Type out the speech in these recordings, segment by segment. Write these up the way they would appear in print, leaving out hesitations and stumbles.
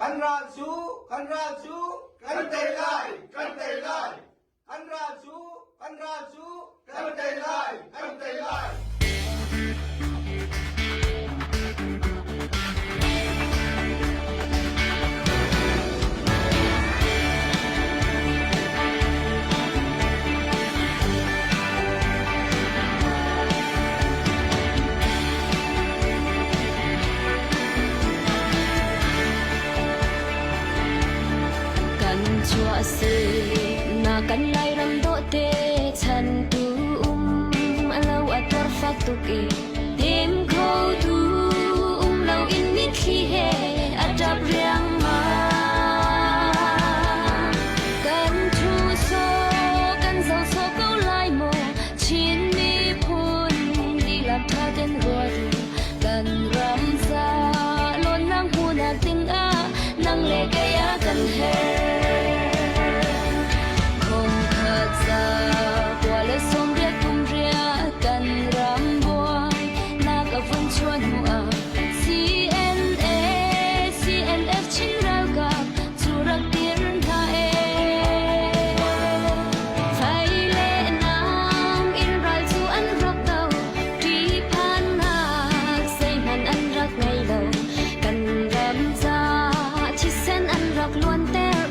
Kan ral cu, kan ral cu, kan tei lai, kan tei lai. Kan ral cu, kan ral cu, kan tei lai, kan tei lai. Kan chuah si na kan Lairam dawhte chan tu um alo a tuar fak tuk i dem kho tu um lo in mitthli he a ṭap riangmang. Kan thu so kan zo so ko lai maw Chin miphun lihlam ṭha ten ruat u kan ram ca lawnnak hmuhnak dingah nang le kei a kan herh. Khongkhat za kua le 80 kum riah kan ram buai nak a vun chuah hnu ah CNA CNF Chin ralkap cu rak dir hna ee. Fai le nam in ral cu an rak do, ṭihphannak zeihmanh an rak ngei lo. Kan ram ca thisen an rak luanter.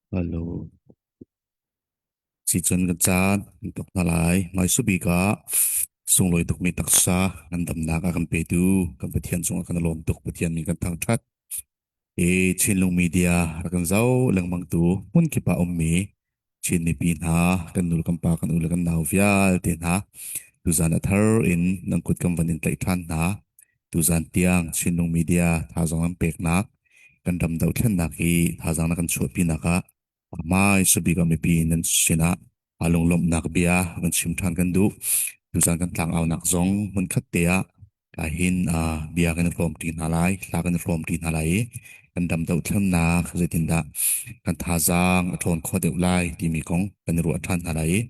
Hello. Sicun kan caan kan tuk hna lai. Hmaisubik ah sunglawi tukmi taksa ngandamnak a kan petu kan Pathian cungah kan i lawm tuk. Pathian min kan thangṭhat. Hi Chinlung Media rak kan zoh lengmang tu hmunkip ah ummi Chin mipi hna, kan nu le kan pa, kan u le kan nau vialte hna, tuzan a thar in nan kut kan van in tlaih ṭhan hna. Tuzan tiang Chinlung Media thazaang an peknak, kan ram dohthlennak i thazaang na kan chuahpinak ah hmai sabik ah mipi nan sinah aa lunglawmhnak bia van chim ṭhan kan duh. Tuzan kan tlangaunak zong hmunkhat te ah hin bia kan i hrawmṭi hna lai, hla kan i hrawmṭi hna lai i kan ram dohthlennak zeitindah kan thazaang a ṭhawn khawh deuh lai timi kong kan i ruah ṭhan hna lai i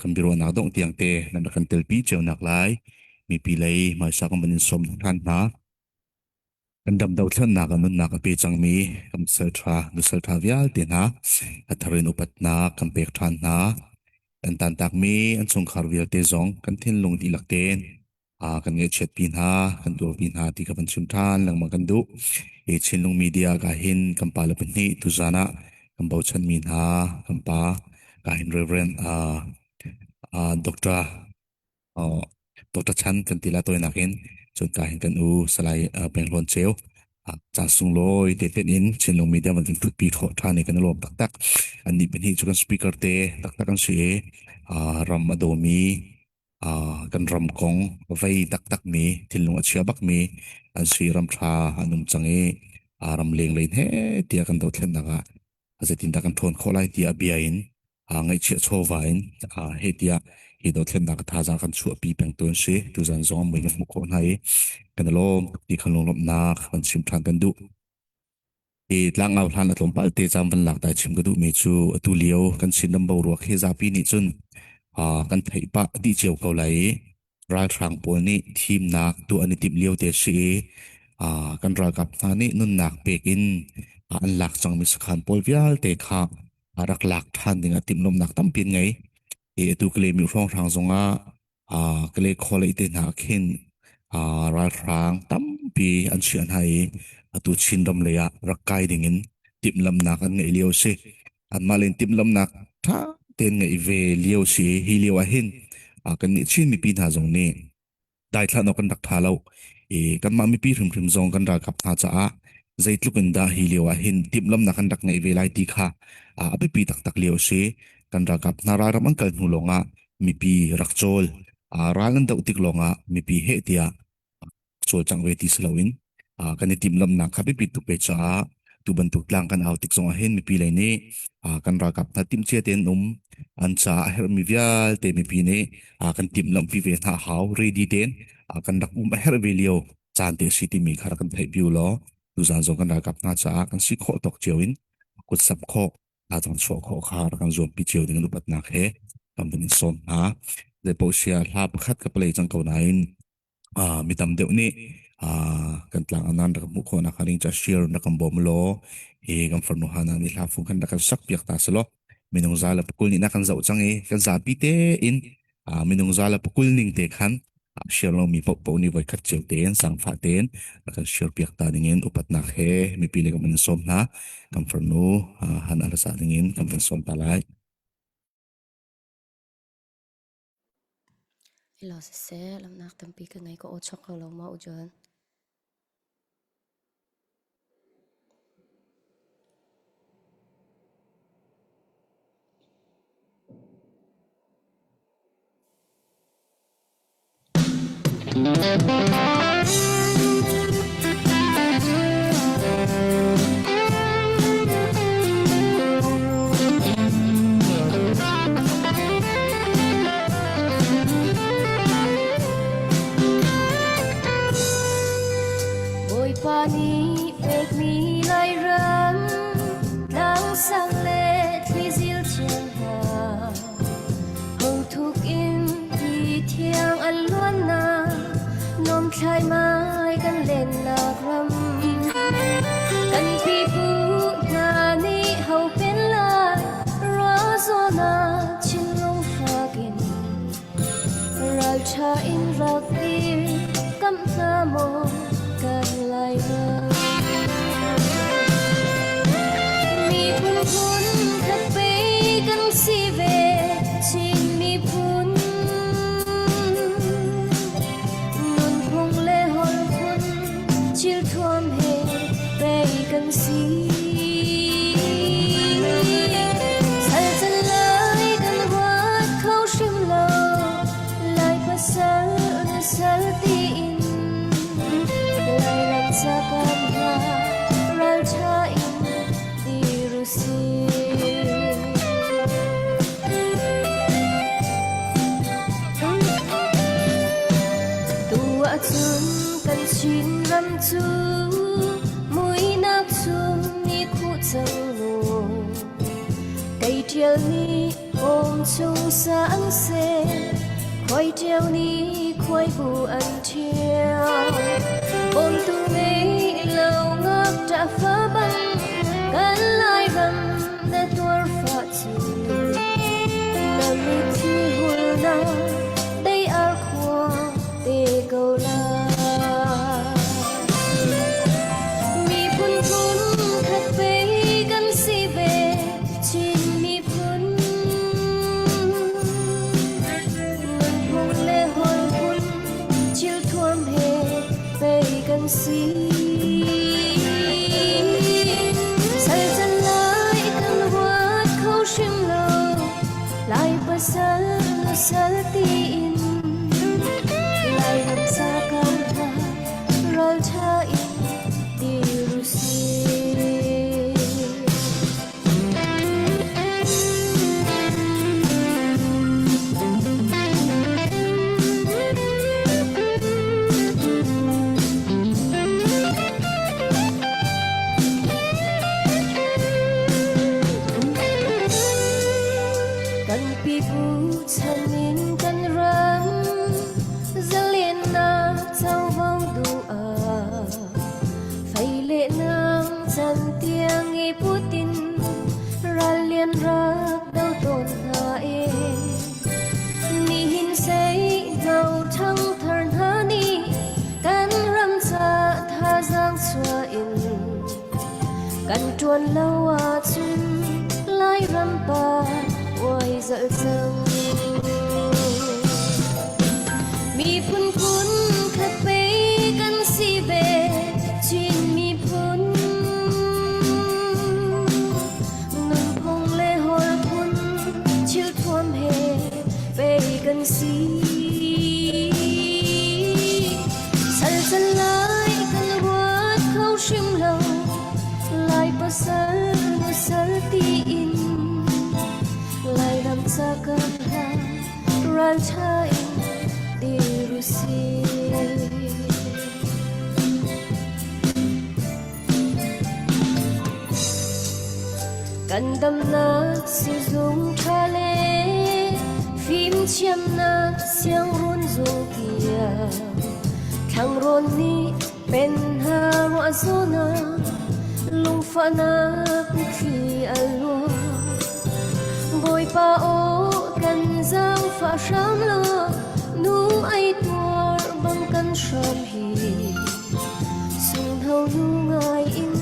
kan biaruahnak dongh tiang te nan rak kan telpi cio nak lai mipi lei hmaisa kan van in sawm ṭhan hna. Kan ram dothlennak ah nunnak a pe cangmi kan salṭha nusalṭha vialte hna a thar in upatnak kan pek ṭhan hna. Kan tantakmi an chungkhar vialte zong kan thinlung dihlak tein kan ngaihchiatpi hna, kan tuarpi hna ti kha van chim ṭhan lengmang kan duh. Hi Chinlung Media ka hin kan pale pahnih tuzan ah kan bochanmi hna kan pa ka hin Reverend Dr. Dr. Chan kan ti la tawinak in cun ka hin kan u Salai Peng Hlawn Ceu caan sunglawi te ten in Chinlung Media van kan ṭhutpi ṭhan i kan i lawm taktak. Annih pahnih cu kan speaker te taktak an si i ram a dawmi kan ram kong vei taktakmi thinlung a chia bakmi an si ram ṭha an um cang i ram lenglei hne tiah kan dothlennak ah zeitindah kan ṭhawn khawh lai tiah bia in ngaihchiah chawva in heh tiah hi dothlennak thazaang kan chuahpi pengtu an si. Tuzan zong mui kan hmuh khawh hna i kan i lawm ti khan lunglawmhnak kan chim ṭhan kan duh. Hi tlangau hlan a tlawmpal te caan van lak tai chim ka duhmi cu atu lio kan Chinram boruak hi zapi nih cun kan theih pah dih cio ko lai i ralhrang pawl nih thimnak tuah an i timh lio te si i kan ralkap hna nih nunnak pek in an lak cangmi sakhan pawl vialte kha rak lak ṭhan ding ah timhlamhnak tampi an ngei. Hi atu Kalay hrawnghrang zongah Kalay khualei te hna khin ralhrang tampi an chiah hna i atu Chinram lei ah rak kai dingin timhlamhnak an ngeih lio a si. Anmah len timhlamhnak ṭha tein ngeih ve lio si i hi lio ah hin kannih Chin mipi hna zong nih daithlan awk kan rak ṭha lo i kanmah mipi hrimhrim zong kan ralkap hna caah zeitluk in dah hi lio ah hin timhlamhnak kan rak ngeih ve lai ti kha a biapi taktak lio a si. Kan ralkap hna ralram an kal hnu lawngah mipi rak cawl, ral an doh tik lawngah mipi heh tiah cawlcangh ve ti si loin kan i timhlamhnak kha biapi tuk ve caah tu bantuk tlang kan au tik zongah hin mipi lei nih kan ralkap hna timhcia tein um an caah a herhmi vialte mipi nih kan timhlamh pi ve hna hau ready tein kan rak um a herh ve lio caan te si timi kha rak kan theih piu law tuzan zong kan ralkap hna caah kan si khawh tawk cio in kut sap khawh thazaang chuah khawh kha rak kan zuampi cio ding upatnak he kan vun in sawm hna. Zeipaoh sia hla pakhat ka play cang ko nain mi tam deuh nih kan tlang anan rak hmuh khawh nak ding ca share na kan bawm law hi kan farnu hana nih hla fung khan rak kan sak piak ta selaw minung za le pakul nih na kan zoh cang i kan zapi te in minung za le pakul ning te khan share lo mi paoh paoh nih voi khat cio tein sangfah tein rak kan share piak ta ding in upatnak he mipi le kan van sawm hna kan farnu han alasa ding in kan van sawm ta lai. Ilo siseh, lamnak tampi ka ngei ka aw chuak ko lo maw U John? Bawipa nih pekmi Lairam tlangsang le thlizil thiang hna Hothuk in ti thiang an luannak nuam thlaimai kan lennak ram kan pipu hna nih ho pen lai rua zawn ah thinlung fak in ralṭha in rak dir kam hna maw kan lai ram miphun phun. kan si ve Chin miphun. Nunphung le holh phun thilthuam he pei kan si. Sal can lai kan ruat kho hrim lo, Lai pasal na sal tiin. Lairam ca kan hna ralṭha in dir u sih. Tu ahcun kan Chinram cu muihnak chung i khuh cang mu. Kei ṭial nih awm chung sa an seh, khuai ṭiau nih khuai bu an ṭhial. Bawmtu ngei lo ngakṭah fa bang kan Lairam na tuar fah cu. Na mitthli hulnak dei ar khua te ko lai. Miphun phun khat pei kan si ve Chin miphun. Nunphung le holh phun thilthuam he pei kan si. Sal can lai kan ruat kho hrim lo, Lai pasal na sal tiin. Lairam sa kan hna ralṭha in dir u sih. Kan pipu chan in kan ram zalennak covo duh ah fei le nang chan tiang i putin ral lian rak do tawn hna e. Nihin sei hno ṭhangthar hna nih kan ram ca thazaang chuah in kan ṭuan lo ahcun Lairam pa uai zalh cang. Miphun phun khat pei kan si ve Chin miphun. Nunphung le holh phun thilthuam he pei kan si. Sal can lai kan ruat kho hrim lo, Lai pasal na sal tiin. Lairam ca kan hla ralṭha in dir u sih. Kan damnak sizung ṭha le fimthiamnak siangrun zung tiang thlangrawn nih pen hna ruah zawn lungfahnak thli a luang. Bawipa aw kan zaangfah hram law nu ai tuar bang kan hram hi. Sungho nu ngai in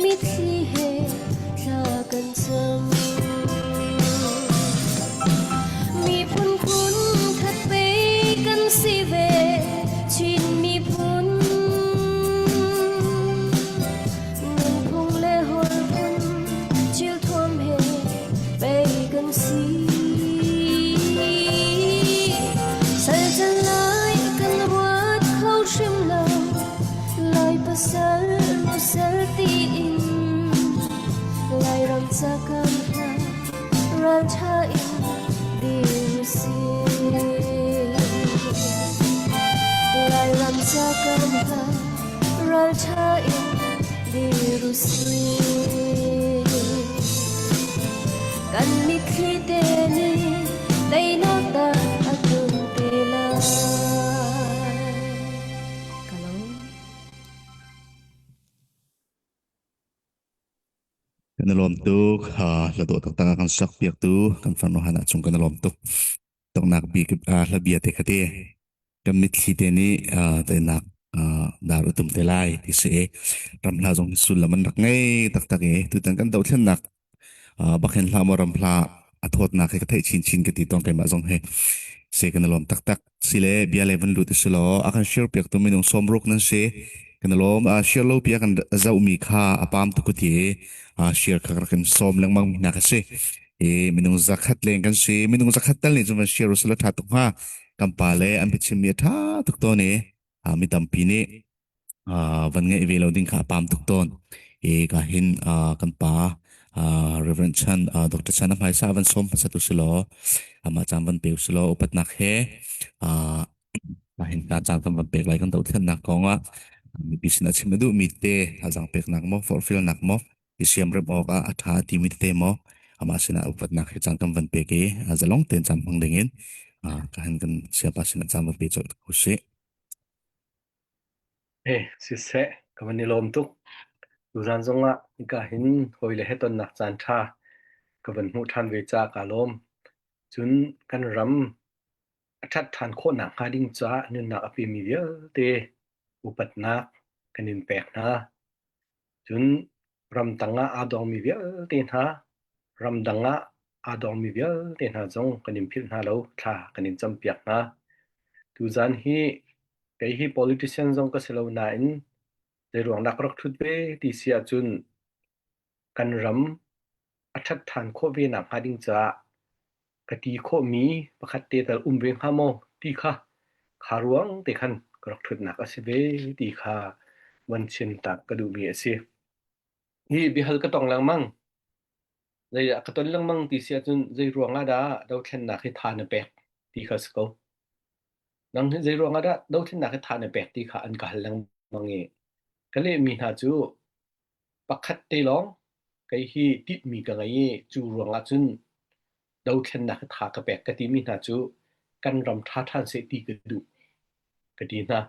mitthli he thla kan cam. Miphun phun khat pei kan si ve Chin miphun. Nunphung le holh phun thilthuam he pei kan si. Sal can lai kan ruat kho hrim lo, Lai pasal musal tiin. Lairam ca kan hna ralṭha in dir u sih. Lairam ca kan hna ralṭha in dir u sih. Kan mitthli te nih teinak dar a tlun te lai. Ka lawm. Kan i lawm tuk. Hla dawh taktak a kan sak piaktu kan farnu Hannah cung kan i lawm tuk. Toknak bik hla bia te kha te kan mitthli te nih teinak dar a tum te lai ti si i ramhla zong hi sullam an rak ngei taktak i tutan kan dothlennak bakhin hlah maw ramhla. A thawtnak hi ka theih chinchin ka ti tawn keimah zong hi. Se kan i lawm taktak. Sile bia le van lut i si law a kan share piak tu minung sawmruk nan si. Kan i lawm. Uh, share lo pia kan zohmi kha a pam tuk ti uh, share kha rak in sawm lengmang mi hna ka si. I minung zakhat leng kan si. Minung zakhat tal nih cun van share usila tha tuk hnga. Kan pa le an biachim mi a tha tuk tawn i uh, mi tampi nih uh, van ngeih ve lo ding kha a pam tuk tawn. I ka hin uh, kan pa uh, Reverend Chan, uh, Dr. Chan a hmaisa van sawm hmasa tu si law, amah caan van pe u si law upatnak he uh, mah hin ta caan kan van pek lai kan dothlennak kong ah mipi sin a chim a duhmi te thazaang peknak maw forhfialnak maw i siamrem awk ah a ṭha timi tete maw amah sinah upatnak he caan kan van pek i zalong tein caan hmang ding in ka han kan siapa sinah caan van pe colh ko sih. Eh, siseh, ka van i lawm tuk. Tuzaan zongah hika hin hawile he tonnak caan ṭha ka van hmuh ṭhan ve caah kaa lawm. Cun kan ram a ṭhat ṭhan khawh nakhnga ding caah nunnak a pemi vialte upatnak kan in pek hna. Cun ramtang ah aa dawngmi vialte hna, ramdang ah aa dawngmi vialte hna zong kan in philh hna lo, thla kan in campiak hna. Tuzaan hi kei hi politician zong ka si lo nain zeiruang dah ka rak ṭhut ve ti si ahcun kan ram a ṭhat ṭhan khawh ve nakhnga ding caah ka ti khawhmi pakhat te tal um ve hnga maw ti kha kha ruang te khan ka rak ṭhutnak a si ve ti kha van chim tak ka duhmi a si. Hi biahal ka tong lengmang. Zeidah ka ton lengmang ti si ahcun zei ruang ah dah dothlennak hi tha na pek ti kha si ko. Nang hi zei ruang ah dah dothlennak hi tha na pek ti kha an ka hal lengmang i ka lehmi hna cu Pakhat te lawng kei hi tinhmi ka ngei i cu ruangah cun dothlennak hi tha ka pek ka timi hna cu kan ram ṭha ṭhan seh ti ka duh ka ti hna.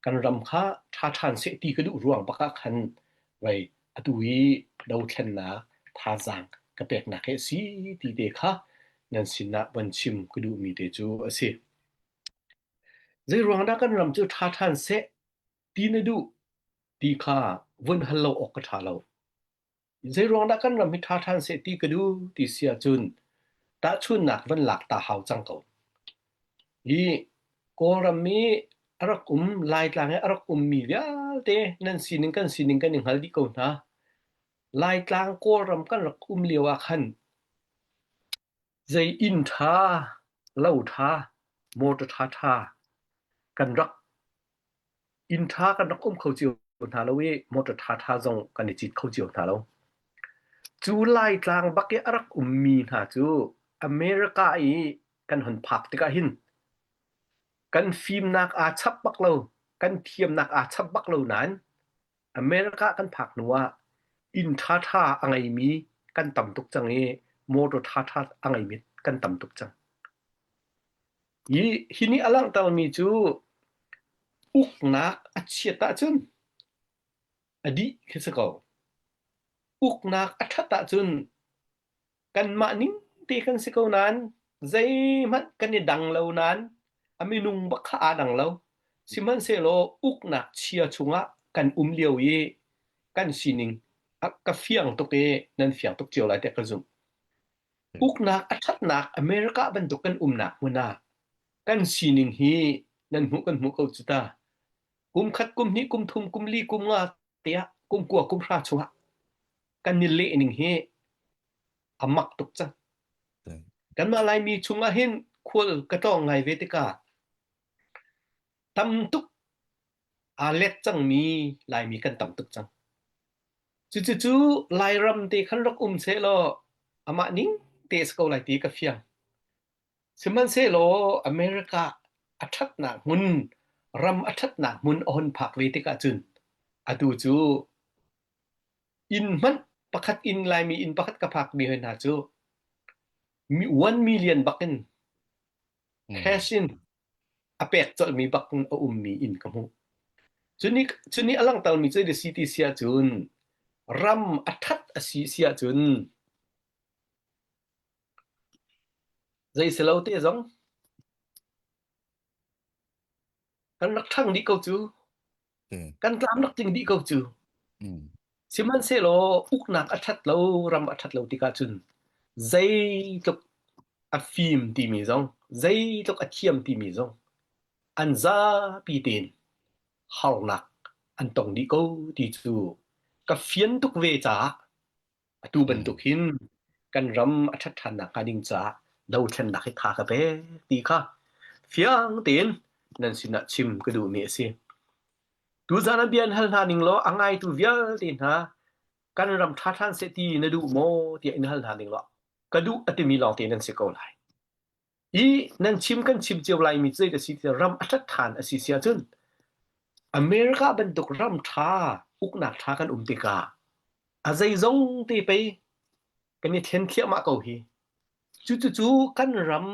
Kan ram kha ṭha ṭhan seh ti ka duh ruang bak ah khan vei atu hi dothlennak thazaang ka peknak hi a si ti te kha nan sinah von chim ka duhmi te cu a si. Zei ruang dah kan ram cu ṭha ṭhan seh ti na duh ti kha vun hal lo awk ka ṭha lo. Zeiruang dah kan ram hi ṭha ṭhan seh ti ka duh ti si ahcun tahchunnak van lak ta hau cang ko. Hi Kawlram i a rak um Laitlang i a rak ummi vialte nan sining kan sining kan i hngal dih ko hna. Laitlang Kawlram kan rak um lio ah khan zei inn ṭha, lo ṭha, motor ṭha ṭha kan rak Inn ṭha kan rak um kho cio hna lo i motor ṭhaṭha zong kan i cit kho cio hna lo. Cu Laitlang bak i a rak ummi hna cu America i kan hon phak tikah hin kan fimnak aa chap bak lo, kan thiamnak aa chap bak lo nain America kan phak hnu ah inn ṭhaṭha a ngeimi kan tam tuk cang i motor ṭhaṭha a ngeimi kan tam tuk cang. Hi, hi nih a langhtermi cu uknak a chiat ahcun a dih khi si ko. Uknak a ṭhat ahcun kanmah ning te kan si ko nain zeihmanh kan i dang lo nain a minung bak kha aa dang lo. Sihmanhsehlaw uknak chia chungah kan um lio i kan sining a ka fiang tuk i nan fiang tuk cio lai tiah ka zumh. Uknak a ṭhatnak America bantuk kan umnak hmun ah kan sining hi nan hmuh kan hmuh ko cu ta. Kum khat, kum hnih, kum thum, kum li, kum nga tiah kum kua, kum hra chungah kan i leh ning hi a mak tuk cang. Kanmah Laimi chungah hin khual ka tlawng ngai ve tikah tam tuk aa let cangmi Laimi kan tam tuk cang. Cucucu Lairam te khan rak um sehlaw amah ning te a si ko lai ti ka fiang. Sihmanhsehlaw America a ṭhatnak hmun, ram a ṭhatnak hmun a hun phak ve tikah cun atu cu inn hmanh pakhat inn Laimi inn pakhat ka phakmi hoi hna cu 1 million bak in cash in a pek colhmi bak in a ummi inn ka hmuh. Cunih, cunih a langhtermi cu the city si ahcun ram a ṭhat a si si ahcun zei si lo te zong kan rak ṭhang dih ko cu. Kan tlam rak tling dih ko cu. Sihmanhsehlaw uknak a ṭhat lo, ram a ṭhat lo tikah cun zeitluk. a fim timi zong zeitluk a thiam timi zong an zapi tein harnak an tong dih ko ti cu ka fian tuk ve caah atu bantuk hin kan ram a ṭhat ṭhan nakhnga ding caah dothlennak hi tha ka pek ti kha fiang tein nan sinah chim ka duhmi a si. Tuzaan ah bia in hal hna ning law a ngaitu vialte hna kan ram ṭha ṭhan seh ti na duh maw tiah in hal hna ning law ka duh a timi lawngte nan si ko lai. Hi nan chim kan chim cio laimi cu zei a si tiah ram a ṭhat ṭhan a si si ahcun America bantuk ram ṭha uknak ṭha kan um tikah a zeizong te pei kan i thlen thliahmah ko hi. Cucucu kan ram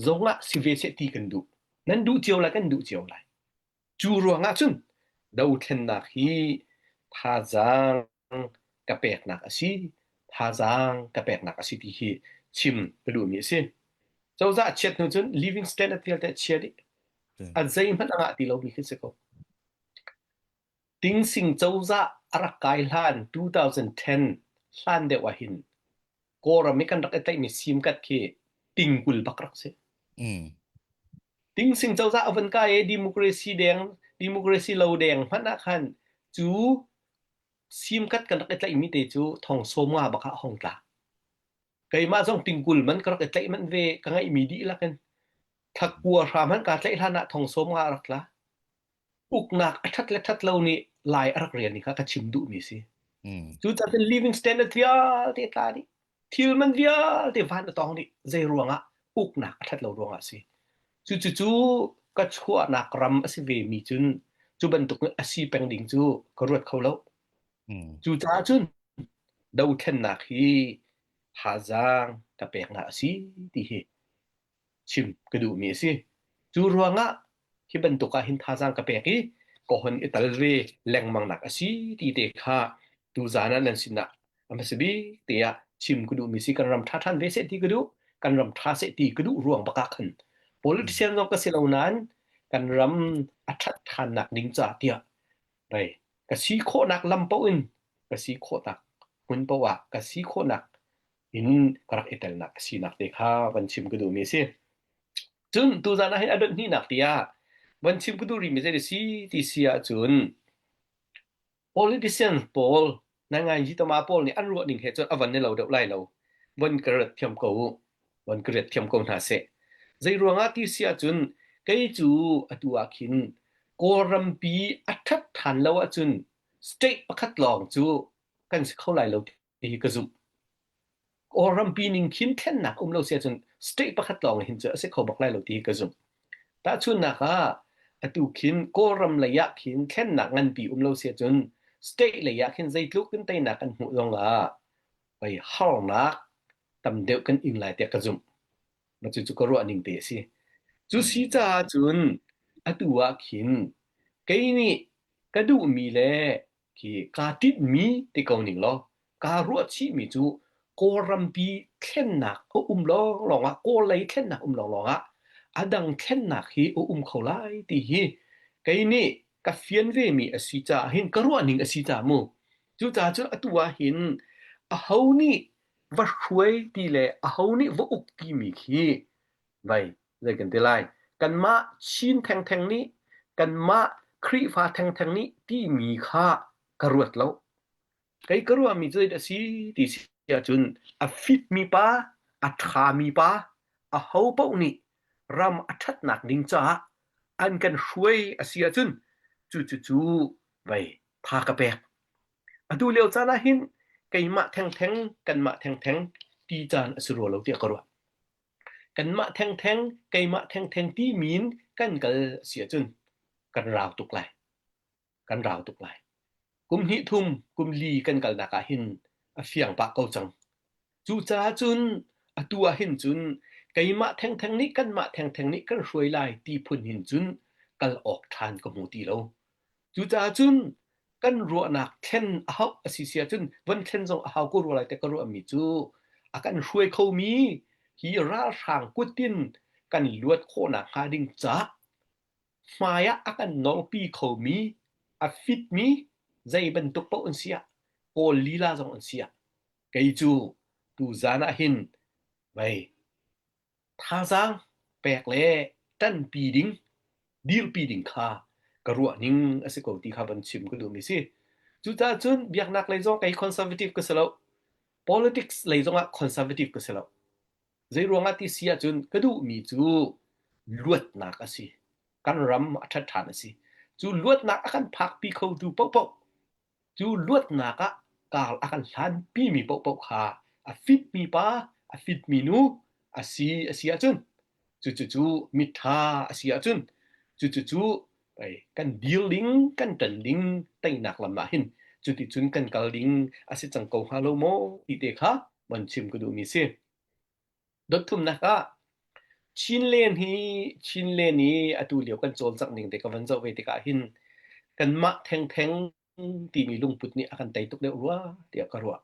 zongah si ve seh ti kan duh. Nan duh cio lai kan duh cio lai. Cu ruangah cun dothlennak hi thazaang ka peknak a si, thazaang ka peknak a si ti hi chim ka duhmi a si. Cozah a chiat hnu cun living standard vialte a chia dih. A zeihmanh a ngah ti lomi khi si ko. Tingsing cozah a rak kai hlan 2010 hlan deuh ah hin Kawlram i kan rak i tlaihmi simkat khi tingkul bak rak si. Mm. Tingsing cozah a van kai i democracy deng, democracy lo deng hmanh ah khan cu simkat kan rak i tlaihmi te cu thong sawm nga bak ah hong tla. Keimah zong tingkul man ka rak i tlaih manh ve ka ngeihmi dihlak in thakua hram han kaa tlaih hlan ah thong sawm nga a rak tla. Uknak a ṭhat le ṭhat lo nih lai a rak rian ni kha ka chim duhmi si. Mm. Cucaah cun living standard vialte tla dih. Thil man vialte van a tong dih. Zei ruangah? Uknak a ṭhat lo ruangah a si. Cucucu ka chuahnak ram a si ve mi cun cu bantuk a si peng ding cu ka ruat kho lo. Mm. Cucaah cun dothlennak hi thazaang ka peknak a si ti hi chim ka duhmi a si. Cu ruangah hi bantuk ah hin thazaang ka pek i ka hon i tal ve lengmang nak a si ti te kha tuzaan ah nan sinah a hmasa bik te ah chim ka duhmi si kan ram ṭha ṭhan ve seh ti ka duh kan ram ṭha seh ti ka duh ruang bak ah khan politician zong ka si lo nain kan ram a ṭhat ṭhannak ding ca tiah pei ka si khawhnak lam paoh in ka si khawhnak hmun paoh ah ka si khawhnak in ka rak i telnak a sinak te kha van chim ka duhmi a si. Cun tuzaan ah hin a dot hnihnak tiah van chim ka duh rihmi zei a si ti si ahcun politician pawl nangai tama pawl nih an ruah ning he cun a van ni lo deuh lai lo. Van ka rat thiam ko u. Van ka riat thiam ko hna seh. Zei ruangah ti si ahcun kei cu atu ah khin Kawlrampi a ṭhat ṭhan lo ahcun state pakhat lawng cu kan si kho lai lo ti hi ka zumh. Kawlrampi ning khin thlennak um lo si ahcun state pakhat lawng hin cu a si kho bak lai lo ti hi ka zumh. Tahchunhnak ah atu khin Kawlram lei ah khin thlennak nganpi um lo si ahcun state lei ah khin zeitluk in teinak kan hmuh zong ah pei harnak tam deuh kan ing lai tiah ka zumh. Mah cucu ka ruah ning te a si. Cu si caah cun atu ah khin kei nih ka duhmi le khi kaa tinhmi ti ko ning law kaa ruahchihmi cu Kawlrampi thlennak a um lawnglawng ah Kawl lei thlennak um lawnglawng ah a dang thlennak hi a um kho lai ti hi kei nih ka fian vemi a si caah hin ka ruahning a si caah mu cucaah cun atu ah hin aho nih va hruai ti le aho nih va uk timi khi vai zei kan ti lai kanmah Chin thengtheng nih kanmah Khrihfa thengtheng nih timi kha ka ruat lo kei ka ruahmi cu a si ti si ahcun a fitmi pa a ṭhami pa aho paoh nih ram a ṭhatnak ding caah an kan hruai a si ahcun cucu cu vei tha ka pek atu lio caan ah hin keimah thengtheng kanmah thengtheng ti caan a si rua lo tiah ka ruah Kanmah thengtheng, keimah thengtheng timi in kan kal a si ahcun kan rau tuk lai. Kan rau tuk lai. Kum hnih thum, kum li kan kalnak ah hin a fiang pah ko cang. Cucaah cun atu ah hin cun keimah thengtheng nih kanmah thengtheng nih kan hruai lai ti phun hin cun kal awk ṭhan ka hmu ti lo. Cucaah cun kan ruahnak thlen a hauh a si si ahcun von thlen zong a hau ko rua lai tiah ka ruahmi cu a kan hruai khomi hi ralhrang kutin kan luat khawhnak hnga ding caah hmai ah a kan nawlpi khomi a fitmi zei bantuk paoh an si ah Kawl lila zong an si ah kei cu tuzaan ah hin mei. Thazaang pek le ṭanpi ding, dirpi ding kha ka ruah ning a si ko ti kha van chim ka duhmi si. Cucaah cun biaknak lei zong kei conservative ka si lo. Politics lei zongah conservative ka si lo. Zei ruangah ti si ahcun ka duhmi cu luatnak a si. Kan ram a ṭhat ṭhan a si. Cu luatnak a kan phakpi khotu paohpaoh Cu luatnak ah kar a kan hlanpimi paohpaoh kha a fitmi pa, a fitmi nu a si a si ahcun cucu miṭha a si ahcun cucu pei kan dir ding, kan ṭan ding teinak lam ah hin cuticun kan kal ding a si cang ko hnga lo maw ti te kha van chim ka duhmi si. Dotthumnak ah Chinland hi Chinland i atu lio kan cawlcangh ning te ka van zoh ve tikah hin kanmah thengtheng timi lungput nih a kan tei tuk deuh rua tiah ka ruah.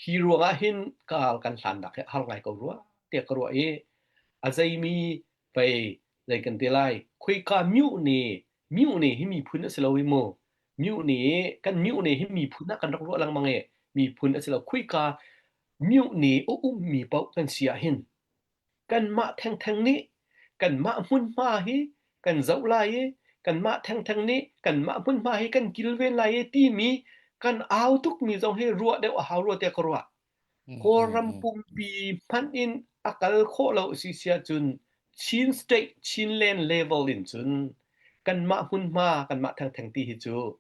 Hi ruangah hin kaal kan hlannak hi a har ngai ko rua tiah ka ruah i a zeimi pei zei kan ti lai khoika myu ne myu ne hi miphun a si lo i mu myu ne kan myu ne hi miphun ah kan rak ruah lengmang i miphun a si lo khoika myu ne a ummi paoh kan si ah hin kanmah thengtheng nih kanmah hmunhma hi kan zoh lai i kanmah thengtheng nih kanmah hmunhma hi kan kilven lai i timi kan au tukmi zong hi ruah deuh a hau rua tiah ka ruah. Kawlram pumpi hmanh in a kal khawh lo a si siah cun Chin state, Chinland level in cun kanmah hmunhma kanmah thengtheng ti hi cu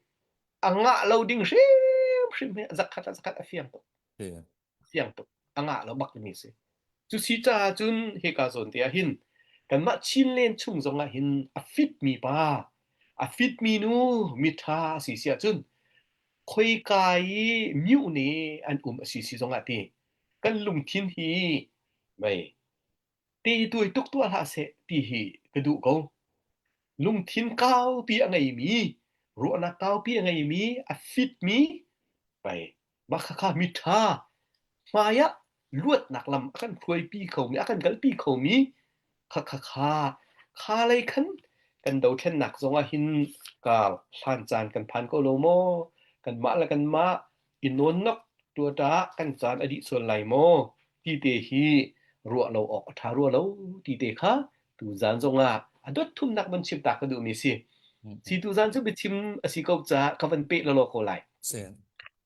a ngah lo ding hrimhrim hi zakhat ah zakhat a fiang tuk. Fiang tuk. A ngah lo bak mi si. Cu si caah cun hika zawn te ah hin kanmah Chinland chung zong ah hin a fit mi pa, a fit mi nu, miṭha a si siah cun khoika i myu nih an um a si si zong ah ti kan lungthin hi mei te tuai tuk tuah hlah seh ti hi ka duh ko. Lungthin kaupi a ngeimi, ruahnak kaupi a ngeimi, a fitmi mei mah khakha miṭha hmai ah luatnak lam a kan hruaipi khomi, a kan kalpi khomi khakha kha kha lei khan kan dothlennak zongah hin kar hlan caan kan phan ko lo maw? Kanmah le kanmah i nawnnok tuata kan caan a dih sual lai maw? Ti te hi ruah lo awk a ṭha rua lo ti te kha tuzaan zongah a dot thumnak van chim ta ka duhmi si. Si tuzaan cu biachim a si ko caah ka van peh lawlaw ko lai.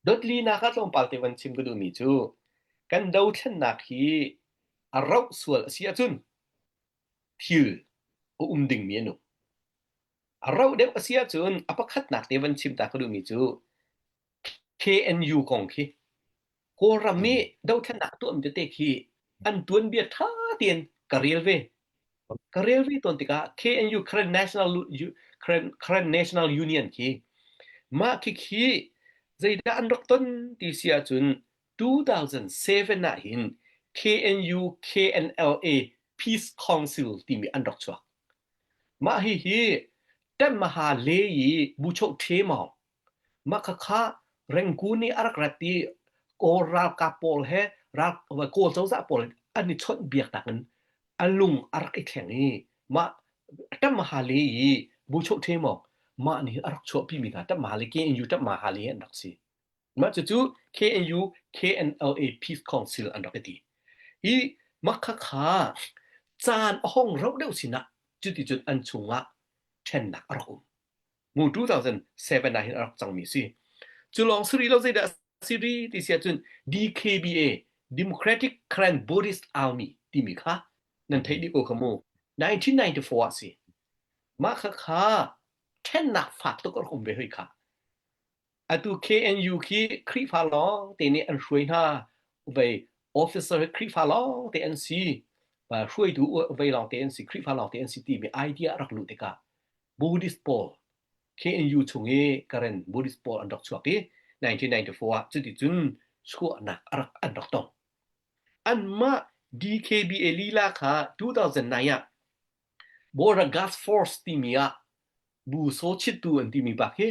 Dot linak ah tlawmpal te van chim ka duhmi cu kan dothlennak hi a rauh sual a si ahcun thil a um dingmi an um. A rauh deuh a si ahcun a pakhatnak te van chim ta ka duhmi cu KNU kong khi Kawlram i dothlennak tuahmi tete khi an tuanbia ṭha tein ka rel ve. Ka rel ve tawn tikah KNU Karen National Karen National Union khi mah khi khi zeidah an rak ton ti si ahcun 2007 ah hin KNU KNLA Peace Council timi an rak chuak. Mah hihi Ṭemmaha le i Buchoh Ṭhemaung Mah khakha Rangoon i a rak rat i Kawl ralkap pawl he ral, Kawl cozah pawl an i chawnhbiaknak in a lung a rak i thleng i mah Ṭammaha le i Buchoh Ṭhemaung mah nih a rak chuahpimi hna Ṭammaha le KNU Ṭammaha le an rak si. Mah cucu KNU KNLA Peace Council an rak i ti. Hi mah khakha caan a hong rauh deuh sinah cuticun an chungah ṭhennak a rak um. Mu 2007 ah hin a rak cangmi si. Cu lawng si rih lo zeidah si rih ti si ahcun DKBA Democratic Karen Buddhist Army timi kha nan theih dih ko kha mu. 1994 ah si. Mah kha kha ṭhennak fak tuk a rak um ve hoi kha. Atu KNU khi Khrihfa lawng te nih an hruai hna. Vei officer hi Khrihfa lawng te an si. Hruaitu vei lawng te an si, Khrihfa lawng te an si timi idea a rak luh tikah Buddhist pawl KNU chung i Karen Buddhist pawl an rak chuak i 1994 ah cuticun chuahnak a rak an rak tong. Anmah DKBA lila kha 2009 ah Border Guard Force timi ah bu saw chittu an timi bak hi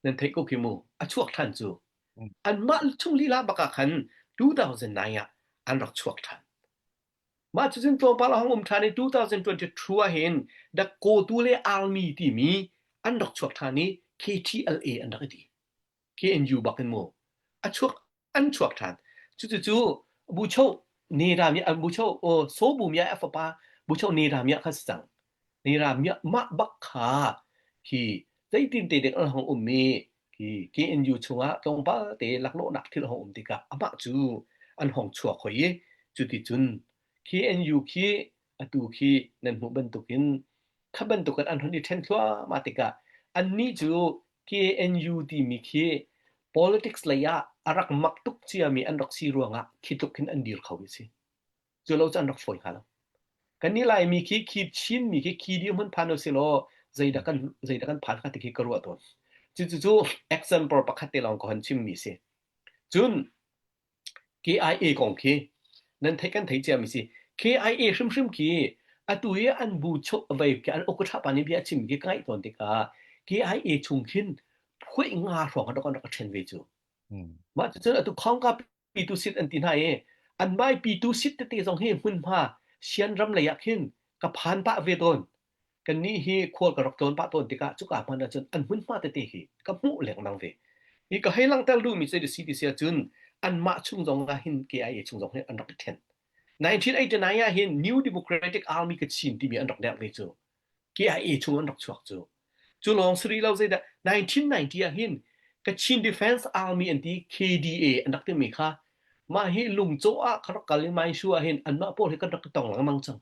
nan theih ko khi mu a chuak ṭhan cu anmah chung lila bak ah khan 2009 ah an rak chuak ṭhan mah cucun tlawmpal a hong um ṭhan i 2022 ah hin the Kotu le Army timi an rak chuak ṭhan i KTLA an rak i ti KNU bak in mu a chuak an chuak ṭhan. Cucucu Bucho Nera mi an bucho o so bu mya a fapa bucho Nera mya kha si cang. Nera mya mah bak kha hi zeitin te dek an hong um mi hi KNU chungah tlawmpal te laklawhnak thil hong um tikah amah cu an hong chuak hoi i cuticun KNU khi atu khi nan hmuh bantukin kha bantukin an hon i ṭhen thluahmah tikah annih cu KNU timi khi politics lei ah a rak mak tuk ciami an rak si ruangah khi tluk khin an dir kho hi si. Cu lo cu an rak fawi hnga lo. Kannih Laimi khi khi Chinmi khi khi dirhmun phan usih law zeidah kan zeidah kan phan hnga ti khi ka ruah tawn. Cucu cu example pakhat te lawng ka hon chimmi si. Cun KIA kong khi nan theih kan theih ciami si. KIA hrimhrim khi atu i an bu chuah vei khi an uk pa nih bia a chimmi khi ka ngaih tawn tikah KIA chung khin phuih nga hrawng an rak an rak ṭhen ve cu. Mah cucun atu Khawngka pitu sit an ti hna i an mai pitu sit tete zong hi hmunhma Sian ram lei ah khin ka phan pah ve tawn. Kannih hi khual ka rak tlawn pah tawn tikah cuka hmun ahcun an hmunhma tete hi ka hmuh lengmang ve. Hi ka hei langhter duhmi cu si ti si ahcun anmah chung zong ah hin KIA chung zong hin an rak i ṭhen. 1989 ah hin New Democratic Army Kachin timi an rak derh ve cu. KIA chung an rak chuak cu. Cu lawng si rih lo zeidah 1990 ah hin Kachin Defense Army an ti KDA an rak timi kha mah hi lungcawh ah ka rak kal i Maishu ah hin anmah pawl hi kan rak i tong lengmang cang.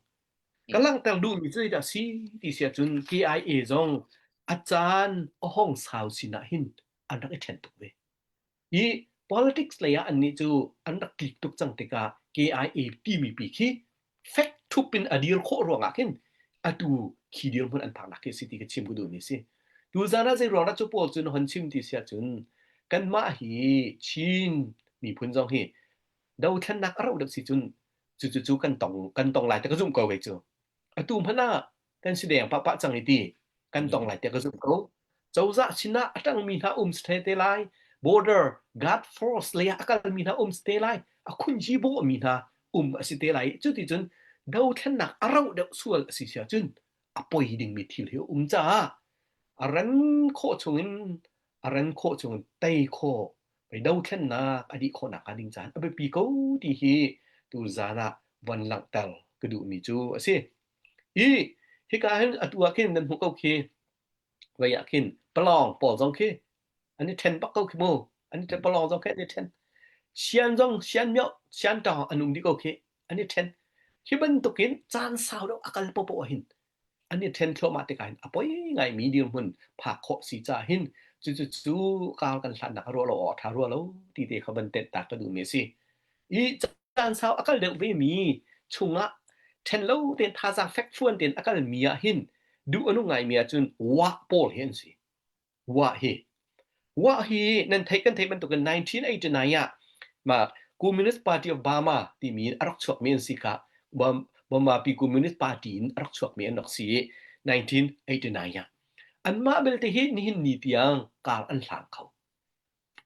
Ka langhter duhmi cu zeidah si ti si ahcun KIA zong a caan a hong sau sin ah hin an rak i ṭhen tuk ve. Hi politics lei ah annih cu an rak tlik tuk cang tikah KIA timi pi khi fek ṭhup in a dir khawh ruangah khin atu khi dirhmun an phaknak khi a si ti ka chim ka duhmi a si. Tuzan ah zei ruang dah cu pawl cu na hon chim ti si ahcun kanmah hi Chin miphun zong hi dothlennak a rauh deuh si cun cucu cu kan tong kan tong lai ti ka zumh ko kei cu. Atu hmanh ah kan si deng pahpah cang i ti kan tong lai tiah ka zumh ko. Cozah sinah a ṭangmi hna um si te lai, border guard force lei ah a kalmi hna um si te lai, a khunji bawhmi hna um a si te lai. Cuti cun dothlennak a rauh deuh sual a si si ahcun a poi dingmi thil hi a um caah a ran khawh chungin a ran khawh chungin tei khawh Pei dothlennak a dih khawhnak hnga ding caan a biapi ko ti hi tuzaan ah von langhter ka duhmi cu a si. Hi hika hin atu ah khin nan hmuh ko khi vei ah khin palawng pawl zong khi an i ṭhen bak ko khi mu. An i ṭhen palawng zong khi an i ṭhen. Sian zong sian mioh sian ṭawng an um dih ko khi an i ṭhen. Hi bantukin caan sau deuh a kal popoh ah hin an i ṭhen thluahmah tikah hin a poi ngaimi dirhmun phak khawh si caah hin cucu cu kar kan hlannak a ruah lo awk a ṭha rua lo ti te kha van tenh ta ka duhmi a si. I caan sau a kal deuh vemi chungah ṭhen lo tein thazaang fekfuan tein a kalmi ah hin duh a nung ngaimi ahcun wah pawl hi an si. Wah hi Wah hi nan theih kan theih bantukin 1989 ah mah Communist Party of Burma timi in a rak chuakmi an si kha Burma pi Communist Party in a rak chuakmi an rak si i 1989 ah anmah belte hi nihin ni tiang kar an hlang kho.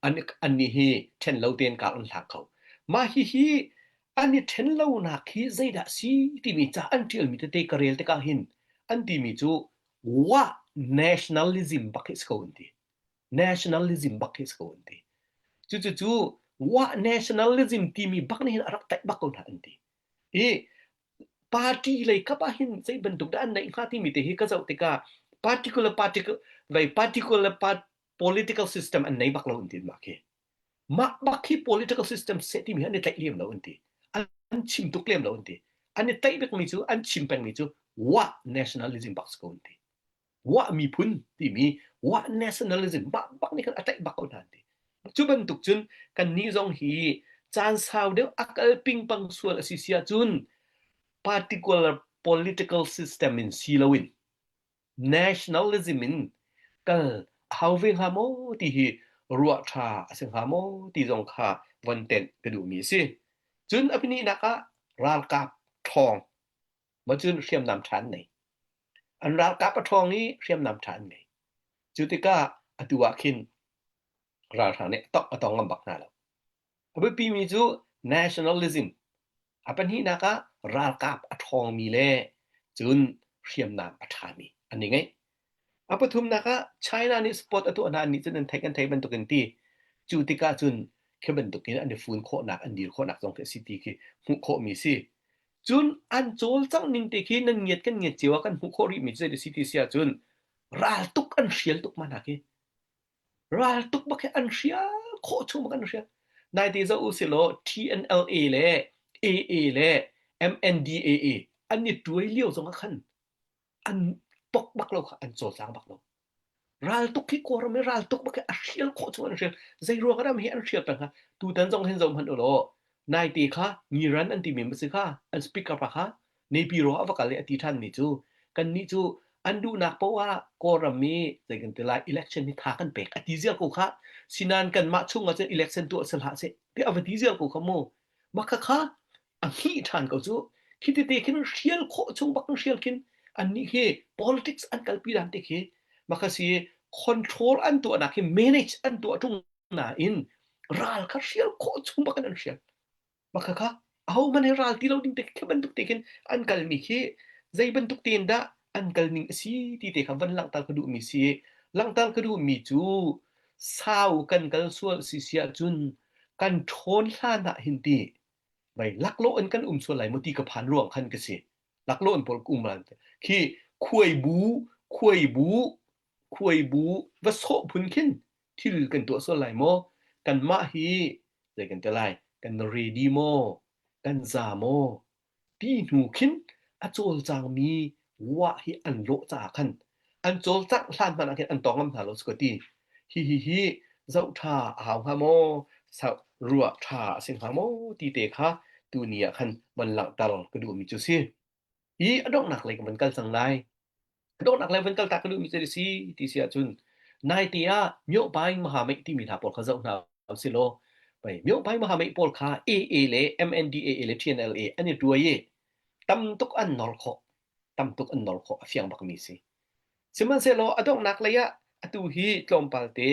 An annih hi ṭhen lo tein kar an hlang kho. Mah hihi an i ṭhen lonak hi zeidah si timi ca an ṭialmi tete ka rel tikah hin an timi cu wah nationalism bak hi si ko an ti. Nationalism bak hi si ko an ti. Cucucu wah nationalism timi bak nih hin a rak tlaih bak ko hna an ti. I party lei kap ah hin zei bantuk dah an neih hnga timi te hi ka zoh tikah particular particular vai particular part political system an nei bak lo an ti mah khi mah bak khi political system seh timi an i tlaih lem lo an ti an chim tuk lem lo an ti an i tlaih bikmi cu an chim pengmi cu wah nationalism bak si ko an ti wah miphun timi wah nationalism mah bak nih khan a tlaih bak ko hna an ti cu bantuk cun kan nih zong hi caan sau deuh a kal pingpang sual a si si ahcun particular political system in si loin nationalism in kal a hau ve hnga maw ti hi ruah ṭha a si hnga maw ti zong kha von tenh ka duhmi a si. Cun a pahnihnak ah ralkap ṭhawng ma cun hriamnam ṭha an nei. An ralkap a ṭhawng i hriamnam ṭha an ngei. Cu tikah atu ah khin ralhrang nih a tongh a tong ngam bak hna lo. A biapimi cu nationalism A pahnihnak ah ralkap a ṭhawngmi le cun hriamnam a ṭhami an i ngeih. A pathumnak ah China nih support a tuah hna nih cun an theih kan theih bantukin ti. Cu tikah cun Khi bantukin an i fun khawhnak, an dir khawhnak zong khi a si ti khi hmuh khawhmi si. Cun an cawlcangh ning te khi nan ngiat kan ngiat cio ah kan hmuh khawh rihmi cu zei a si ti si ahcun raltuk an hrial tuk ma hna khi. Raltuk bak hi an hrial khawh chung bak an hrial. Naite zoh u silaw TNLA le AA le MNDAA an i tuai lio zong ah khan an pok bak lo kha an cawlcang bak lo. Raltuk hi Kawlram hi raltuk bak hi a hrial khawh chung an hrial. Zei ruang ah dah hi an hrial peng hnga? Tutan zong hin zoh hmanh u law naite kha Ngiran an timi ma si kha an speaker pa kha Naypyidaw a va kal i a ti ṭhanmi cu kannih cu an duhnak paoh ah Kawlram i zei kan ti lai election hi tha kan pek a ti ziar ko khah. Sinain kanmah chung ah cun election tuah si hlah seh tiah a va ti ziar ko kha mu. Mah khakha a hngih ṭhan ko cu. Khi tete khin hrial khawh chung bak in hrial khin annih hi politics an kalpi dan te khi mah kha si control an tuahnak hi manage an tuah ṭung nain ral kha hrial khawh chung bak in an hrial. Mah khakha ahohmanh he ral ti lo ding te khi bantuk te khin an kalmi khi zei bantuk tein dah an kal ning a si ti te kha van langhter ka duhmi si. Langhter ka duhmi cu sau kan kal sual si si ahcun kan ṭhawn hlan ah hin ti vai laklawh in kan um sual lai maw ti ka phan ruang khan ka si. Laklawh in pawl ka um lai khi khuai bu khuai bu khuai bu va sawh phun khin thil kan tuah sual lai maw? Kanmah hi zei kan ti lai? Kan ready maw? Kan za maw? Ti hnu khin a cawlcangmi wah hi an lawh caah khan an cawlcangh hlan hmanh ah khin an tawng ngam hna lo si ti. Hihi hi zoh ṭha a hau hnga maw? Ruah ṭha a si hnga maw? Ti te kha tuni ah khan van langhter ka duhmi cu si. Hi a donghnak lei ka van kal cang lai. Donghnak lei van kal ta ka duhmi cu si ti si ahcun naite ah Myohpaing Mahameih timi hna pawl kha zoh hna usilaw pei Myohpaing Mahameih pawl kha AA le MNDAA le TNLA an i tuai i tam tuk an nor khawh tam tuk an nor khawh a fiang bakmi si. Sihmanhsehlaw a donghnak lei ah atu hi tlawmpal te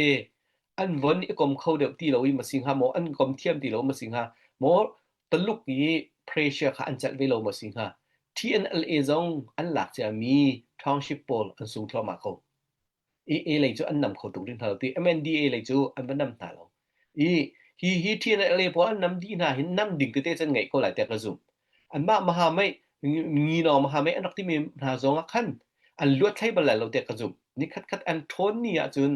an von i kom kho deuh ti lo i ma si hnga maw an kom thiam ti lo ma si hnga maw Taluk i pressure kha an celh ve lo maw si hnga? TNLA zong an lak ciami township pawl an sung thluahmah ko. AA lei cu an nam kho tuk rih hna lo ti MNDA lei cu an va nam hna lo. I hi hi TNLA pawl an nam dih hna hin nam ding tete can ngeih ko lai tiah ka zumh. Anmah Mahamei Ngino Mahamei an rak timi hna zong ah khan an luat thlei bal lai lo tiah ka zumh. Nikhat khat an ṭhawn ni ahcun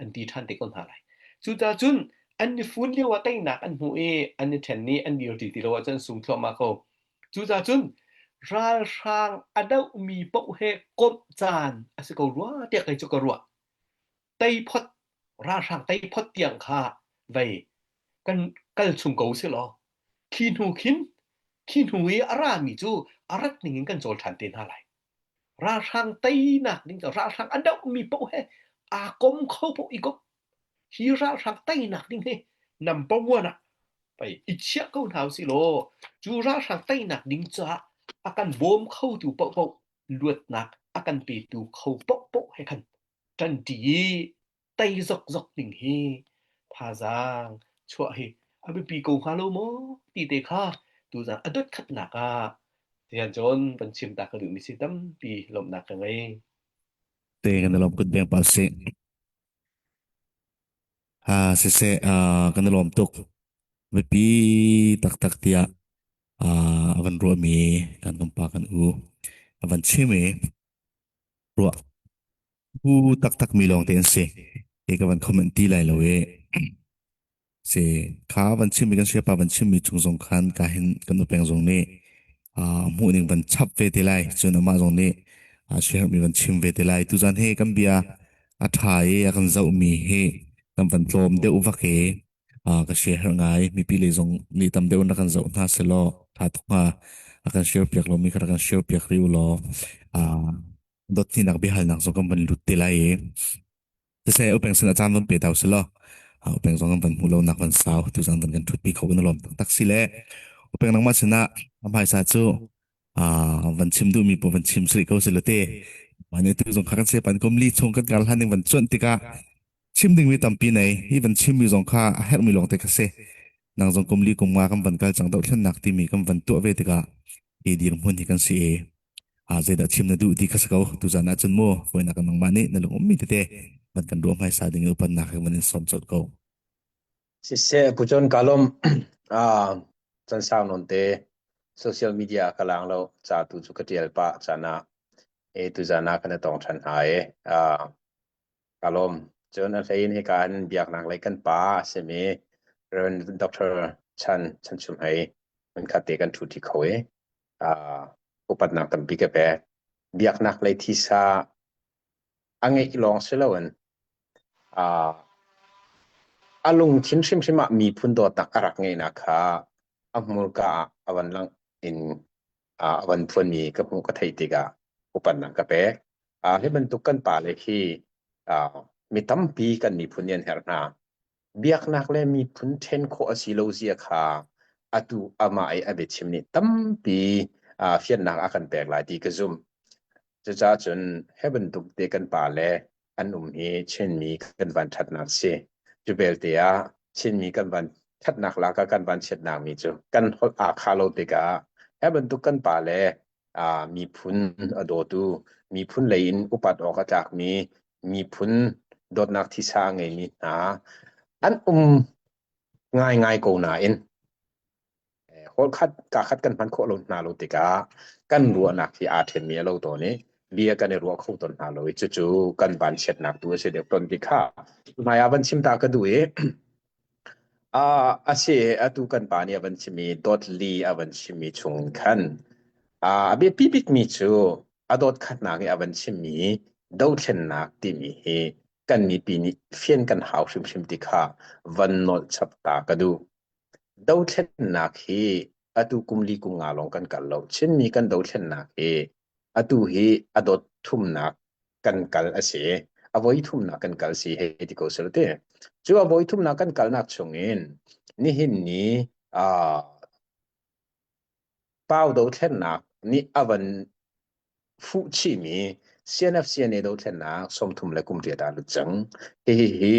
an ti ṭhan te ko hna lai. Cucaah cun an i fun lio ah teinak an hmuh i an i ṭhen i an dirṭi ti lo ahcun an sung thluahmah ko. Cucaah cun ralhrang a dohmi paoh he komh caan a si ko rua tiah kei cu ka ruah. Tei phot ralhrang tei phot tiang kha vei kan kal chung ko si law khi hnu khin khi hnu i a rami cu a rat ning in kan cawl ṭhan te hna lai. Ralhrang teinak ding cu ralhrang a dohmi paoh he aa kom kho paoh i komh. Hi ralhrang teinak ding hi number one ah pei i chiah ko hna usih law cu ralhrang teinak ding caah a kan bawm khotu paohpaoh luatnak a kan petu kho paohpaoh he khan ṭanṭi i tei zokzok ding hi thazaang chuah hi a biapi ko hnga lo maw ti te kha tuzaan a dot khatnak ah tian cun van chim ta ka duhmi si tampi lawmhnak ka ngei. Te kan i lawm kut beng pal sih. Ha siseh kan i lawm tuk. Biapi taktak tiah a van ruahmi kan kan pa kan u a van chim i ruah Hu taktak mi lawngte an si. Hi ka van comment ti lai lo i si kha van chimmi kan siapa van chimmi chung zong khan ka hin kan upeng zong nih uh, hmuh ning van chap ve te lai cun amah zong nih uh, share mi van chim ve te lai tuzan he kan bia a tha i a kan zoh mi hi kan van tlawm deuh vak i uh, ka share her ngai mipi le zong nih tam deuh na kan zoh hna selaw tha tuk hnga a kan share piak lo mi kha kan share piak riu law uh, dotninak biahalnak zong kan van lut te lai i siseh upeng sin a caan van pe tau selaw upeng zong kan van hmuh lo nak van sau tu zang van kan thut pi kho kan lawm taktak si le upeng nangmah sinah a hmaisa cu van chim duhmi po van chim sri ko silo te mane tu zong kha kan se pan kom li chung kan kar hlan ding van chuan tikah chim dingmi tampi nei hi van chimmi zong kha a herhmi lawng te kha si nang zong kum li kum nga kan van kal cang dohthlennak timi kan van tuah ve tikah hi dirhmun hi kan si i ah zeidah chim na duh ti kha si ko tuzan ahcun mu hawinak nangmah nih na lung ummi tete van kan ruah hmaisa ding i upannak he van in sawm colh ko. Siseh Pu John ka lawm. Ah, can sau nawn te social media ka lang lo ca tu cu ka tial pah caan ah e tuzan ah kan i tong ṭhan hna i ah ka lawm. Cun a hlei in hika in biaknak lei kan pa a simi Reverend Dr. Chan Chan Chum Hei hmunkhat te kan ṭhu ṭi kho i ah upatnak tampi ka pek. Biaknak lei thisa a ngeih lawng si loin ah a lungthin hrimhrim ah miphun dawtnak a rak ngeihnak kha a hmurka ah a van langh in a van phuanmi ka hmuh ka theih tikah upatnak ka pek. Hi bantuk kan pale hi mi tampi kan miphun nih an herh hna. Biaknak le miphun ṭhen khawh a si lo zia kha atu amah i a biachim nih tampi fiannak a kan pek lai ti ka zumh. Cucaah cun hi bantuk te kan pale an um hi Chinmi kan van ṭhatnak si. Cu belte ah Chinmi kan van ṭhatnak lak ah kan van chiatnak mi cu kan holh aa khah lo tikah hi bantuk kan pale aa miphun a dawtu, miphun lei in upat awk a tlakmi, miphun dawtnak thisa a ngeimi hna an um ngaingai ko nain Holh khat kaa khat kan hman khawh lo hna lo tikah kan ruahnak hi aa ṭhenmi a lo tawn i bia kan i ruah kho tawn hna lo i cucu kan vanchiatnak tu a si deuh tawn ti kha hmai ah van chim ta ka duh i uh, a si atu kan pa nih a van chimmi dot li a van chimmi chung khan uh, a biapi bikmi cu a dot khatnak i a van chimmi dothlennak timi hi kan mipi nih fian kan hau hrimhrim ti kha van nolh chap ta ka duh. Dothlennak hi atu kum li kum nga lawng kan kal lo. Chinmi kan dothlennak hi atu hi a dot thumnak kan kal a si. A voi thumnak kan kal si hei ti ko sel ti. Cu a voi thumnak kan kalnak chungin nihin ni uh, Pau dothlennak nih a van fuh chihmi CNF CNA dothlennak 30 le kum riat ah lut cang. Hihi hi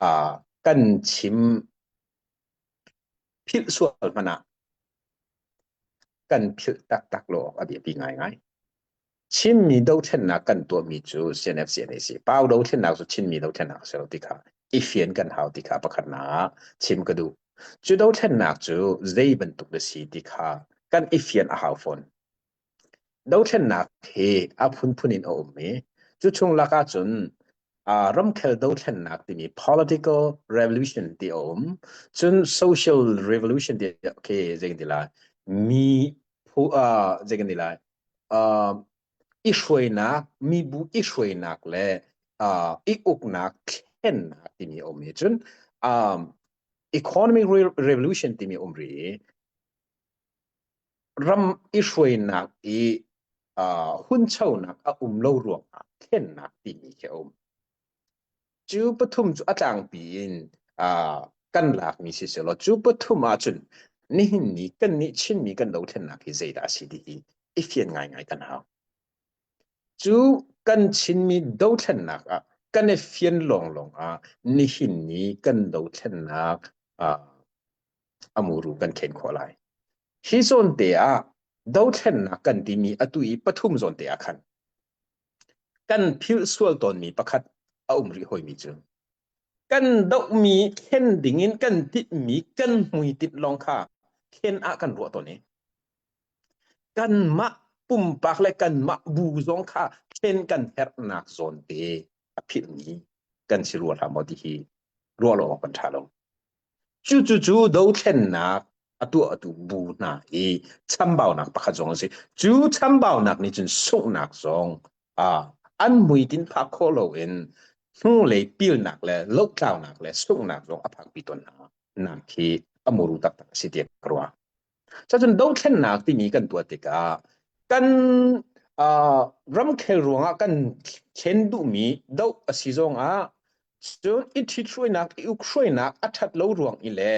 uh, kan chim philh sual hmanh ah kan philh taktak lo awk a biapi ngaingai. Chinmi dothlennak kan tuahmi cu CNF CNA si. Pau dothlennak cu Chinmi dothlennak a si lo ti kha i fian kan hau ti kha pakhatnak ah chim ka duh. Cu dothlennak cu zei bantuk na si ti kha kan i fian a hau fawn. Dothlennak hi a phunphun in a um i cu chung lak ahcun uh, ramkhel dothlennak timi political revolution ti a um cun social revolution ti okay zei ti lai mi phu uh, zei kan ti lai uh, i hruainak mibu i hruainak le uh, i uknak thlennak timi a um i cun um, economic revolution timi a um rih i ram i hruainak i uh, hunchonak a um lo ruangah thlennak timi khi a um. Cu pathum cu a tlangpi in uh, kan lakmi si selaw cu pathum ahcun nihin ni kan nih Chinmi kan dothlennak hi zeidah a si ti hi i fian ngaingai kan hau. Cu kan Chinmi dothlennak ah kan i fian lawnglawng ah nihin ni kan dothlennak uh, a muru kan khen khawh lai. Hi zawn te ah dothlennak kan timi atu i pathum zawn te ah khan kan philh sual tawnmi pakhat a um rih hoimi cu kan dohmi thlen dingin kan tinhmi kan hmuitinh lawng kha thlen ah kan ruah tawn i kanmah pumpak le kanmah bu zong kha thlen kan herhnak zawn te a philhmi kan si rua hlah maw ti hi ruah lo awk kan ṭha lo. Cucu dothlennak a tuahtu bu hna i chambaunak pakhat zong a si. Cu chambaunak nih cun sunghnak zong ah an hmuitinh phak khawh loin hnulei pilnak le lohtlaunak le sunghnak zong a phakpi tawn hna nak khi a muru taktak a si tiah ka ruah. Cucun dothlennak timi kan tuah tikah kan uh, ramkhel ruangah kan thlen duhmi doh a si zongah cun i ṭhithruainak i ukhruainak a ṭhat lo ruang i le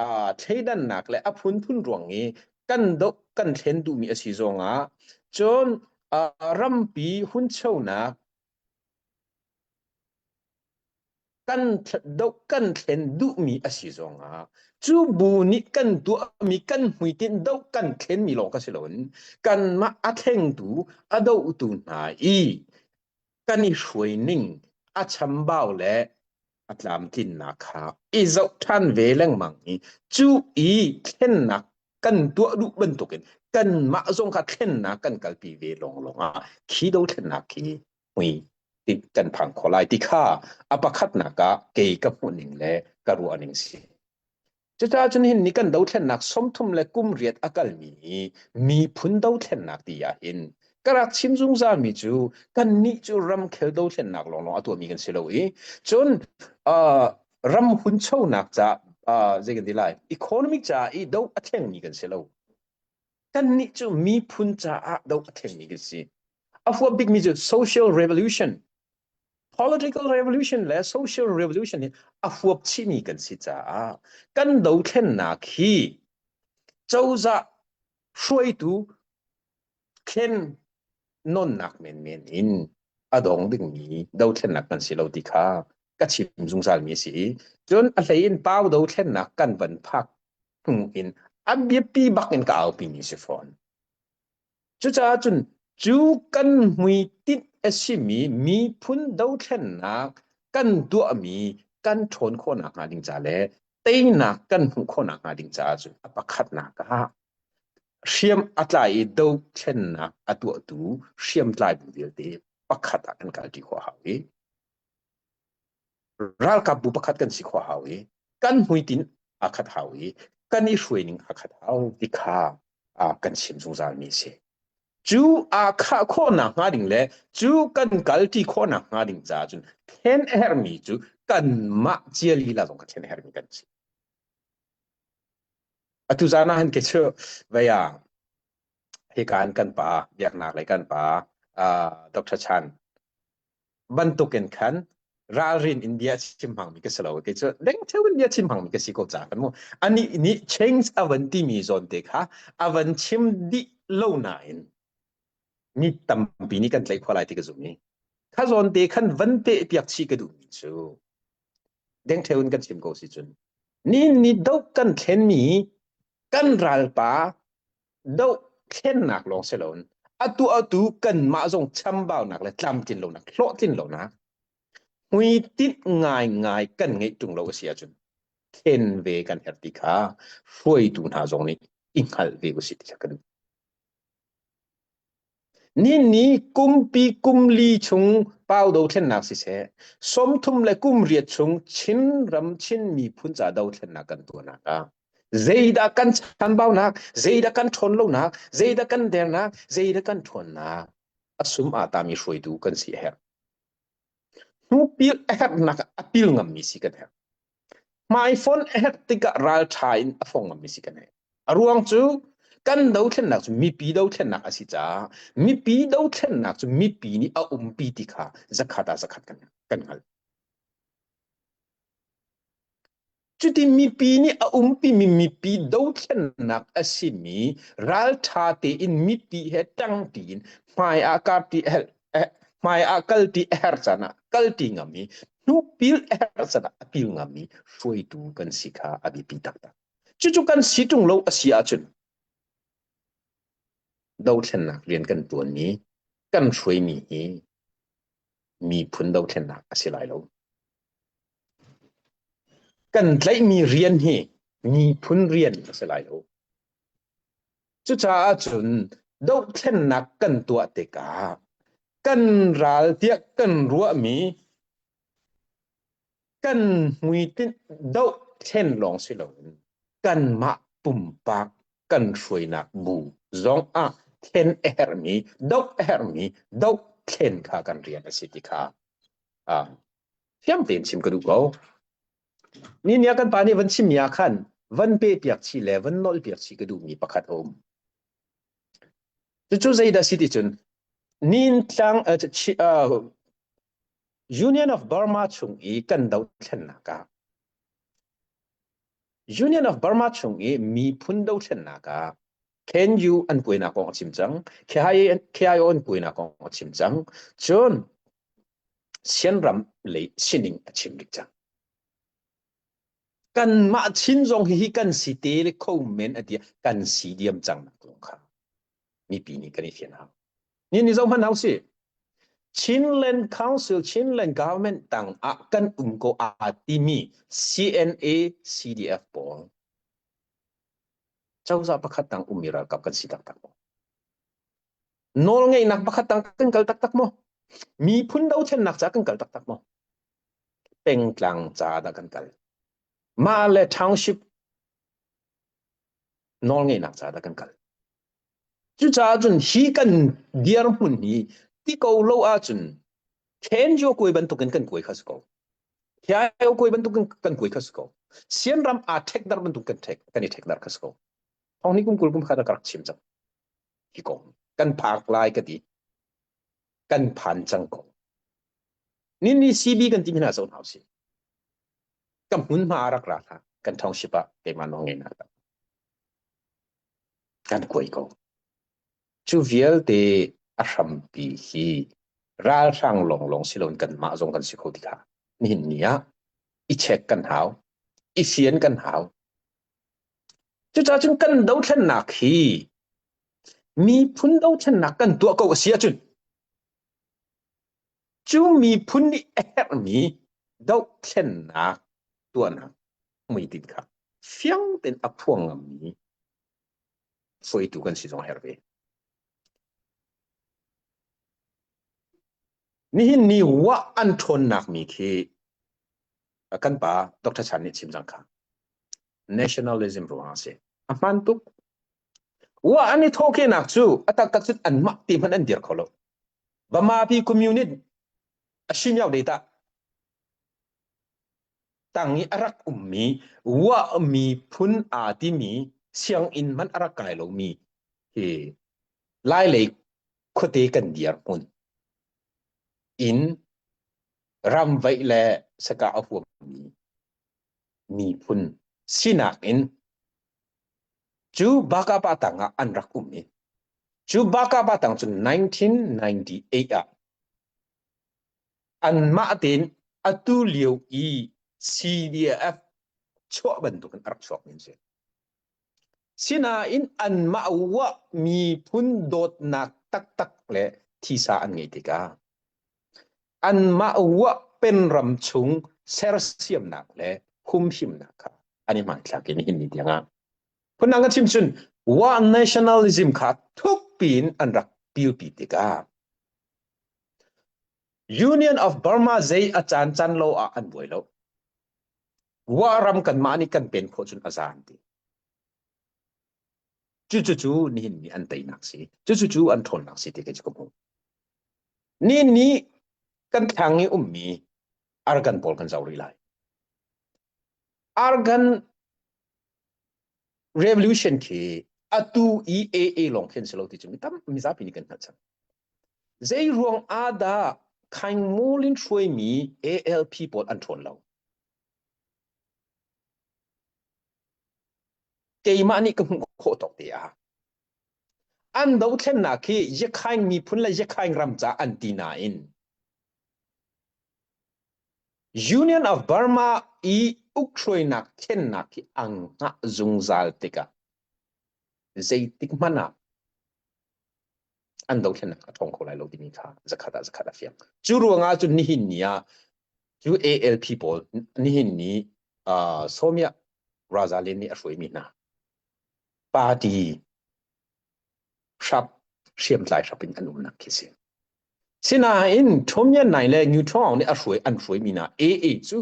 uh, thleidannak le a phunphun ruang i kan doh kan thlen duhmi a si zongah cun uh, rampi hunchonak kan doh kan thlen duhmi a si zongah cu bu nih kan tuahmi kan hmuitinh doh kan thlenmi lawng ka si loin kanmah a thlengtu a dohtu hna i kan i hruai ning a chambau le A tlamtlinnak kha i zoh ṭhan ve lengmang i cu i thlennak kan tuah duh bantukin kanmah zong kha thlennak kan kalpi ve lawnglawng ah khi dothlennak khi hmui kan phang kho lai ti kha a pakhatnak ah kei ka hmuhning le ka ruahning si. Cucaah cun hin ni kan dothlennak 30 le kum riat a kalmi hi miphun dothlennak ti ah hin ka rak chim zungzal mi cu kannih cu ramkhel dothlennak lawnglawng a tuahmi kan si lo i cun uh, ram hunchonak ca uh, zei kan ti lai economic ca i do a thlengmi kan si lo. Kannih cu miphun caah do a thlengmi kan si. A huap bikmi cu social revolution political revolution le social revolution hi a huap chihmi kan si caah kan dothlennak hi cozah hruaitu thlen nonnak menmen in a dong dingmi dothlennak kan si lo ti kha ka chim zungzal mi si i cun a hlei in pau dothlennak kan van phak hnu in a biapi bak in ka aupi mi si fawn. Cucaah cun cu kan hmuitinh a simi miphun dothlennak kan tuahmi kan ṭhawn khawhnak hnga ding ca le teinak kan hmuh khawhnak hnga ding caah cun a pakhatnak ah hriam a tlai i dothlennak a tuahtu hriamtlai bu vialte pakhat ah kan kalṭi khawh a hau i ralkapbu pakhat kan si khawh hau i kan hmuitinh a khat hau i kan i hruaining a khat hau ti kha kan chim zungzal mi a si. Cu aa khah khawhnak hnga ding le cu kan kalṭi khawhnak hnga ding caah cun thlen a herhmi cu kanmah cia lila zong kha thlen a herhmi kan si. Atu zan ah hin kei cu vei ah hika in kan pa biaknak lei kan pa Dr. Chan bantukin khan ralrin in bia chim hmangmi ka si lo kei cu dengtheu in bia chim hmangmi ka si ko ca kan mu ani nih change a van timi zawn te kha a van chim dih lo nain mi tampi nih kan tlaih khawh lai ti ka zum i kha zawn te khan van te piak chih ka duhmi cu dengtheu in kan chim ko si cun ni ni do kan thlenmi kan ralpa dohthlennak lawng si loin atu atu kanmah zong chambaunak le tlamtlin lonak hlawhtlin lonak hmuitinh ngaingai kan ngeih ṭung lo a si ahcun thlen ve kan herh ti kha hruaitu hna zong nih i hngalh ve usih ti kha ka duh. Ni ni kumpi kumli chung pau dothlennak siseh, 30 le kum riat chung Chinram Chin miphun ca dothlennak kan tuahnak ah zeidah kan chanbaunak, zeidah kan ṭhawn lonak, zeidah kan dernak, zeidah kan ṭhawnnak a sum aa tami hruaitu kan si a herh. Hnupil a herhnak a pil ngammi si kan herh. Hmaifon a herh tikah ralṭha in a fong ngammi si kan herh. A ruang cu kan dothlennak cu mipi dothlennak a si caah mipi dothlennak cu mipi nih a umpi ti kha zakhat ah zakhat kan, kan hngalh. Cuti mipi nih a umpimi mipi dothlennak a simi ralṭha tein mipi he ṭangṭi in hmai ah karṭi a herh hmai ah kalṭi a herh caan ah kalṭi ngam i hnupil a herh caan ah a pil ngam i hruaitu kan si kha a biapi taktak. Cucu kan si ṭung lo a si ahcun dothlennak rian kan ṭuanmi kan hruaimi hi miphun dothlennak a si lai lo. Kan tlaihmi rian hi miphun rian a si lai lo. Cucaah cun dohthlennak kan tuah tikah kan ral tiah kan ruahmi kan hmuitinh dohthlen lawng si loin kanmah pumpak kan hruainak bu zong ah thlen a herhmi doh a herhmi dohthlen kha kan rian a si ti kha fiang tein chim ka duh ko. Ni nia kan pa nih van chimmi ah khan van pe piak chih le van nolh piak chih ka duhmi pakhat a um. Cucu zeidah si ti cun nintlang uh, Union of Burma chung i kan dothlennak ah Union of Burma chung i miphun dothlennak ah KNU an puainak kong a chim cang KIO an puainak kong a chim cang cun Sianram lei sining a chim rih cang. Kanmah Chin zong hi kan si te le kho men a ti kan si diam cang nak lawng kha mipi nih kan i fian hau. Ni ni zoh hmanh hau si. Chinland Council, Chinland Government tang ah kan um ko aa timi CNA CDF pawl cozah pakhat tang ummi ralkap kan si taktak maw? Nawlngeihnak pakhat tang kan kal taktak maw? Miphun dothlennak ca kan kal taktak maw? Pengtlang ca dah kan kal? Mah le township nawlngeihnak ca dah kan kal? Cucaah cun hi kan dirhmun hi ti ko lo ahcun Khenjo kuai bantukin kan kuai kha si ko. Khiao kuai bantukin kan kuai kha si ko. Sian ram aa ṭhek dar bantuk kan ṭhek kan i ṭhek dar kha si ko. Thong ni kum 20 kum kha ka rak chim cang. Hi kong kan phak lai ka ti. Kan phan cang ko. Ni ni CB kan ti hna zo hna si. Ka hmunhma rak ra hlah. Kan township ah keimah nawl ngei na kan kuai ko. Cu vialte a hrampi hi ralhrang lawnglawng si loin kanmah zong kan si kho ti kha nihin ni ah i check kan hau, i fian kan hau. Cucaah cun kan dothlennak hi miphun dothlennak kan tuah ko a si ahcun cu miphun nih a herhmi dohthlennak tuahnak hmuitinh kha fiang tein a phuang ngammi hruaitu kan si zong a herh ve. Nihin ni wah an ṭhawnnak mi khi kan pa Dr. Chan nih chim cang kha. Nationalism ruang a si. A hmaan tuk. Wah an i thawhkehnak cu a taktak cun anmah ti hmanh an dir kho lo. Bama pi community a shimyau data tang i a rak ummi Wah miphun aa timi sianginn hmanh a rak kai lomi hi Lailei khuate kan dirhmun in ramvaih le sakah a huammi miphun sinak in cu Bakapa tang ah an rak um i cu Bakapa tang cu 1998 ah anmah tein atu lio i CDF chuah bantukin a rak chuakmi an si. Sinain anmah wah miphun dawtnak taktak le thisa an ngeih tikah anmah wah penram chung sersiamnak le humhimnak kha an i hmanthlak i nihin ni tiangah phundang kan chim cun wah nationalism kha thukpi in an rak pilpi tikah Union of Burma zei a caan can lo ah an buai lo. Wa ram kanmah nih kan pen khawh cun a za an ti. Cucu cu nihin ni an teinak si. Cucu cu an ṭhawnnak si ti kei cu ka hmu. Ni ni kan thlang i ummi argan pawl kan zoh rih lai. Argan revolution khi atu i AA lawng khin si lo ti cu mi tam mizapi nih kan hngalh cang. Zei ruang ah dah Khaing Mulin hruaimi ALP pawl an ṭhawn lo? Keimah nih ka hmuh khawh tawk te ah an dothlennak hi Yakhaing miphun le Yakhaing ram ca an ti nain Union of Burma i ukhruainak thlennak hi ang hngah zungzal tikah zeitik hmanh ah an dothlennak a ṭhawng kho lai lo timi kha zakhat ah zakhat a fiang. Cu ruangah cun nihin ni ah cu ALP pawl nihin ni uh, Somia Razalin nih a hruaimi hna party hrap hriamtlai hrap in an umnak khi si. Sinain Thomyan Nai le Nyu Thawng nih a hruai an hruaimi hna AA cu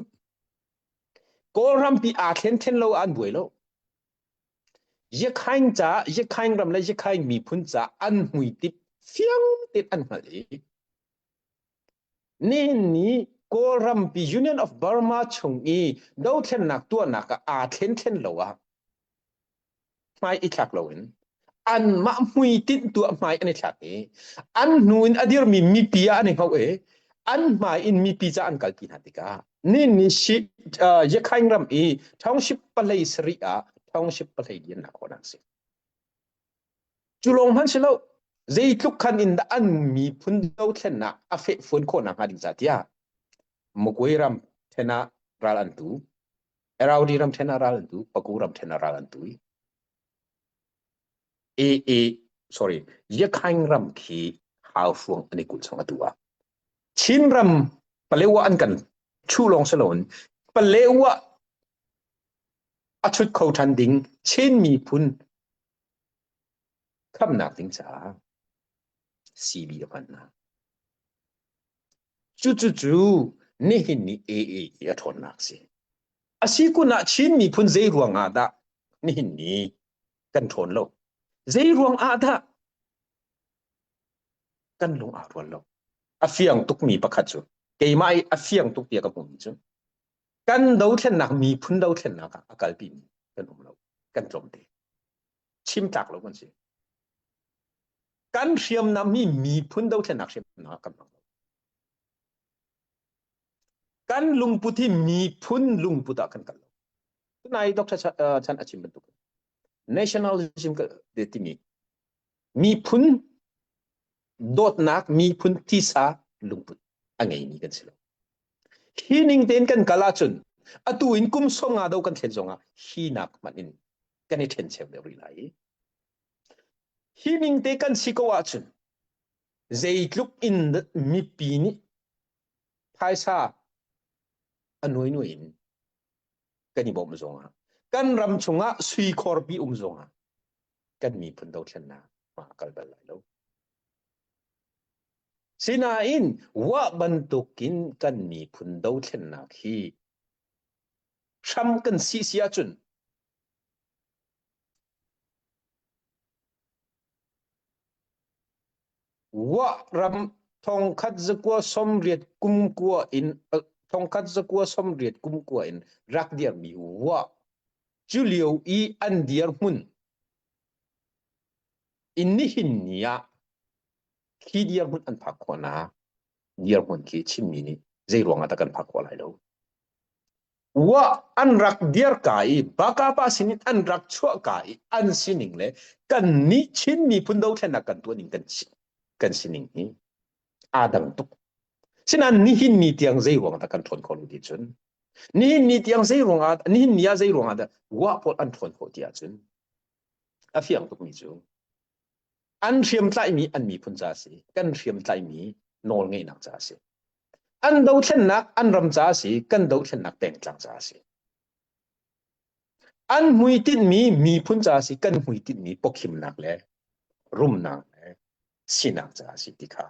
Kawlrampi aa thlen thlen lo an buai lo. Yakhaing ca Yakhaing ram le Yakhaing miphun ca an hmuitip fiang tein an hngalh i nihin ni Kawlrampi Union of Burma chung i dothlennak tuahnak ah aa thlen thlen lo ah hmai i thlak loin anmah hmuitinh tuah hmai an i thlak i an hnu in a dirmi mipi ah an i hngauh i an hmai in mipi ca an kalpi hna tikah ni ni shi Yakhaing ram i township palei sarih ah township palei lian nak khawh si cu lawng hmanh si lo zeitluk khan in dah an miphun dothlennak a feh fuan khawh nak hnga ding ca tiah Magway ram then ah ral an tu Araudi ram then ah ral an tu, Paku ram then ah ral an tu i AA sorry Yakhaing ram khi hau hruang an i kulh chung atu ah. Chinram Palewa an kan chuh lawng si loin Palewa a chut kho ṭhan ding Chin miphun khamnak ding caah CB a hman hna. Cucucu nihin ni AA hi a ṭhawnnak si. A si kun ah Chin miphun zei ruang ah dah nihin ni kan ṭhawn lo? Zei ruang ah dah kan lung aa rual lo? A fiang tukmi pakhat cu keimah i a fiang tuk tiah ka hmuhmi cu kan dothlennak miphun dothlennak ah a kalpimi kan um lo kan tlawmte chim tlak lo kan si kan hriamnam hi miphun dothlennak hriamnam ah kan hmang lo kan lungput hi miphun lungput ah kan kal lo tunai Dr. Chan a chim bantuk nationalism timi miphun dawtnak miphun tisa lungput a ngeimi kan si lo hi ning tein kan kal ahcun atu in kum som nga do kan thlen zongah hi nak hmanh in kan i ṭhen cheu deuh rih lai i hi ning te kan si ko ahcun zeitluk in mipi nih phaisa a nuai nuai in kan i bawmh zongah kan ram chungah sui khorpi um zongah kan miphun dothlennak hma a kal bal lai lo. Sinain wah bantukin kan miphun dothlennak hi hram kan si si ahcun wah ram thongkhat zakua somriat kumkua in thongkhat zakua somriat kumkua in rak dirmi wah cu lio i an dirhmun in nihin ni ah khi dirhmun an phak khawhnak dirhmun khi Chinmi nih zei ruang ah dah kan phak khawh lai lo. Wa an rak dir ka i Bakapa sinin an rak chuah ka i an sining le kan nih Chin miphun dothlennak kan tuah ning kan kan sining hi aa dang tuk. Sinain nihin ni tiang zei ruang dah kan ṭhawn khawh lo ti cun nihin ni tiang zei ruang ah nihin ni ah zei ruang ah dah wa pawl an ṭhawn khawh ti ahcun a fiang tukmi cu an hriamtlaihmi an miphun ca a si kan hriamtlaihmi nawlngeihnak ca a si an dothlennak an ram ca a si kan dothlennak pengtlang ca a si an hmuitinhmi miphun ca a si kan hmuitinhmi pawkhimnak le rumnak le sinak ca a si ti kha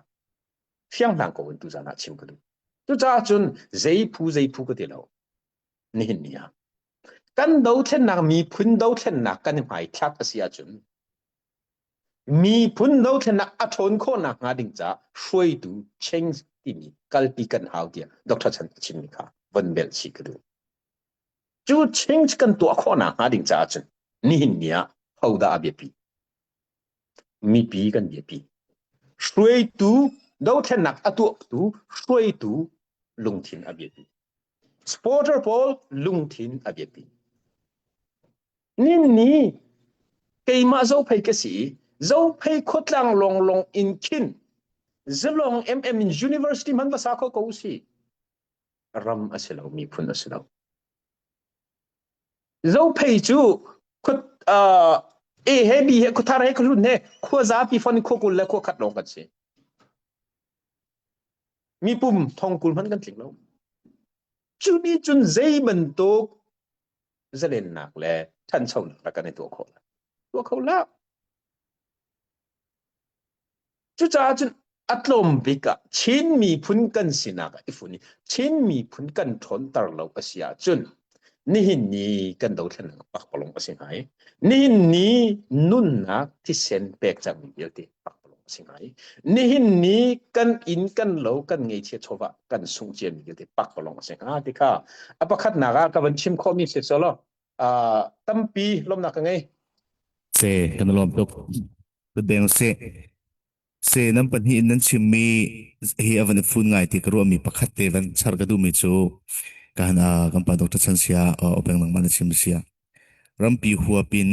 fianghlang ko in tuzan ah chim ka duh cucaah cun zei phu zei phu ka ti lo nihin ni ah kan dothlennak miphun dothlennak kan i hmaithlak a si ahcun miphun dothlennak a ṭhawn khawh nakhnga ding caah hruaitu change timi kalpi kan hau tiah Dr. Chan a chimmi kha von belh chih ka duh. Cu change kan tuah khawh nakhnga ding caah cun nihin ni ah hodah a biapi? Mipi kan biapi. Hruaitu dothlennak a tuahtu hruaitu lungthin a biapi. Supporter pawl lungthin a biapi. Ninni keimah Zophei ka si i Zophei khuatlang lawnglawng in khin zalong MM in university hman va sa kho ko si. Ram a si lo, miphun a si lo. Zophei cu khut uh, A he B he khuathar he khuahlun he khua zapi fon khua kul le khua khat lawng kan si. Mipum thong kul hman kan tling lo. Cu ni cun zei bantuk zalennak le ṭhanchonak rak kan i tuah khawh lai. Tuah kho la. Cucaah cun a tlawm bik ah Chin miphun kan sinak ah i fun i Chin miphun kan ṭhawnter lo a si ahcun nihin ni kan dothlennak pakpalawng a si hnga i nihin ni nunnak thisen pek cangmi vialte pakpalawng a si hnga i nihin ni kan inn kan lo kan ngeichia chawva kan sungh ciami vialte pakpalawng a si hnga ti kha a pakhatnak ah ka van chim khawhmi si solo uh, tampi lawmnak ka ngei Se kan lawm tuk deng se se nan pahnih in nan chimmi hi a van i fun ngai ti ka ruahmi pakhat te van char ka duhmi cu kan uh, kan pa Dr. Chan Sia uh, openg nangmah na chim sia rampi huapin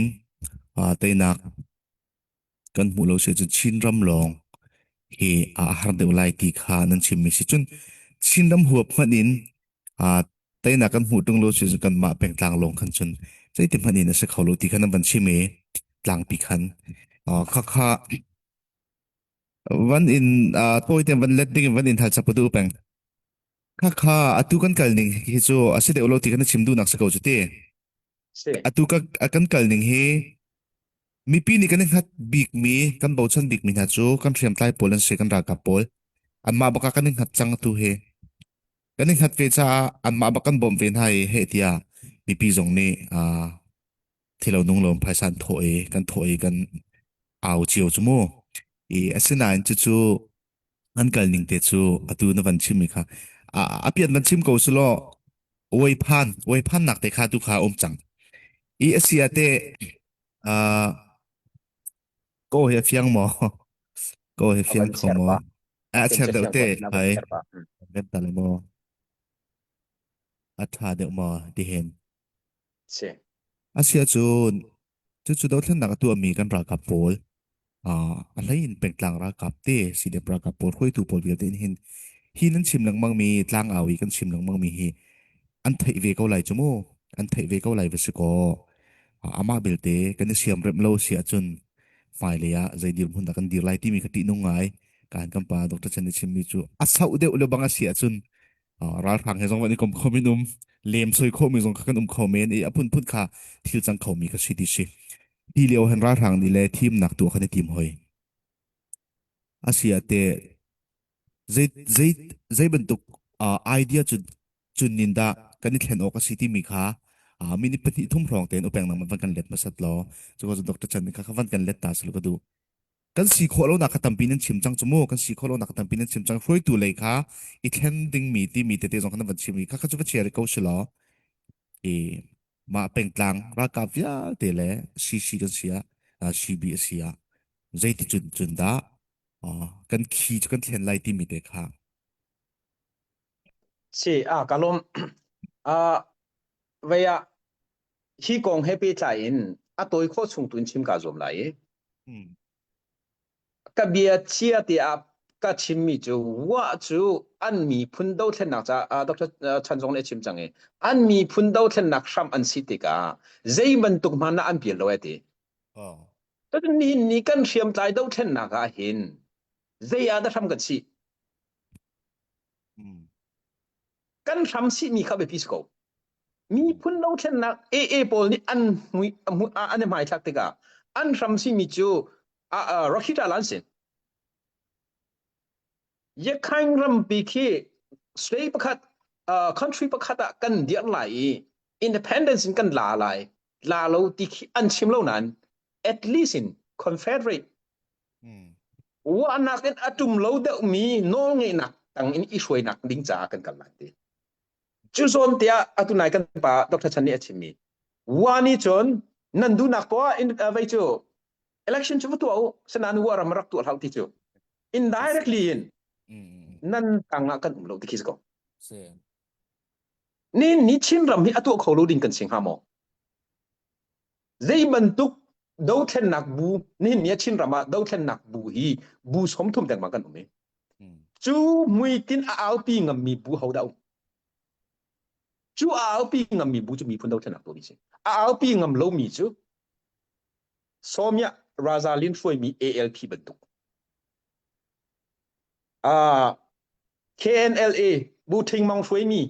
uh, teinak kan hmuh lo si cun Chinram lawng hi a har deuh lai ti kha nan chimmi si cun Chinram huap hmanh in aa teinak kan hmuh ṭung lo si cun kanmah pengtlang lawng khan cun zeiti hmanh in a si kho lo ti kha nan van chim i tlangpi khan khakha. Van in uh, tawi te van let ding in van in hal chap du peng. Kha kha atu kan kal ning hi cu a si deuh lo ti kan chim duhnak si ko cu ti. Si. Atu ka kan kal ning hi mipi nih kan i hngat bikmi kan bochan bikmi hna cu kan hriamtlai pawl an si kan ralkap pawl. Anmah baka kan i hngat cang atu hi. Kan i hngat ve caah anmah bak kan bawmh ve hna i heh tiah mipi zong nih uh, thilo nung lo phaisa an thawh i kan thawh i kan au cio cu mu. I asinain cucu an kal ning te cu atu na van chimmi kha a a pian van chim ko sulaw uai phan uai phan nak te kha tu kha um cang i asia te uh, ko he fiang maw ko he fiang kho maw a cher deuh te hai rem ta le maw a tha deuh maw ti hen Si. Asia cun Cucu dothlennak a tuahmi kan ralkap pawl uh, a hlei in pengtlang ralkap te CDF ralkap pawl hruaitu pawl vialte in hin hi nan chim lengmangmi tlangau i kan chim lengmangmi hi an theih ve ko lai cu mu an theih ve ko lai va si kaw amah belte kan i siamremh lo si ahcun hmailei ah zei dirhmun dah kan dir lai timi kha ṭihnung ngai kan kan pa Dr. Chen nih chimmi cu a sauh deuh le bang a si ahcun ralhrang he zong van i kom kho min um lem soi kho mi zong kha kan um kho men i a phunphun kha thil cang kho mi kha si ti si hi lio han ralhrang nih le thimnak tuah khan i tim hoi asia te zei zei zei bantuk idea cu cun nin dah kan i thlen awk a si timi kha minute pahnih thum hrawng tein upeng nang van kan let hmasat law cu Dr. Chan kha van kan let ta sulu ka duh kan si khawh lonak kha tampi nan chim cang cu mu kan si khawh lonak kha tampi nan chim cang hruaitu lei kha i thlen dingmi timi tete zong kha nan van chim i kha kha cu va chia rih ko si law i mah pengtlang ralkap vialte le CC kan si ah CB a si ah zeiti cun cun dah kan khi cu kan thlen lai timi te kha Si a ka lawm a vei ah hi kong he pehtlai in a tawi khawh chung tu in chim kaa zuam lai i ka bia chia tiah ka chimmi cu wa cu an miphun dothlennak caah Dr. Chan Zong nih a chim cang i an miphun dothlennak hram an si tikah zei bantuk hmanh ah an pial lo ai ti. Oh. Cun nihin ni kan hriamtlai dothlennak ah hin zei ah dah hram kan sih? Kan hram sihmi kha biapi si ko. Miphun dothlennak AA pawl nih an hmui an i hmaithlak tikah an hram simi cu Rakhita an si. Yakhain rampi khi state pakhat country pakhat ah kan dirh lai i independence in kan la lai la lo ti khi an chim lo nain at least in confederate Uahnak in a ṭum lo deuhmi nawlngeihnak tang in i hruainak ding caah kan kal lai ti. Cu zawn tiah atu nai kan pa Dr. Chan nih a chimmi wa nih cun nan duhnak poah in vei cu election cu va tuah u sanain wa ram rak tuah hlah ti cu indirectly in nan tang ah kan um lo ti khi si ko. Ni ni Chin ram hi a tuah kho lo ding kan si hnga maw? Zei bantuk dothlennak bu nihin ni ah Chinram ah dothlennak bu hi bu 30 dengmang kan um i cu muitin a aupi ngammi bu ho dah um cu a aupi ngammi bu cu miphun dothlennak tuahmi si a aupi ngam lomi cu Somya Razalin hruaimi ALP bantuk uh, KNLA Bu Thing Mang hruaimi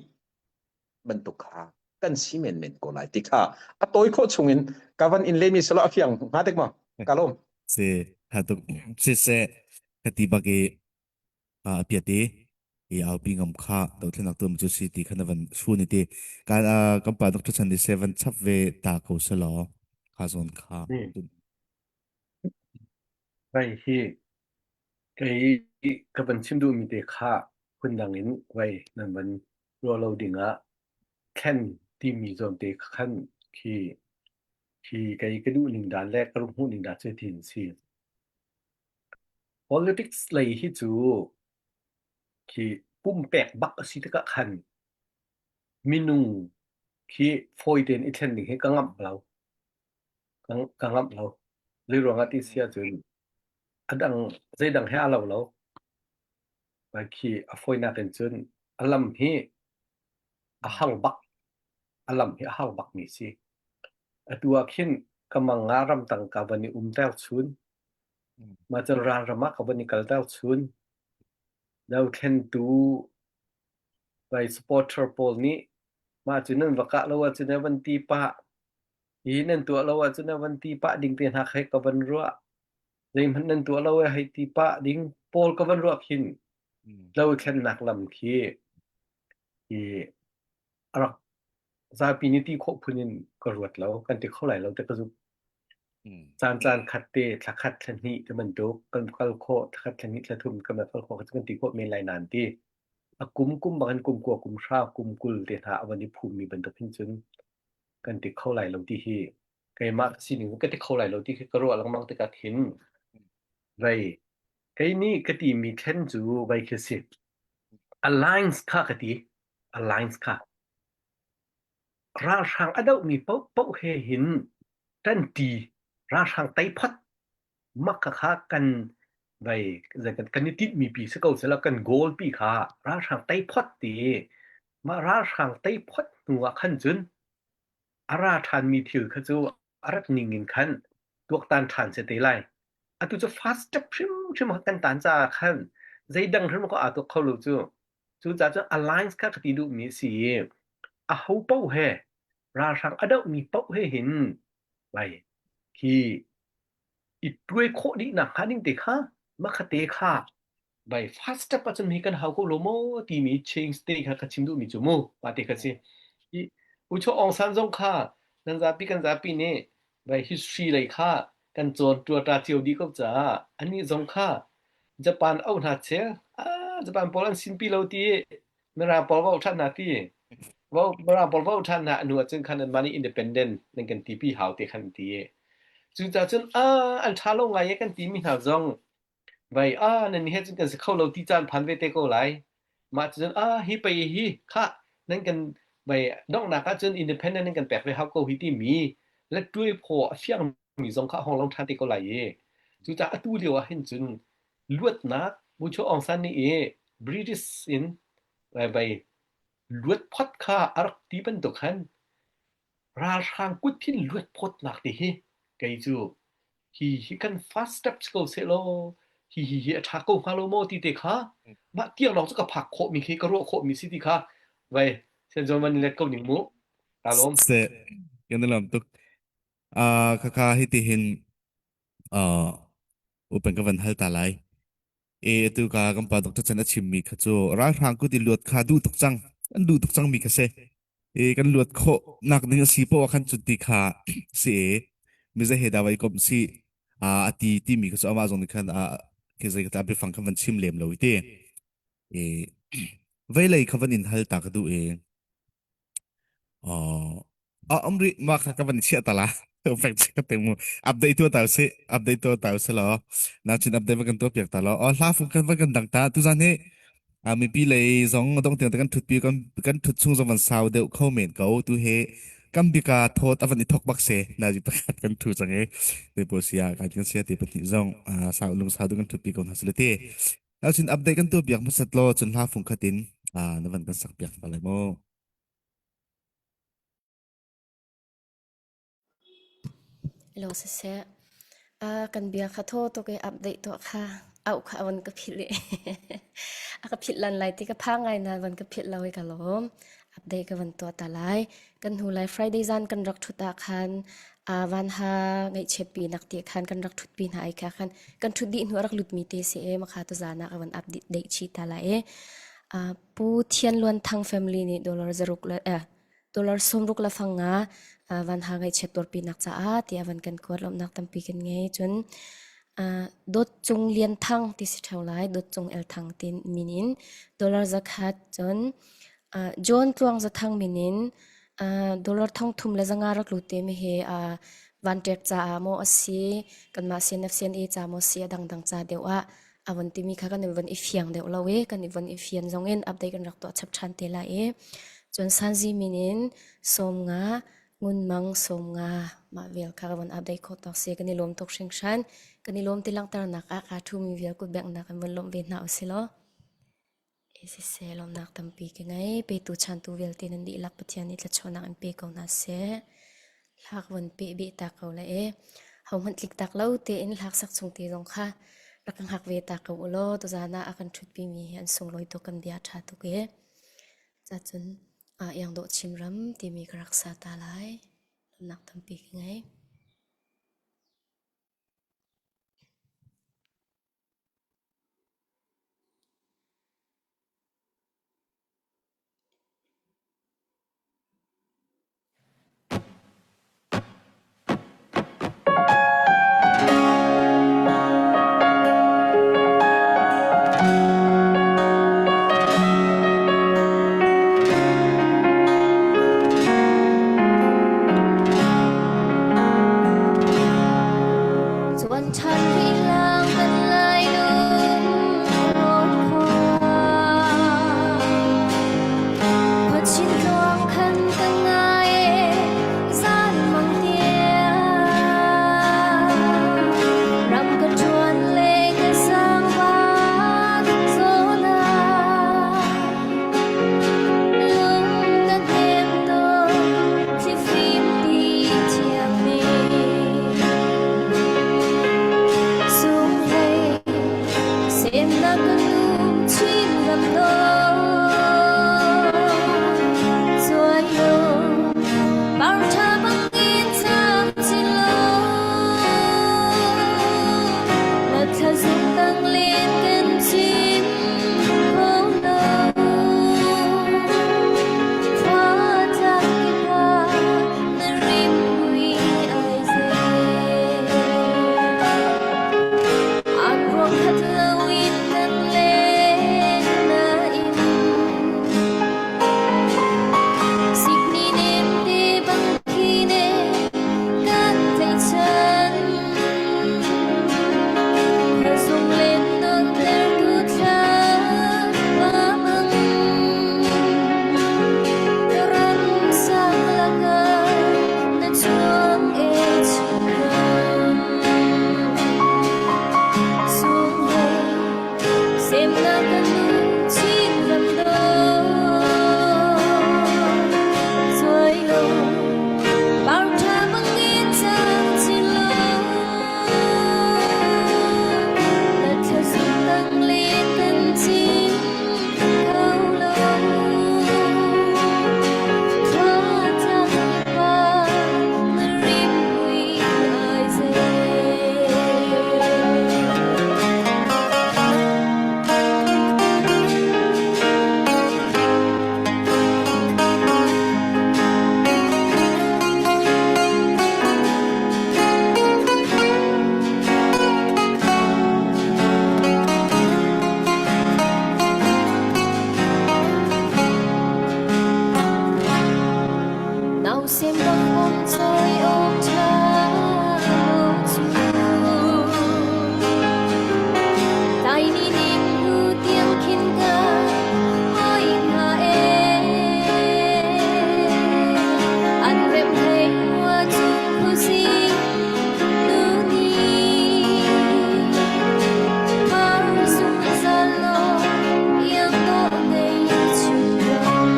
bantuk kha kan si men men ko lai ti kha a tawi khawh chung in ka van in lemi selo a fiang hnga tek ma ka lawm si ha tuk si se ka ti bak i a piat i i aupi ngam kha dothlenak tu cu si ti khan van su ni ti kan kan pa Dr. Chan ni se van chap ve ta ko selo kha zon kha Vai hi kei ka van chim duhmi te kha phundang in vai nan van ruah lo dingah thlen timi zawnte khan khi khi kei ka duh ning dan le ka hmuh ning dan cu tin si. Politics lei hi cu khi pumpek bak a si tikah khan minung khi fawi tein i thlen ding hi ka ngamh lo. Ka, ka ngamh lo. Zei ruangah ti si ahcun a dang zeidang he aa lo lo. Khi a fawinak in cun a lam hi a hang bak. A lam hi a hang bakmi si. Atu ah khin ka mang ah ramtang ka van i umter chun. Mah cun ralram ah ka von i kalter chun. Dothlentu vai supporter pawl nih mah cu nan va kah lo ahcun a van ti pah. Hi nan tuah lo ahcun a van ti pah ding te hna kha ka van ruah. Zeihmanh nan tuah lo e hei ti pah ding pawl ka van ruah khin dothlennak lam khi hi a rak zapi nih ti khawh phun in ka ruat lo. Kan ti kho lai lo ti ka zumh. Caan caan khat te thla khat thla hnih ti bantuk kan kal khawh thla khat thla hnih thla thum kan kal khawh kan ti khawh men lai nain ti a kum kum bang in kum kua kum hra kum 20 te hna a van i phummi bantuk hin cun kan ti kho lai lo ti hi keimah ka sining ka ti kho lai lo ti khi ka ruah lengmang tikah khin vei kei nih ka timi thlen cu vei khi si alliance kha ka ti alliance kha Ralhrang a dohmi paohpaoh he hin ṭanṭi ralhrang tei phot mak kha kan vai kan i tinhmi pi si ko sehla kan goal pi kha ralhrang tei phot ti mah ralhrang tei phot hnu ah khan cun a ra ṭhanmi thil kha cu a rat ning in khan tuaktan ṭhan si te lai. Atu cu fast step hrimhrim kan tan caah khan zeidang hrim ko aa tuak kho lo cu. Cucaah cun alliance kha ka ti duhmi a si i aho paoh he ralhrang a dohmi paoh he hin lai hi i tuai khawh dihnak hnga ding te kha makhate kha bai first step ahcun hi kan hau ko lo maw timi change te kha ka chim duhmi cu mu pa te kha si i U Cho Aung San zong kha nan zapi kan zapi nih bai history lei kha kan cawn ṭuaṭa cio dih ko caah anih zong kha Japan auh hna chel ah Japan pawl an sinpi lo ti Mirang pawl va auh ṭhan hna ti vo Mirang pawl va auh ṭhan hna a hnu ahcun khan anmah nih independent nan kan tipi hau te khan an ti i cucaah cun ah an ṭha lo ngai e kan timi hna zong Vai ah nan he cun kan si kho lo ti caan phan ve te ko lai. Mah cucun ah hi pei hi khah nan kan vai donghnak ahcun independent nan kan pek ve hau ko hi timi le tuai phaw a fiangmi zong kha a hong lo ṭhan te ko lai i cucaah atu lio ah hin cun luatnak Bucho Aung San nih i British in vai vai luat phot kha a rak ti bantuk khan ralhrang kut hin luat phawtnak ti hi kei cu hi hi kan first step si ko sehlaw hi hi hi a ṭha ko hnga lo maw ti te kha mah tiang lawng cu ka phak khawhmi khi ka ruah khawhmi si ti kha vai sen zawn van let ko ning mu ta lawm Se kan lam tuk ah khakha hi ti hin uh upen ka van hal ta lai E atu ka kan pa Dr. Chan a chimmi kha cu ralhrang kut i luat kha duh tuk cang an duh tuk cangmi kha si e kan luat khawh nak ding a si poah khan cu ti kha si e mize he da vai kom si a a ti timi kha cu amah zong nih khan a ke zei ka biafang kha van chim lem lo i ti e veilei kha van in hal ta ka duh e Oh, um rih mah kha ka van chiah ta la. Fek ka te mu. Update tu ta si, update tu ta si lo. Na chin update va kan tu piak ta lo. Oh, hla fung kan va kan dang ta. Tu zan hi a mipi lei zong dong tiang kan thut pi kan kan thut chung zong van sau deuh kho men ko tu he kan bika thot avan i thok bak se na ji pakhat kan thu chang e te po sia ka kan sia te pahnih zong sau lung sau du kan thut pi ko na sile te na chin update kan tu piak masat lo chun hla fung khatin na van kan sak piak ta lai mo Lo siseh, uh, kan bia kha thaw tuk i update tuah kha auh kha a van ka philh i a ka philh lan lai ti ka phang ngai na van ka philh lo i ka lawm. Update ka van tuah ta lai. Kan hnu lai Friday zan kan rak thut ah khan uh, van ha ngaihchiat pi nak ti khan kan rak thut pi hna ai kha khan kan thut dih hnu a rak lut mi te si e makha tu zan ah ka van update chi ta lai e. Uh, Pu Thian Luan Thang family nih dollar zaruk le eh, dollar sawmruk le fang nga van ha ngaihchiat tuarpinak caah tiah van kan kuat lawmhnak tampi kan ngei cun Dawt Cung Lian Thang ti si ṭheo lai Dawt Cung El Thang tin min in dollar zakhat cun John Tluang Zathang min in dollar 3000 le zanga rak lut te mi hi van ṭek caah maw a si kanmah CNF CNA ca maw si a dangdang ca deuh ah a von timi kha kan i von i fiang deuh lo i kan i von i fian zong in update kan rak tuah chap ṭhan te lai i cun Sanzi min in sawmnga ngunmang sawmnga mah vial kha ka von update khawh tawk si kan i lawm tuk hringhran kan i lawm ti langhternak ah kaa ṭhumi vial kut benghnak in von lawmh ve hna usih law Siseh lawmhnak tampi ka ngei. Petu chantu vialte nan dihlak Pathian nih thluachuahnak in pe ko hna seh. Hlak von peh beh ta ko le e. Hohmanh tliktak lo tein hlaksak chung te zong kha rak ka hngak ve ta ko u law tuzaan ah a kan ṭhutpimi hi an sunglawi tuk kan bia a ṭha tuk i cacun Iangdawh Chinram timi ka rak sa ta lai. Lawmhnak tampi ka ngei. Tuan ṭhan rih lang kan lai lung rawn khua. Khuachin tluang khan ka ngai e, zan mang tiang. Ram ka ṭuan le ka sang bak zawn ah. Lung ka hnem tawn, thlifim ti thiang nih. Sunghlei semnak ka lum chin ram dawt. Cuai lo par ṭha bangin cam chin lo. Na thlazung tang len kan chin kho lo. Khua tlak kip ah na rimhmui ai zel. An ruak khat loin kan len nain Sikni nem te bang khi ne kan tlaihchan. Khuazung len nawn tertu thla mamang. Ram sang lakah na chuang e chim. Sunghlei semnak kan chin ram dawt. Cuai lo par ṭha bangin cang chin lo. Na thlazung tang len kan cing kho lo. Thla tlak pa na rimhmui ai zel. Nausem bang om choi om cha lo chu. Tai ni nim hu tiang khin ka hoi nga e. An rem hei hua chung khu sing nu ni. Mar sung za lo yang do nei chu ram.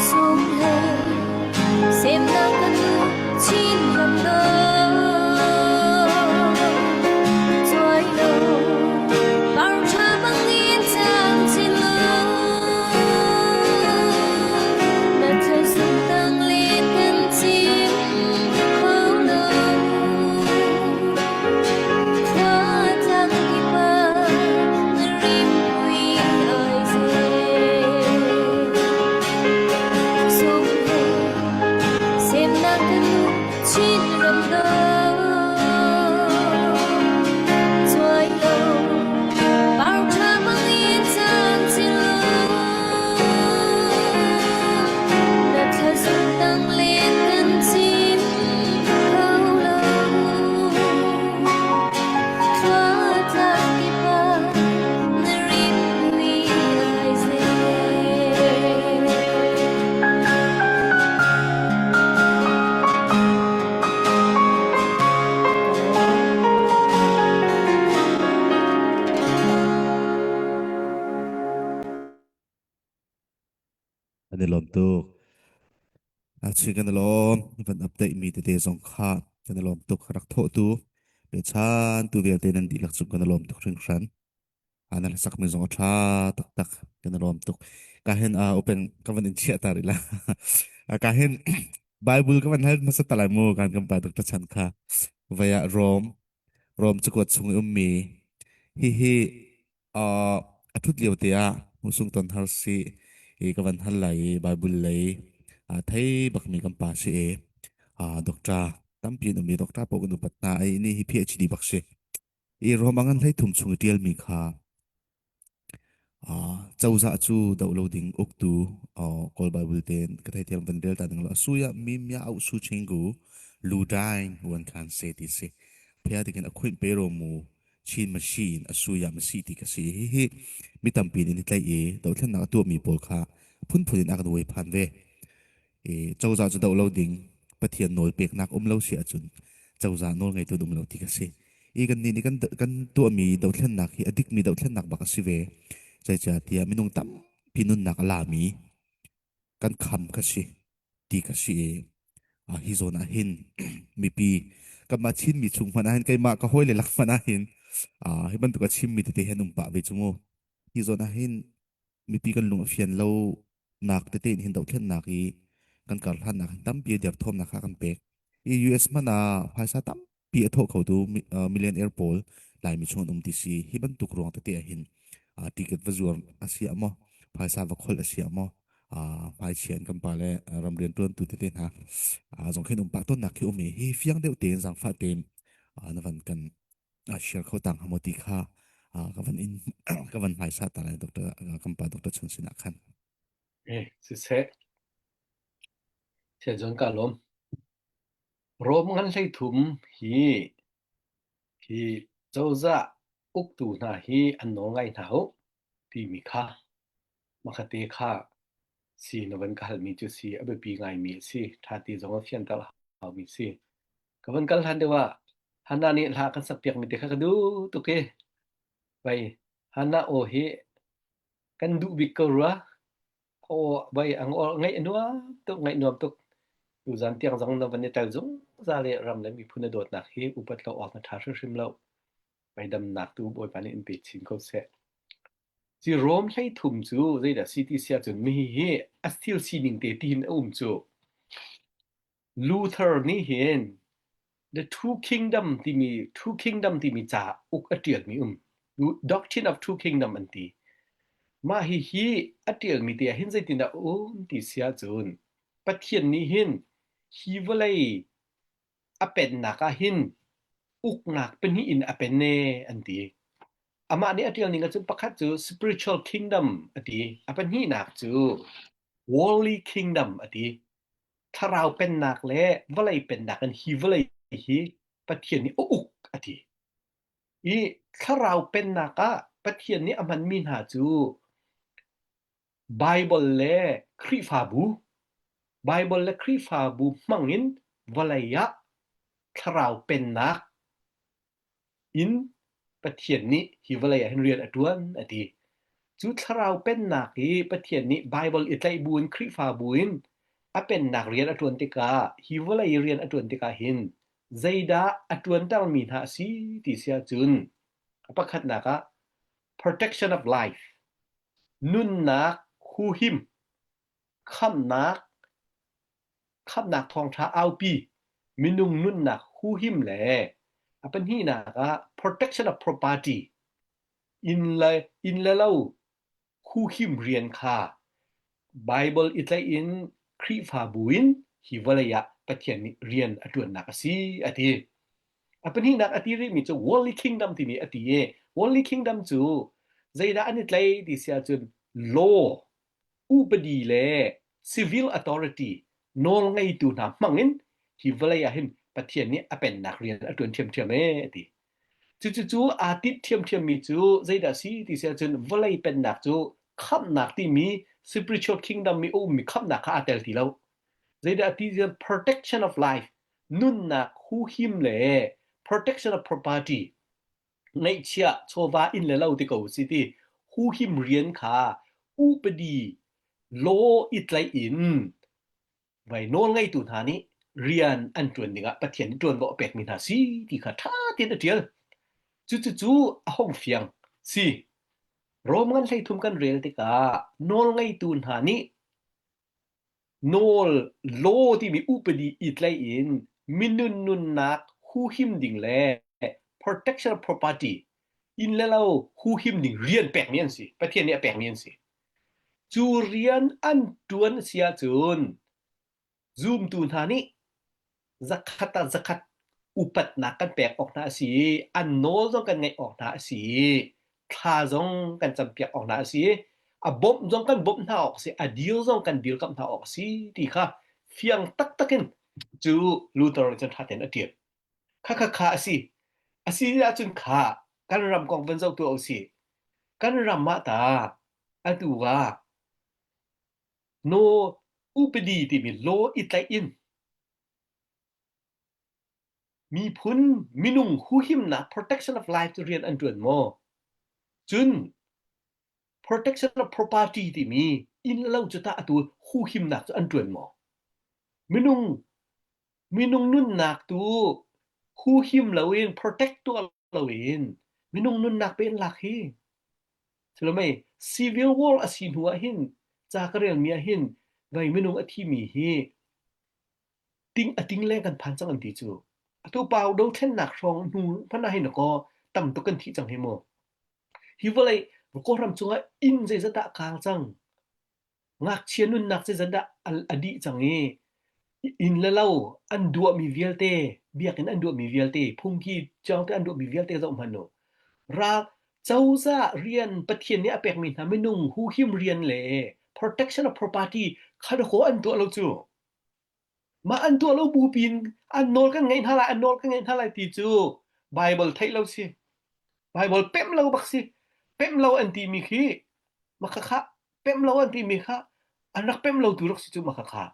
Sunghlei semnak kan nu Chin ram dawt. Cuai lo par ṭha bangin cang chin lo. Na thaizung tang len kan chim kho lo. Khua tlang kip ah na rimhmui ai zel. Sunghlei semnak kan nu Chin ram dawt. Cuai lo par ṭha bangin cang chin lo. Na thlazung tang len kan chim kho lo. Thla tlak kip ah na rimhmui ai zel. An i lawm tuk. Chin kan i lawm. Van update mi tete zong kha kan i lawm tuk. Rak thawh tu pechan tu vialte nan dihlak cung kan i lawm tuk hringhran. Nan hlasak mi zong a ṭha taktak. Kan i lawm tuk. Ka hin uh, open ka van in chiah ta rih la. Ka hin Bible ka van hal hmasa ta lai mu kan kan pa Dr. Chan kha. Vaya Rome Rome cakuat chung i ummi hihi uh, a ṭhut lio te ah hmusung ton har si i ka van hal lai i Bible lei uh, thei bakmi kan pa si i uh, doctor tampi an um i doctor paoh kan upat hna i ni hi PhD bak si. I Rome a ngan 13 chung i ṭialmi kha Cozah cu doh lo ding uktu Kawl Bible tein ka theithiam van rel ta ding lo. Suya mi mya au su chingu lu daing wan khan se ti si. Phia tikin a khuin pe ro mu Chin machine a suya masi ti ka si. Hihi mi tampi nih an i tlaih i dothlennak a tuahmi pawl kha phunphun in a kan uai phan ve. I cozah cu doh lo ding Pathian nawl peknak um lo si ahcun cozah nawl ngeitu um lo ti ka si. I kan nih nih kan kan tuahmi dothlennak hi a dikmi dothlennak bak a si ve. Zeicahtiah minung tampi nunnak a lami kan kham kha si ti kha si i ah, hi zawn ah hin mipi kanmah Chinmi chung hmanh ah hin keimah ka hawile lak hmanh ah hin ah, hi bantuk a chimmi tete hi an um pah ve cu mu. Hi zawn ah hin mipi kan lung a fian lo nak tete in hin dohthlennak i kan kar hlannak hin tampi a derthawmnak kha kan pek. I US hmanh ah phaisa tampi a thawh khotu millionaire pawl Laimi chung an um ti si. Hi bantuk ruang tete ah hin ticket va zuar a si ah maw, phaisa va kholh a si ah maw, hmaichia in kan pa le ramrian tuantu tete hna zong khin um pah tawnnak khi um i hi fiang deuh tein zaangfah tein na van kan share kho tang hamo ti kha ka van in ka van hmaisa ta lai Dr. kan pa Dr. Chun sinah khan. Eh, siseh. Sia John ka lawm. Rom ngan hlei thum hi hi cozah uktu hna hi an nawl ngai hna u timi kha makhate kha si na van ka halmi cu si a biapi ngaimi a si ṭha ti zong a fianter haumi si Ka van kal hlan deuh ah Hannah nih hla kan sakpiakmi te kha ka duh tuk i vai Hannah aw hi kan duh bik ko rua. Aw vai ang aw ngaih a nuam tuk, ngaih nuam tuk. Tuzan tiang zong na van i tel zungzal i ram le miphun a dawtnak hi upat lo awk na ṭha hrimhrim lo. Vai damnak tu Bawipa nih in pe chin ko seh. Ci Rom 13 cu zeidah si ti si ahcun mihi hi a thil sining te tiin a um cu. Luther nih hin The Two Kingdom timi Two Kingdom timi ca uk a ṭialmi um. Doctrine of Two Kingdom an ti. Mah hihi a ṭialmi te ah hin zeitindah a um ti si ahcun Pathian nih hin hi vawlei a pennak ah hin uknak pahnih in a pen ee an ti. Amah nih a ṭial ning ahcun pakhat cu spiritual kingdom a ti. A pahnihnak cu worldly kingdom a ti. Thlarau pennak le vawlei pennak in hi vawlei hi Pathian nih a uk a ti. I thlarau pennak ah Pathian nih a hmanmi hna cu Baibal le Khrihfabu, Baibal le Khrihfabu hmangin vawlei ah thlarau pennak in Pathian nih hi vawlei ah hin rian a ṭuan a ti. Cu thlarau pennak hi Pathian nih Baibal i tlaih bu in Khrihfabu in a pennak rian a ṭuan tikah hi vawlei i rian a ṭuan tikah hin zeidah a ṭuantermi hna a si ti si ahcun a pakhatnak ah protection of life nunnak huhim khamhnak Khamhnak thawngṭha aupi, minung nunnak huhim le a pahnihnak ah protection of property, inn le, inn le lo huhim rian kha Baibal i tlaih in Khrihfabu in hi vawlei ah Pathian nih rian a ṭuannak a si a ti. A pahnihnak a ti rihmi cu worldly kingdom timi a ti i worldly kingdom cu zeidah an i tlai ti si ahcun law upadi le civil authority nawlngeitu hna hmangin hi vawlei ah hin Pathian nih a pennak rian a ṭuan ṭhiamṭhiam ee a ti. Cucu aa tinh ṭhiamṭhiammi cu zeidah si ti si ahcun vawlei pennak cu khamhnak timi spiritual kingdom i a ummi khamhnak kha aa tel ti lo. Zeidah ti si protection of life nunnak huhim le protection of property ngeihchiah chawva inn le lo ti ko si ti huhim rian kha upadi law i tlaih in. Vai nawlngeitu hna nih rian an ṭuan dingah Pathian nih ṭuanvo a pekmi hna si ti kha ṭha tein a ṭial. Cucucu a hung fiang. Si. Rom ngan 13 kan rel tikah nawlngeitu hna nih nawl law timi upadi i tlaih in minun nunnak huhim ding le protection of property inn le lo huhim ding rian pekmi an si. Pathian nih a pekmi an si. Cu rian an ṭuan a si ahcun zumtu hna nih zakhat ah zakhat upatnak kan pek awk hna a si i an nawl zong kan ngaih awk hna a si i thla zong kan campiak awk hna a si i a bawmh zong kan bawmh hna awk a si, a dil zong kan dirkamh hna awk a si ti kha fiang taktak in cu Luther nih cun ṭha tein a ṭial. Khakha kha a si. A si ahcun kha kan ram kong van zoh tuah usih. Kan ram ah ta atu ah no upadi timi law i tlaih in miphun minung huhimnak protection of life cu rian an ṭuan maw? Cun protection of property timi inn lo cu tah atu huhimnak cu an ṭuan maw? Minung Minung nunnak tu huhim loin protect tuah loin minung nunnak pe in lak hi Salome civil war a si hnu ah hin ca ka relmi ah hin vai minung a thimi hi ting a ting leng kan phan cang an ti cu atu pau dothlennak hrawng hnu hmanh ah hin kaw tam tuk kan thih cang hi mu hi vawlei Kawlram cungah inn zeizat dah kaang cang Ngakchia nunnak zeizat dah a dih cang i inn le lo an duahmi vialte, biakinn an duahmi vialte, phungki tiangte an duahmi vialte zoh hmanh u. Ral cozah rian Pathian nih a pekmi hna minung huhim rian le protection of property kha dakaw an tuah lo cu. Mah an tuah lo bu pin an nawl kan ngeih hna lai, an nawl kan ngeih hna lai ti cu Bible theih lo si. Bible pemh lo bak si. Pemh lo an timi khi makhakha pemh lo an timi kha an rak pemh lo tu rak si cu makhakha.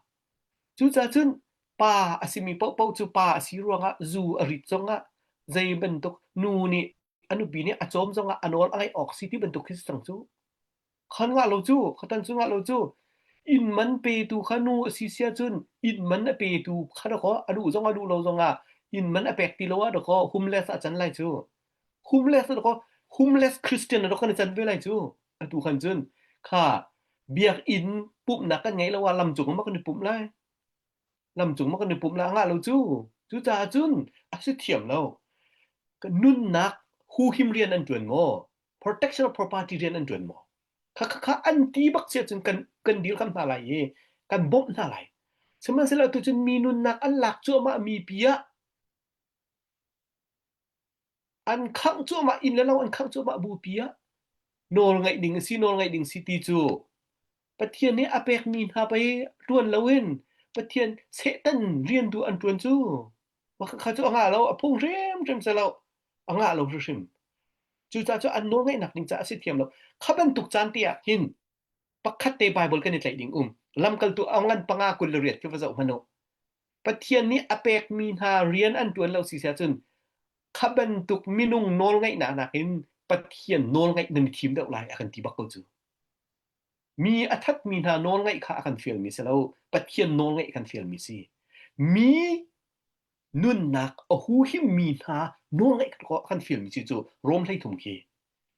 Cucaah cun pa a simi paohpaoh cu pa a si ruangah zu a rit zongah zei bantuk nu nih a nupi nih a cawm zongah a nawl a ngaih awk si ti bantuk khi si cang cu. Khan ngah lo cu, khatan cu ngah lo cu. Inn man petu kha nu a si sia cun inn man a petu kha dakaw a duh zong a duh lo zongah inn man a pek ti lo ah dakaw homeless ah can lai cu. Homeless dakaw homeless Christian dakaw kan i can ve lai cu. Atu khan cun kha biakinn pumhnak kan ngeih lo ah lamcung ma kan i pumh lai. Lamcung ma kan i pumh lai a ngah lo cu. Cucaah cun a si thiam lo. Nunnak huhim rian an ṭuan maw? Protection of property rian an ṭuan maw? Kha kha kha an ti bak sia cun kan kan dirkam hna lai i kan bawmh hna lai. Sihmanhsehlaw tu cun mi nunnak an lak cuahmah mi pi ah an khangh cuahmah inn le lo an khangh cuahmah bupi ah nawl ngaih ding a si nawl ngaih ding si ti cu Pathian nih a pekmi hna pei ṭuan loin Pathian Satan rian tu an ṭuan cu kha cu a ngah lo a phung hrimhrim si lo a ngah lo hrimhrim cucaah cu an nawl ngaihnak ding caah a si thiam lo kha bantuk caan te ah hin pakhat te Bible kan i tlaih ding um lamkaltu awngan panga 28 khi va zoh hmanh u Pathian nih a pekmi hna rian an ṭuan lo si ahcun kha bantuk minung nawlngaihnak nakin Pathian nawlngaih nan i thim deuh lai a kan ti bak ko cu. Mi a thatmi hna nawlngaih kha a kan fialmi si lo, Pathian nawlngaih a kan fialmi si. Mi nunnak a huhimmi hna nawlngaih a kan fialmi si cu Rom 13 khi.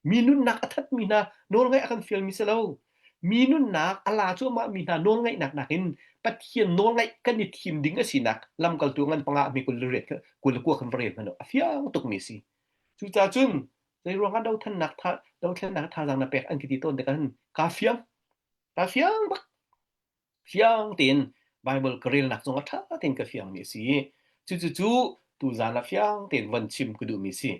Mi nunnak a thatmi hna nawlngaih a kan fialmi si lo. Mi nunnak a la cuahmahmi hna nawlngaihnak nakin Pathian nawlngaih kan i thim ding a sinak lamkaltu ngan panga mi 28 29 kan va rel hmanh a fiang tukmi a si. Cucaah cun zei ruangah dothlennak tha dothlennak thazaang na pek an ka ti tawn tikah hin kaa fiang kaa fiang bak Fiang tein Baibal ka relnak zong a ṭha tein ka fiangmi a si i cucu cu tuzaan ah fiang tein von chim ka duhmi a si.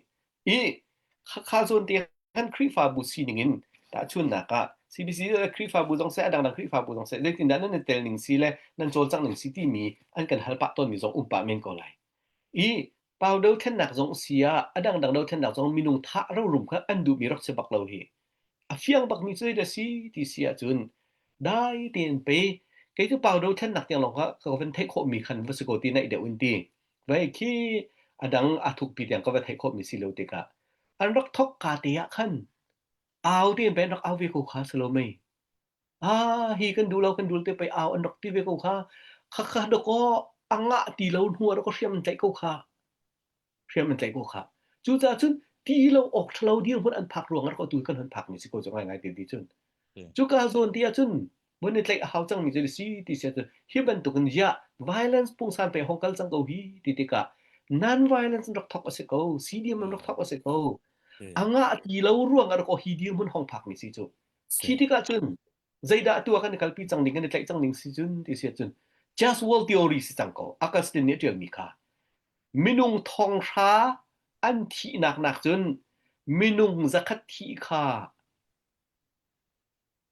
I khakha zawn te khan Khrihfabu sining in tahchunhnak ah CBC Khrihfabu zong seh a dangdang Khrihfabu zong seh zeitindah nan i tel ning si le nan cawlcangh ning si timi an kan hal pah tawnmi zong um pah men ko lai. I pau dothlennak zong si ah a dangdang dothlennak zong minung thah rorum kha an duhmi rak si bak lo hi. A fiang bakmi cu zeidah si ti si ahcun dai tein pe kei cu pau dothlennak tiang lawng kha ka van theih khawhmi khan va si ko ti naih deuh in ti. Vei khi a dang a thukpi tiang ka va theih khawhmi si lo tikah an rak thok ka te ah khan au tein pei an rak au ve ko kha si lo mei. Ah hi kan duh lo kan dul te pei au an rak ti ve ko kha. Khakha dakaw a ngah ti lo hnu ah dakaw hriam an tlaih ko kha. Hriam an tlaih ko kha. Cucaah cun ti lo awk ṭhalo dirhmun an phak ruang ah dakaw tu kan hun phakmi si ko cu ngaingai te ti cun. Cuka zawn ti ahcun vun i tlaih a hau cangmi cu si ti si ahcun hi bantukin ziah violence pungsan pe hong kal cang ko hi ti tikah non-violence in rak thok a si ko, CDM in rak thok a si ko. A ngah ti lo ruang ah dakaw hi dirhmun hong phakmi si cu. Khi tikah cun zeidah atu ah kan i kalpi cang ding kan i tlaih cang ding si cun ti si ahcun just world theory si cang ko Augustine nih a ṭialmi kha minung thonghra an thihnak nak cun minung zakhat thih kha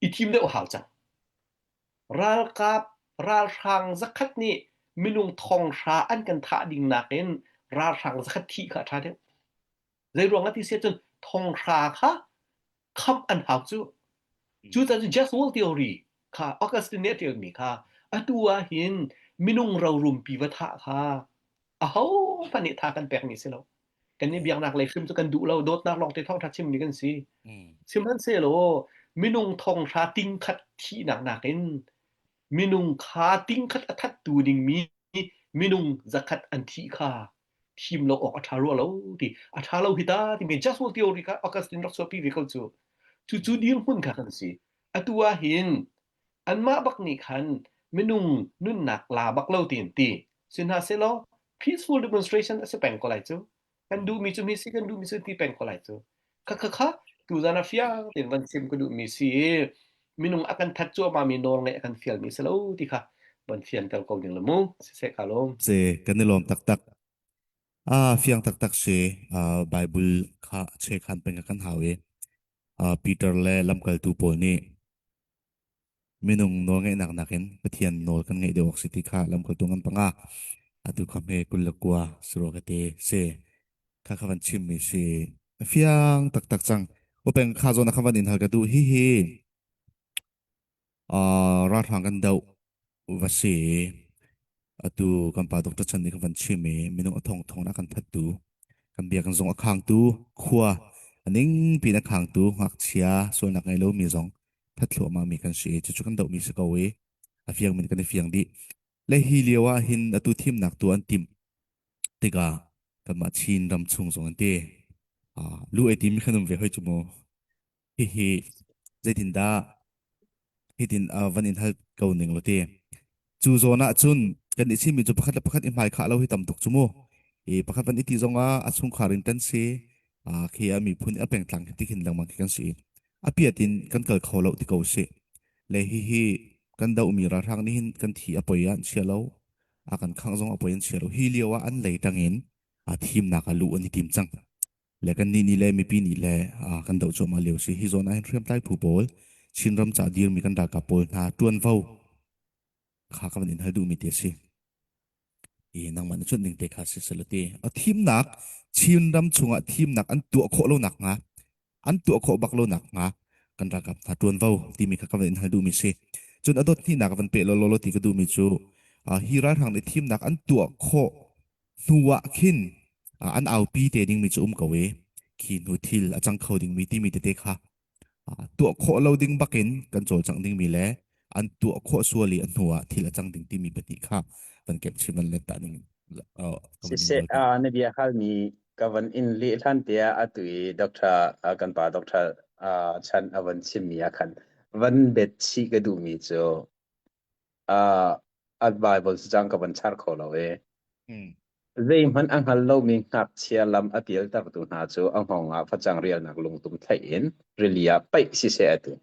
i thim deuh hau cang ralkap ralhrang zakhat nih minung thonghra an kan thah ding nakin ralhrang zakhat thih kha a ṭha deuh zei ruang ah ti si ahcun thonghra kha khamh an hau cu. Cucaah cun just world theory kha Augustine nih a ṭialmi kha atu ah hin minung rorumpi va thah kha ahohmanh nih tha kan pekmi si lo. Kan nih biaknak lei hrim cu kan duh lo, dawtnak lawngte thawngṭha chimmi kan si. Sihmanhsehlaw minung thonghra tingkhat thihnak nakin minung kha tingkhat a thattu dingmi minung zakhat an thih kha thim lo awk a ṭha rua lo ti a ṭha lo hi ta timi just world theory kha Augustine rak chuahpi ve ko cu cu cu dirhmun kha kan si atu ah hin anmah bak nih khan minung nunnak la bak lo tiin ti sihmanhsehlaw peaceful demonstration a si peng ko lai cu kan duhmi cu mi si kan duhmi cu ti peng ko lai cu kha kha kha tuzan ah fiang tein van chim ka duhmi si i minung a kan that cuahmah mi nawl ngeih a kan fialmi si lo ti kha van fianter ko ding la mu siseh ka lawm Se kan i lawm taktak. Ah fiang taktak si. Ah Bible kha che khan peng kan hau i ah Peter le lamkaltu pawl nih minung nawlngeihnak nakin Pathian nawl kan ngeih deuh awk si ti kha lamkaltu ngan panga atu kha hme 29 siro ka te si kha kha van chim mi si a fiang taktak cang upeng kha zawn kha van in hal ka duh hi hi ralhrang kan doh va si Atu kan pa Dr. Chan nih ka van chim i minung a thongthong a kan thattu, kan biakinn zong a khangtu, khua a ning piin a khangtu, ngakchia sualnak ngei lomi zong that thluahmah mi kan si i cucu kan dohmi si ko i a fiang min kan i fiang dih. Le hi lio ah hin atu thimnak tu an timh tikah kanmah Chin ram chung zong an ti. Ah, lu ei timi khan um ve hoi cu mu. Hihi zeitindah hitin uh, van in hal ko ning lo ti. Cu zawn ah cun kan i chimmi cu pakhat le pakhat i hmai khah lo hi tam tuk cu mu. I pakhat van i ti zong ah a chungkhar in kan si. Uh, khi a miphun a pengtlang khi ti khin lengmang khi kan si. A piat in kan kal kho lo ti ko si. Le hihi kan dohmi ralhrang nih hin kan thi a poi ah an chia lo. A kan khangh zong a poi an chia lo. Hi lio ah an lei tang in a thimnak a luh an i tim cang. Le kannih nih le mipi nih le kan doh cuahmah lio si. Hi zawn ah hin hriamtlai phu pawl Chinram ca dirmi kan ralkap pawl hna ṭuanvo kha ka van in hal duhmi ti a si. I nangmah na cuanh ning te kha si salati. A thimnak Chinram chungah thimnak an tuah khawh lo nak hnga an tuah khawh bak lo nak hnga kan ralkap hna ṭuanvo timi kha ka van in hal duhmi si. Cun a dot hnihnak van peh law law ti ka duhmi cu hi ralhrang nih thimnak an tuah khawh hnu ah khin an aupi te dingmi cu um ko i khi hnu thil a cang kho dingmi timi tete kha tuah khawh lo ding bakin kan cawlcangh dingmi le an tuah khawh sual i a hnu ah thil a cang ding timi pahnih kha van kep chim van let ta ning Siseh na bia halmi ka van in leh hlan te ah atu i Dr. kan pa Dr. Chan a van chimmi ah khan van bet chih ka duhmi cu a Bible cu cang ka van char kho lo i zeihmanh a hngal lomi ngakchia lam a pialtertu hna cu a hngawng ah facang rialnak lungtum thlaih in rili ah paih siseh a ti.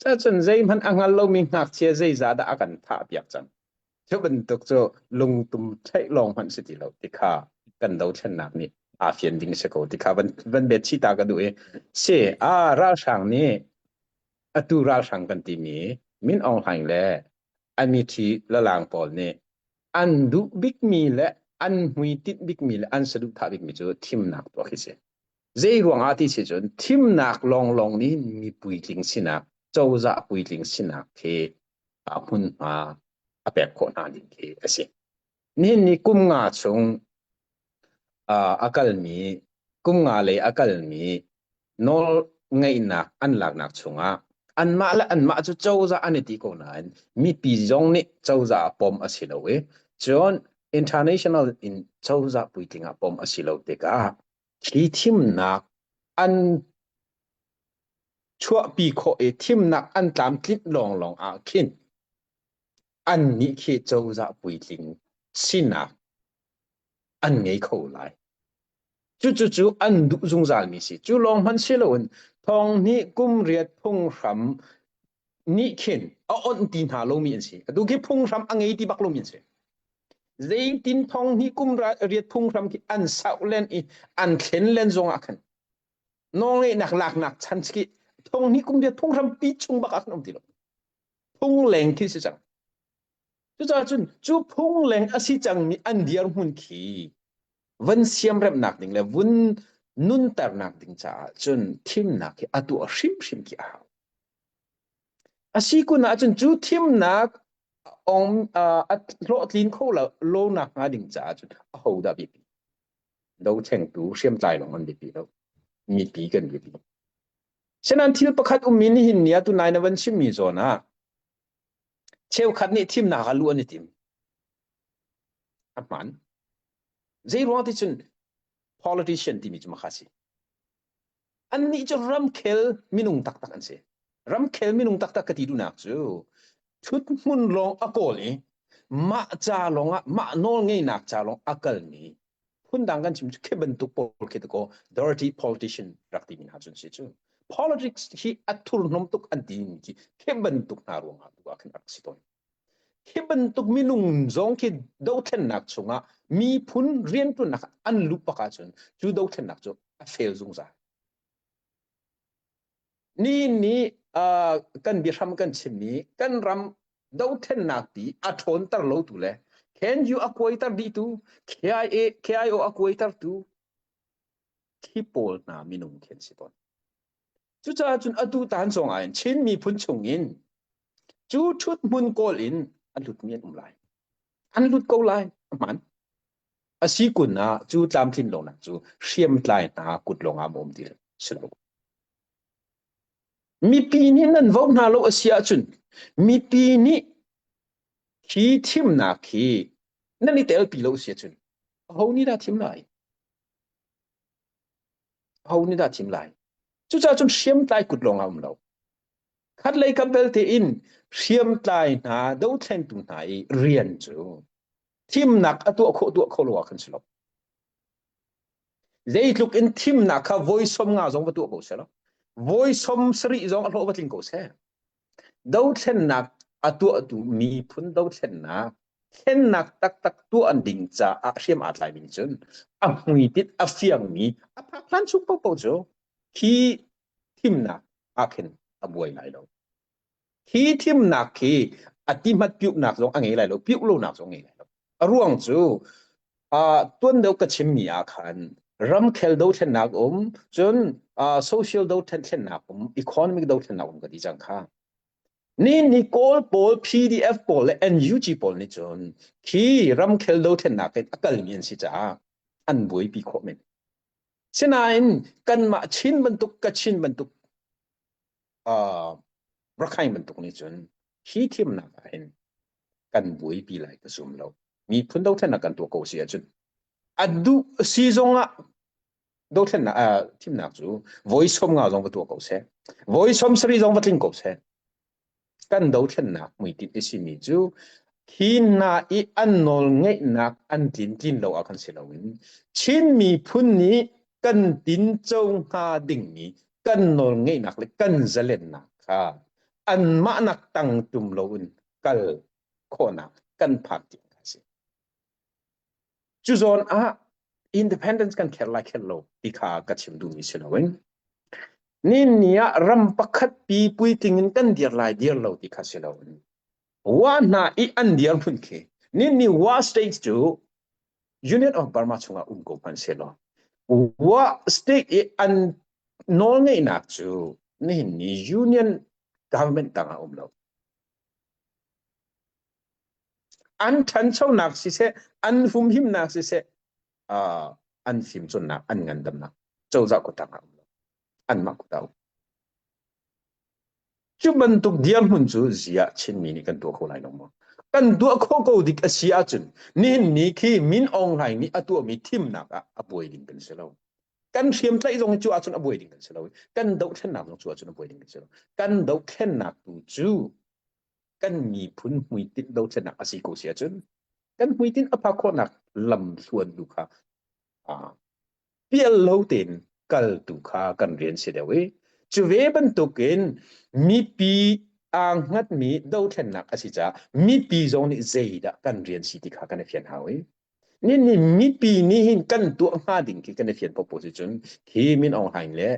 Cacun zeihmanh a hngal lomi ngakchia zeizah dah a kan thahpiak cang. Cu bantuk cu lungtum thlaih lawng hmanh si ti lo ti kha kan dothlennak nih aa fian ding si ko ti kha van van bet chih ta ka duh i si a ralhrang nih atu ralhrang kan timi Min Aung Hlaing le a mithi lalang pawl nih an duh bikmi le an hmuitinh bikmi le an saduhthah bikmi cu thimnak tuah khi si. Zei ruangah ti si cun thimnak lawnglawng nih mi puitling sinak, cozah puitling sinak khi hmunhma a pek khawh hna ding khi a si. Nihin ni kum nga chung a kalmi kum nga lei a kalmi nawl ngeihnak an laknak chungah. Anmah le anmah cu cozah an i ti ko nain mipi zong nih cozah ah pom a si lo i cun international in cozah puitling ah pom a si lo tikah khi thimnak an chuahpi khawh i thimnak an tlamtlinh lawnglawng ah khin annih khi cozah puitling sinak an ngei kho lai. Cucu cu an duh zungzalmi si. Cu lawng hmanh si loin thong hnih kum riat phunghram nih khin a onh ti hna lomi an si. Atu khi phunghram a ngei ti bak lomi an si. Zeitin thong hnih kum riat phunghram khi an sauh len i an thlen len zong ah khan nawlngeihnak laknak chan khi thong hnih kum riat phunghram pi chung bak ah khan um ti lo. Phung leng khi si cang. Cucaah cun cu phung leng a si cangmi an dirhmun khi van siamremhnak ding le vun nunternak ding caah cun thimnak hi a tuah hrimhrim khi a hau. A si kun ahcun cu thimnak ong a hlawhtlin kho lo lonak hnga ding caah cun a ho dah biapi. Dothengtu hriamtlai lawng an biapi lo. Mipi kan biapi. Senan thil pakhat ummi nihin ni ah tunai na van chimmi zawn ah cheukhat nih thimnak ah luh an i tim. A hmaan. Zei ruang ti cun politician timi cu makha si. Annih cu ramkhel minung taktak an si. Ramkhel minung taktak ka ti duhnak cu thut hmun lawng a kawl i mah ca lawng ah mah nawl ngeinak ca lawng a kalmi phundang kan chim cu khi bantuk pawl khi ko dirty politician rak timi hna cun si cu politics hi a thurhnawm tuk an ti mi khi khi bantuk hna ruangah tu ah khin a rak si tawn. Hi bantuk minung zong khi dothlennak chungah miphun rianṭuannak an luh bak ahcun cu dothlennak cu a fail zungzal. Ni ni uh, kan biahram kan chimmi kan ram dothlennak ti a ṭhawnter lo tu le KNU a kuaiter dihtu KIA KIO a kuaiter tu khi pawl hna minung khi an si tawn. Cucaah cun atu tan zong ah hin Chin miphun chungin cu ṭhut hmun kawl in a lutmi an um lai. An lut ko lai. A hmaan. A si kun ah cu tlamtlin lonak cu hriamtlai hna kut lawng ah um ti si lo. Mipi nih nan vote hna lo a si ahcun mipi nih hi thimnak hi nan i telpi lo a si ahcun aho nih dah thim lai? Aho nih dah thim lai? Cucaah cun hriamtlai kut lawng ah um lo. Khatlei kam belte in hriamtlai hna dothlentu hna i rian cu thimnak a tuah khawh tuah kho lo ah khan si lo. Zeitluk in thimnak kha voi som nga zong va tuah ko seh law, voi som sarih zong a hlawh va tling ko seh. Dothlennak a tuahtu miphun dothlennak thlennak taktak tuah ding caah hriam aa tlaimi nih cun a hmuitinh a fiangmi a phak hlan chung paohpaoh cu khi thimnak ah khin a buai lai lo. Khi thimnak khi a tihmat piuhnak zong a ngei lai lo, piuh lonak zong a ngei lai lo. A ruang cu uh, tuan deuh ka chimmi ah khan ramkhel dothlennak um, cun uh, social dothlennak um, economic dothlennak um ka ti cang kha. Ni ni Kawl pawl, PDF pawl le NUG pawl nih cun khi ramkhel dothlennak in a kalmi an si caah an buaipi khawh men. Sinain kanmah Chin bantuk Kachin bantuk uh, Rakhine bantuk nih cun hi thimnak ah hin kan buaipi lai ka zum lo. Miphun dothlennak kan tuah ko si ahcun a duh si zong ah dothlennak uh, thimnak cu voi som nga zong va tuah ko seh. Voi som sari zong va tling ko seh. Kan dothlennak hmuitinh i simi cu hi hna i an nawl ngeihnak an tlin tlin lo ah khan si loin Chin miphun nih kan tinco hnga dingmi kan nawl ngeihnak le kan zalennak kha anmah nak tang tum loin kal khawhnak kan phak tiang kha a si. Cu zawn ah independence kan kher lai kher lo ti kha ka chim duhmi si loin ni ni ah ram pakhat pi puitling in kan dir lai dir lo ti kha si loin wa hna i an dir hmun khi ni ni wa state cu Union of Burma chungah um ko hmanh selaw wa state i an nawlngeihnak cu nihin ni Union government tangah um lo An ṭhanchonak siseh, an humhimnak siseh, uh, an fimcawnnak, an ngandamnak cozah kut ah um lo. Anmah kut ah um. Cu bantuk dirhmun cu ziah Chinmi nih kan tuah kho lai lo maw? Kan tuah khawh ko dik a si ahcun nihin ni khi Min Aung Hlaing nih a tuahmi thimnak ah a buai ding kan si lo. Kan hriamtlaih zong hi cu ahcun a buai ding kan si lo. Kan dohthlennak zong cu ahcun a buai ding kan si lo. Kan dohthlennak tu cu kan miphun hmuitinh dohthlennak a si ko si ahcun kan hmuitinh a phak khawhnak lamthluan tu kha pial lo tein kal tu kha kan rian si deuh i cu ve bantukin mipi aa hngatmi dothlennak a si caah mipi zong nih zeidah kan rian si ti kha kan i fian hau i ni ni mipi nih hin kan tuah hnga ding khi kan i fian popo si cun khi Min Aung Hlaing le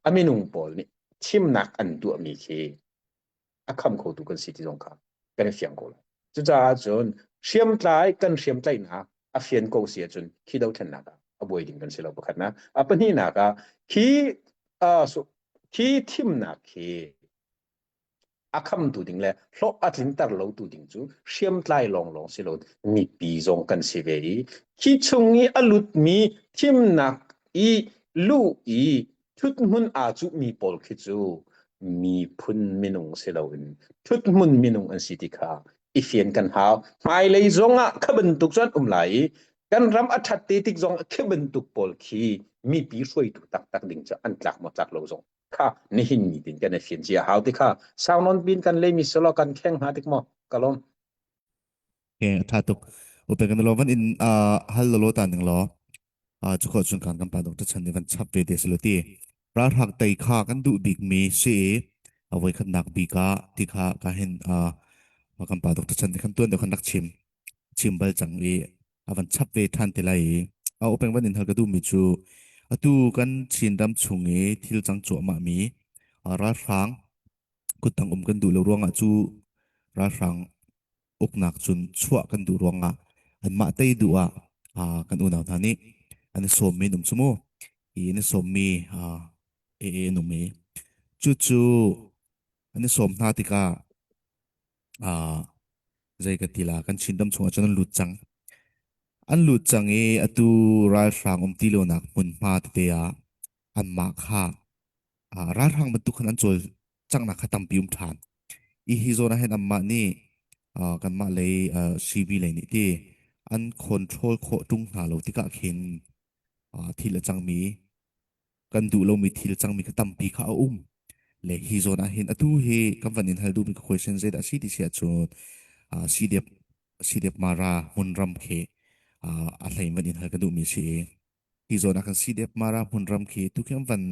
a minung pawl nih thimnak an tuahmi khi a kham khotu kan si ti zong kha kan i fiang ko lai. Cucaah cun hriamtlai kan hriamtlaihnak a fian ko si ahcun khi dothlennak ah a buai ding kan si lo pakhatnak. A pahnihnak ah khi uh, khi thimnak khi a khamtu ding le hlawh a tlinter lo tu ding cu hriamtlai lawnglawng si lo mipi zong kan si ve i khi chung i a lutmi thimnak i luh i Ṭhuthmun aa cuhmi pawl khi cu miphun minung si loin ṭhuthmun minung an si ti kha i fian kan hau. Hmailei zongah kha bantuk cu an um lai i kan ram a ṭhat te tik zong khi bantuk pawl khi mipi hruaitu taktak ding cu an tlak maw tlak lo zong kha nihin ni tin kan i fian cia hau ti kha sau nawn pin kan leimi selaw kan kheng hna tik maw ka lawm. Okay, a ṭha tuk. Upe kan lo van in hal lo lo ta ning law. Cu khawh cun kan kan pa Dr. Chan nih van chap ve te silo ti. Ralhrang tei kha kan duh bik mi si i a voikhatnak bik ah ti kha ka hin kan pa Dr. Chan nih khan tuan deuh khan rak chim chim bal cang i a van chap ve than te lai i a openg van in hal ka duh mi cu atu kan Chin ram chung i thil cang cuahmah mi ralhrang kuttang um kan duh lo ruangah cu ralhrang uknak cun chuah kan duh ruangah anmah tei duh ah uh, kan unau hna nih an i sawmmi an um cu mu i an i sawmmi uh, AA an um i cucu an i sawm hna tikah uh, zei ka ti la kan Chin ram chungah cun an lut cang an lut cang i atu ralhrang um ti lonak hmunhma tete ah anmah kha uh, ralhrang bantuk khan an cawl canghnak kha tampi um ṭhan. I hi zawn ah hin anmah nih uh, kanmah lei uh, CV lei nih ti an control khawh ṭung hna lo tikah khin uh, thil a cangmi kan duh lomi thil cangmi kha tampi kha a um. Le hi zawn ah hin atu hi kan van in hal duhmi ka question zeidah a si ti si ahcun uh, CDF CDF Mara hmunram khi uh, a hlei van in hal ka duhmi si i Hi zawn ah kan CDF Mara hmunram khi tu khi an van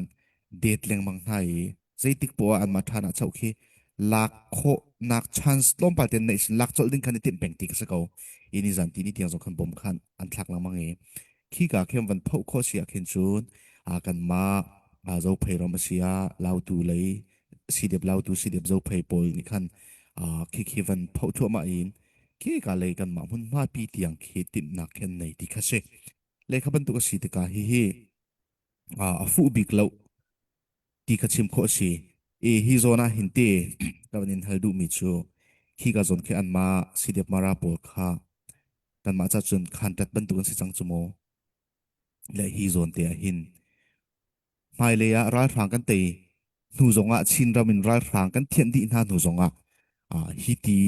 det lengmang hna i zeitik poah ah anmah ṭhan ah choh khi lak khawhnak chance tlawmpal ten neih sin lak colh ding khan i timh peng ti ka si ko. I nizan ti ni tiang zong khan bom khan an thlak lengmang i khi ka khi an van phoh khawh si ah khin cun ah kanmah ah Zophei ram a si ah Lautu lei CDF Lautu CDF Zophei pawl nih khan ah khi khi van phoh thluahmah in khi ka lei kanmah hmunhma pi tiang khi timhnak khi an nei ti kha si. Lehkha bantuk a si tikah hihi a fuh bik lo ti kha chim khawh a si. I hi zawn ah hin ti ka van in hal duhmi cu khi ka zawn khi anmah CDF Mara pawl kha kanmah ca cun khantat bantuk an si cang cu maw? Le hi zawn te ah hin Hmailei ah ralhrang kan tei hnu zongah Chinram in ralhrang kan thianh dih hna hnu zongah uh, hi ti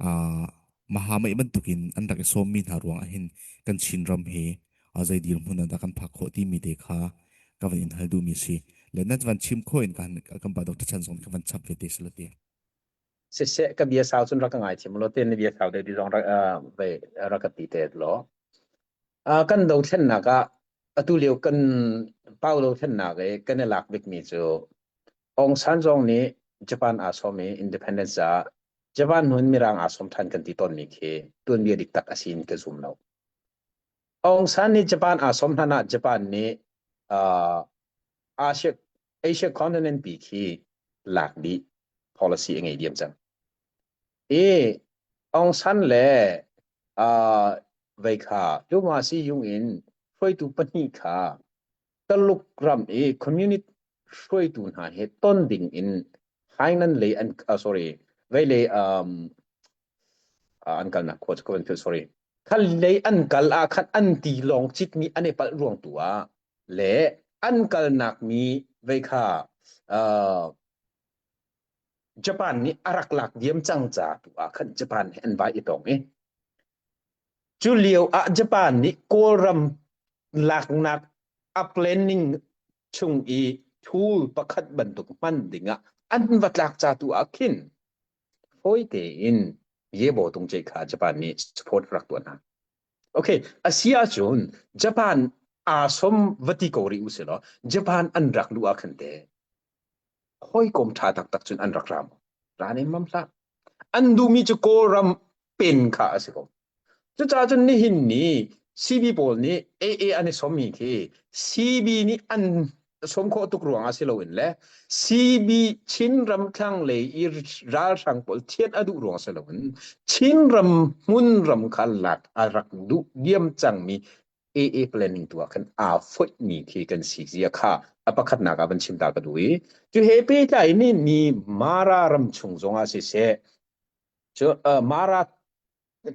uh, Mahamai bantukin an rak i sawmmi hna ruangah hin kan Chinram hi uh, zei dirhmun ah dah kan phak khawh timi te kha ka van in hal duhmi si. Le nan van chim khawh in kan kan pa Dr. Chan zong ka van chap ve te salati. Siseh ka bia sau cun rak ka ngai thiam law te na bia sau deuh ti zong rak uh, ve rak ka ti te law. Uh, kan dothlennak ah atu lio kan pau dothlennak i kan i lak bikmi cu Aung San zong nih Japan aa sawm i independence ah Japan hnu in Mirang aa sawm ṭhan kan ti tawnmi khi tuanbia dik tak a si in ka zum lo. Aung San nih Japan aa sawm hlan ah Japan nih uh, Asia Asia continent pi khi lak dih policy a ngei diam cang. I Aung San le uh, vei kha Luma Si Yung in hruaitu pahnih kha Taluk ram i community hruaitu hna he ton ding in Hainan lei an uh, sorry vei lei um, uh, an kalnak khua cu ka van philh sorry khal lei an kal ah khan an ti lawng citmi an i palh ruang tu ah le an kalnak mi vei kha uh, Japan nih a rak lak diam cang ca tu ah khan Japan he an vai i tong i cu lio ah Japan nih Kawlram laknak a planning chung i tool pakhat bantuk hman dingah an va tlak ca tu ah khin fawi tein Yebo Tungce kha Japan nih support rak tuah hna. Okay, a si ahcun Japan aa som va ti ko rih u si law Japan an rak luh ah khan te hawikom ṭha taktak cun an rak ra maw? Ra nemmam hlah. An duhmi cu Kawlram pen kha a si ko. Cucaah cun nihin ni CB pawl nih AA an i sawmmi khi CB nih an sawm khawh tuk ruangah si loin le CB Chinram thlanglei i ralhrang pawl thian a duh ruang si loin Chinram hmunram kha lak a rak duh diam cangmi AA planning tu ah khan aa foihmi khi kan si zia kha a pakhatnak ah van chim ta ka duh i cu he pehtlai ni ni Mara ram chung zong ah siseh cu uh, Mara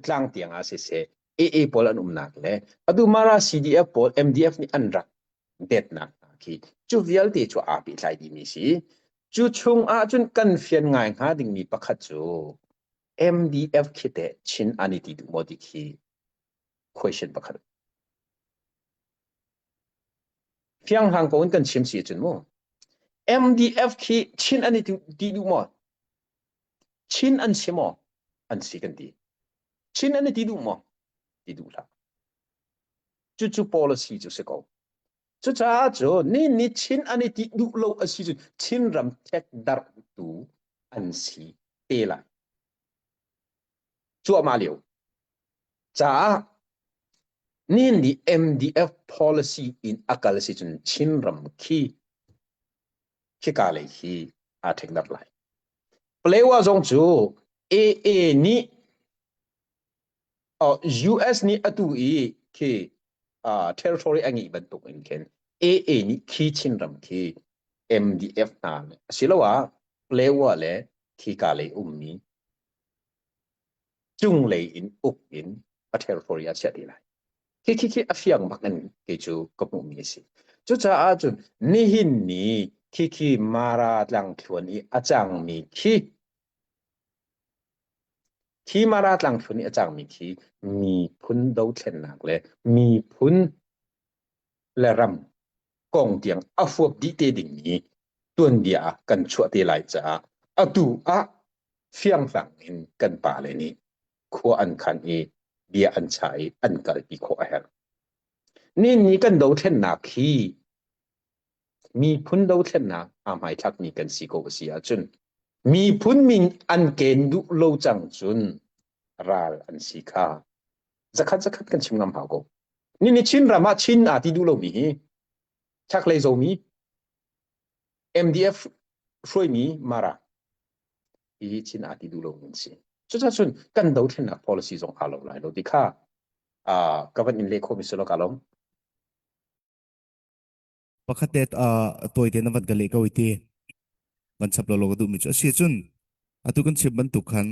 tlang tiang ah siseh AA pawl an umnak le atu Mara CDF pawl MDF nih an rak detnak hna khi cu vialte cu aa pehtlai dihmi si cu chung ah cun kan fian ngai hnga dingmi pakhat cu MDF khi teh Chin an i ti duh maw ti khi question pakhat. Fianghlang ko in kan chim si cun mu. MDF khi Chin an i ti duh maw? Chin an si maw? An si kan ti. Chin an i ti duh maw? Ti duh hlah. Cucu policy cu si ko. Cucaah cu ni ni Chin an i ti duh lo a si cu Chin ram thek darh tu an si te lai. Cuahmah lio. Caah nihin ni MDF policy in a kal si cun Chinram khi khika lei hi aa ṭhekdarh lai. Palewa zong cu AA nih US nih atu i khi territory a ngeih bantuk in khin AA nih khi Chinram khi MDF hna asiloah Palewa le khika lei ummi cunglei in uk in a territory ah chiah ti lai. Khi khi khi a fiang bak in kei cu ka hmuhmi a si. Cucaah cun nihin ni khi khi Mara tlangthluan i a cangmi khi khi Mara tlangthluan i a cangmi khi miphun dothlennak le miphun le ram kong tiang a fuap dih te dingmi tuanbia ah kan chuah te lai caah atu ah fianghlang in kan pale nih khua an khan i bia an chah i an kalpi khawh a herh. Ni ni kan dothlennak hi miphun dothlennak aa hmaithlakmi kan si ko a si ahcun miphun min an ken duh lo cang cun ral an si kha zakhat zakhat kan chim ngam hau ko. Ni ni Chin ram ah Chin aa ti duh lomi hi chaklei zomi MDF hruaimi Mara hi Chin aa ti duh lomi an si. Cucaah cun kan dothlennak policy zong aa lo lai lo ti kha ka van in leh khawhmi si lo ka lawm. Pakhat te tawi te na van ka leh ko i ti van chap lo lo ka duhmi cu a si cun atu kan chim bantuk khan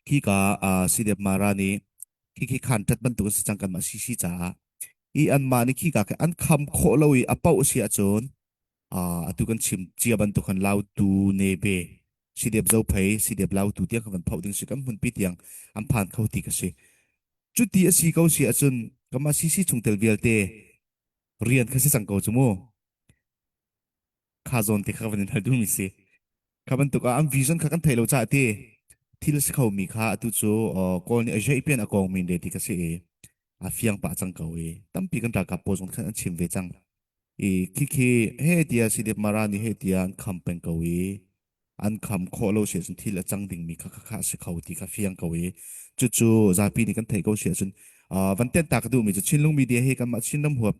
khi ka CDF Mara nih khi khi khan ṭat bantuk si cang kanmah CC caah i anmah nih khi ka khi an kham khawh lo i a paoh si ahcun atu kan chim cia bantuk khan Lautu Nebe CDF Zophei CDF Lautu tiang kha van phoh ding si kan hmunpi tiang an phan kho ti ka si cuti a si ko si ahcun kanmah CC chungtel vialte rian kha si cang ko cu mu kha zawn te kha van in hal duhmi si kha bantuk ah an vision kha kan thei lo caah ti thil si kho mi kha atu cu kawl nih a jei pian a kong min le ti ka si i a fiang pah cang ko i tampi kan ralkap pawl zong khan an chim ve cang i khi khi he tia CDF Mara nih he tia an kham peng ko i an kham khawh lo si ahcun thil a cang dingmi kha kha kha a si kho ti kha fiang ko i cucu zapi nih kan theih ko si ahcun van ten ta ka duhmi cu Chinlung media hi kanmah Chinram huap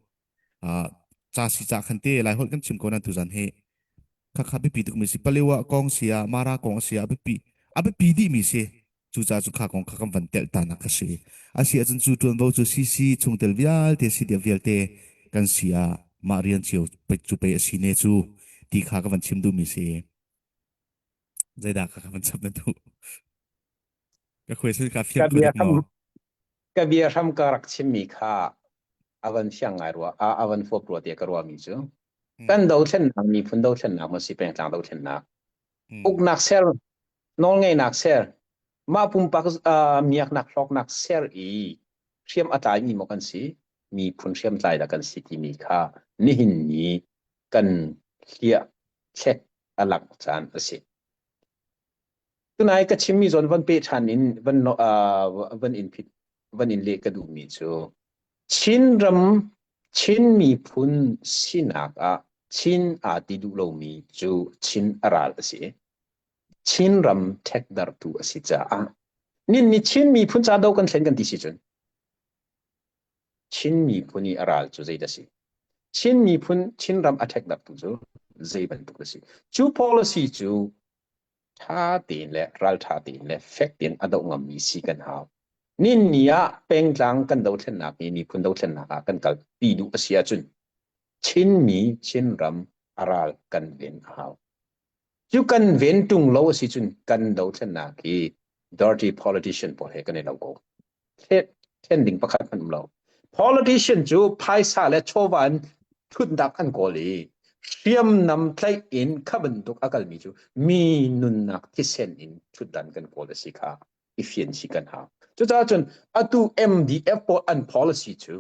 ca si ca khan te lai holh kan chim ko nan tuzan hi kha kha biapi tukmi si Palewa kong si ah Mara kong si ah biapi a biapi dihmi si cucaah cu kha kong kha kan van telh ta nak a si a si ahcun cu ṭuanvo cu CC chungtel vialte si dia vialte kan si ah mah rian cio cu pei a si ne cu ti kha ka van chim duhmi si zeidah ka van chap na duh ka question ka fiang ko dik maw ka bia hram ka rak chimmi kha a van fiang ngai rua a van fuap rua tiah ka ruahmi cu kan dothlennak miphun dothlennak maw si pengtlang dothlennak. Uknak ser, nawlngeihnak ser, mah pumpak uh, miaknak hlawknak ser i hriam a tlaimi maw kan si, miphun hriamtlai dah kan si timi kha nihin ni kan hliah thlek a langh caan a si. Tunai ka chimmi zawn van pe ṭhan in van uh, van in phit van in leh ka duhmi cu Chinram Chin miphun sinak ah Chin aa ti duh lomi cu Chin a ral a si. Chinram ṭhekdarhtu a si caah nin ni Chin miphun ca do kan thlen kan ti si cun Chin miphun i a ral cu zeidah a si? Chin miphun Chinram a ṭhekdarhtu cu zei bantuk a si? Cu policy cu ṭha tein le ralṭha tein le fek tein a doh ngammi si kan hau. Nin ni ah pengtlang kan dothlennak hi miphun dothlennak ah kan kalpi duh a si ahcun Chinmi Chinram a ral kan ven a hau. Cu kan ven ṭung lo a si cun kan dothlennak hi dirty politician pawl he kan i lo ko. Thlen ding pakhat hmanh um lo. Politician cu phaisa le chawva in thutnak an kawl i hriamnam tlaih in kha bantuk a kalmi cu mi nunnak thisen in thutdan kan kawl a si kha i fian si kan hau. Cucaah cun atu MDF pawl an policy cu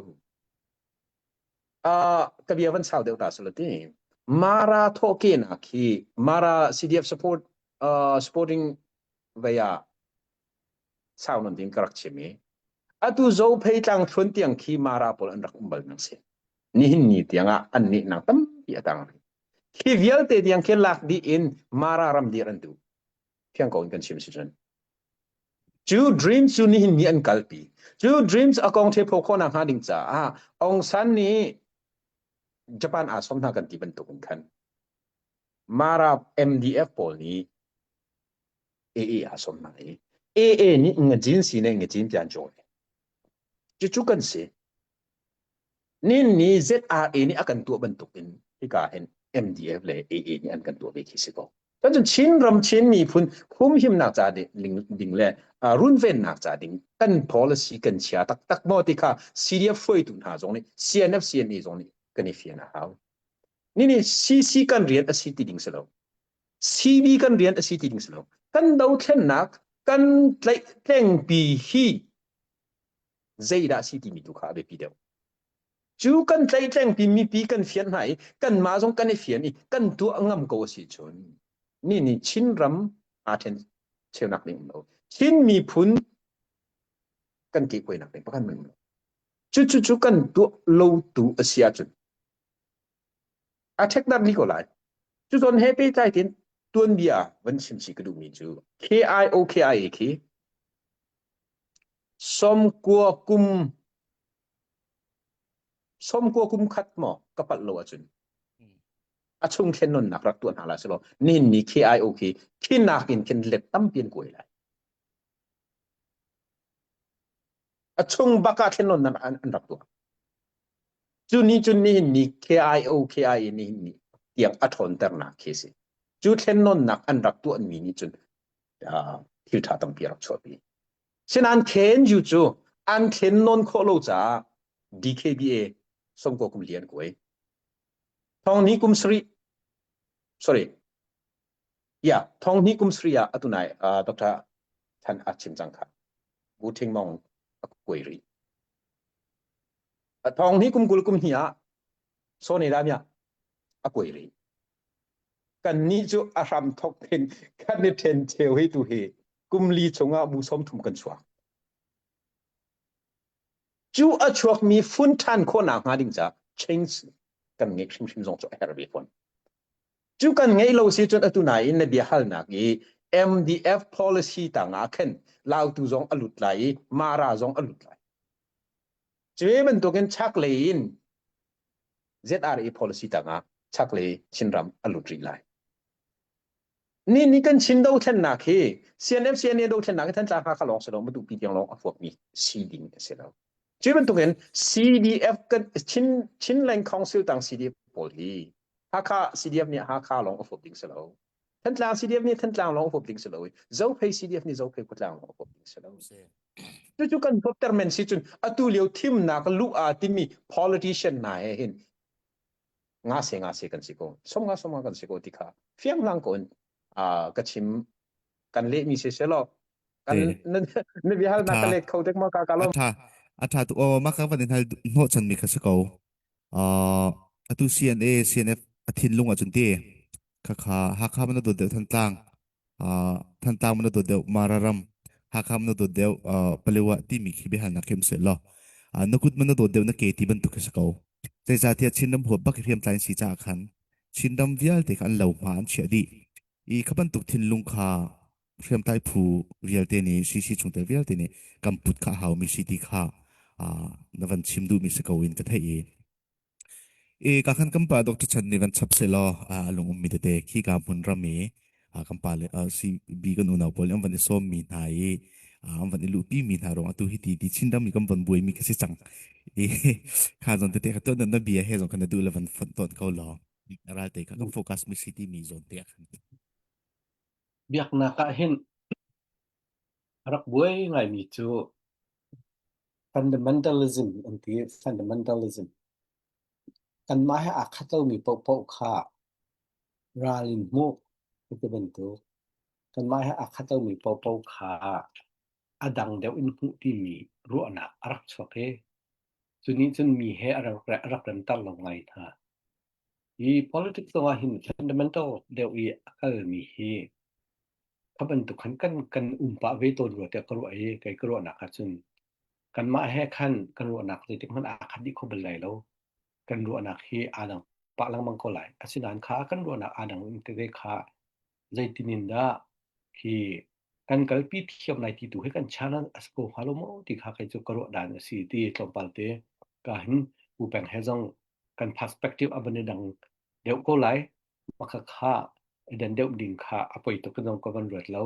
uh, ka bia van sau deuh ta sala ti. Mara thawhkehnak hi Mara CDF support uh, supporting vaya sau non ding ka rak chim i atu Zophei tlang thlun tiang khi Mara pawl an rak um bal nang si. Nihin ni tiang ah an nih nang tampi a tang rih. Khi vialte tiang khi lak dih in Mara ram dir an duh. Thiang ko in kan chim si cun. Cu dream cu nihin ni an kalpi. Cu dreams a kong the pho khawh nak hnga ding caah Aung San nih Japan aa som hna kan ti bantuk in khan Mara MDF pawl nih AA aa som hna i AA nih ngajin si ne ngajin pian chawi. Cucu kan si. Nin ni ZRA nih a kan tuah bantuk in hika hin MDF le AA nih an kan tuah ve khi si ko. Cun Chinram Chin miphun humhimnak ca ding le runvennak ca ding kan policy kan chia taktak maw ti kha CDF hruaitu hna zong nih CNF CNA zong nih kan i fian a hau. Ni ni CC kan rian a si ti ding si lo. CB kan rian a si ti ding si lo. Kan dothlennak kan tlaih tlengpi hi zeidah a si timi tu kha a biapi deuh. Cu kan tlaihtlengpi mipi kan fian hna i kanmah zong kan i fian i kan tuah ngam ko a si cun ni nih Chinram aa ṭhen cheunak ding um lo. Chin miphun kan kehkuainak ding pakhat hmanh um lo. Cucu cu kan tuah lo tu a si ahcun a ṭhekdarh dih ko lai. Cu zawn he pehtlai tin tuanbia van chim chih ka duhmi cu KIO KIA khi sawmkua kum 90 kum khat maw ka palh lo ahcun a chung thlen nunnak rak tuah hna la selaw nihin ni KIO khi khi nakin khin let tampi an kuai lai. A chung bak ah thlen nunnak an, an rak tuah. Cu ni cun nihin ni KIO KIA nihin ni tiang a ṭhawnternak khi si. Cu thlen nunnak an rak tuahmi nih cun uh, thil ṭha tampi a rak chuahpi. Sinain KNU cu an thlen nawn khawh lo caah DKBA sawmkua kum li an kuai. Thong hnih kum sarih sorry yeah thong hnih kum sarih ah atu nai uh, Dr. Than a chim cang kha. Bu Thing Mong a kuai rih. Thong hnih kum 20 kum hnih ah Sony Damia a kuai rih. Kannih cu a hram thok in kan i ṭhen cheu hi tu hi kum li chungah bu 30 kan chuak. Cu a chuakmi fun ṭhan khawhnak hnga ding caah change kan ngeih hrimhrim zong cu a herh ve fawn. Cu kan ngeih lo si cun atu nain na bia halnak i MDF policy tangah khin Lautu zong a lut lai i Mara zong a lut lai. Cu bantukin chaklei in ZRA policy tangah chaklei Chinram a lut rih lai. Ni ni kan Chin dothlennak hi CNF CNA dothlennak hi Thantlang Hakha lawng si lo Matupi tiang lawng a huapmi si ding a si lo. Cu bantukin CDF kan Chin Chinland Council tang CDF pawl hi Hakha CDF nih Hakha lawng a huap ding si lo. Thantlang CDF nih Thantlang lawng a huap ding si lo. Zophei CDF nih Zophei khuatlang lawng a huap ding si lo. Cucu kan huapter men si cun atu lio thimnak luh aa timi politician hna he hin nga se nga se kan si ko som nga som nga kan si ko ti kha fiang hlang ko in. Uh, ka chim kan leh mi si se law kan na na bia na ka let kho tek ma ka ka lom atha atha tu o ma ka van in hal hnawh chan mi kha si ko uh atu CNA CNF a thinlung ah cun ti kha kha Hakha man dot deuh Thantlang uh Thantlang man dot deuh Mara ram Hakha man dot deuh uh Palewa timi khi biahalnak khi um se law uh, na kut man dot deuh na ke ti bantuk khi si ko zeicahtiah Chinram huap bak hriamtlai si caah khan Chinram vialte kha an lo hma an chiah dih i kha bantuk thinlung kha hriamtlai phu vialte nih CC chungtel vialte nih kan put kha a haumi si ti kha uh, na van chim duhmi si ko in ka theih i e ka khan kan pa Dr. Chan nih van chap se law a lung ummi tete khi ka hmun ram i kan pa le CB kan unau pawl an van i sawm mi hna i an van i luhpi mi hna rong atu hi ti ti Chinram i kan van buai mi ka si cang i kha zon tete kha tuan na bia he zong khan na duh le van fonh tawn ko law ral te kha kan focus mi si ti mi zawn te ah khan Biaknak ah hin a rak buai ngaimi cu fundamentalism an ti. Fundamentalism. Kanmah he aa khat lomi paohpaoh kha ral in hmuh ti bantuk. Kanmah he aa khat lomi paohpaoh kha a dang deuh in hmuh timi ruahnak a rak chuak i cu nih cun mi he a rak, a rak remter lo ngai hna. Hi politics zong ah hin fundamental deuh i a kalmi hi kha bantuk khan kan kan um pah ve tawn rua tiah ka ruah i kei ka ruahnak ah cun kanmah he khan kan ruahnak zeitik hmanh aa khat dih kho bal lai lo. Kan ruahnak hi aa dang pah lengmang ko lai. Asinain kha kan ruahnak aa dang tete kha zeitin in dah hi kan kalpi thiam lai ti tu hi kan chan a si ko hnga lo maw ti kha kei cu ka ruah dan a si ti tlawmpal te ka hin Pu Peng he zong kan perspective a van i dang deuh ko lai maka kha i dan deuh ding kha a poi tuk zong ka van ruat lo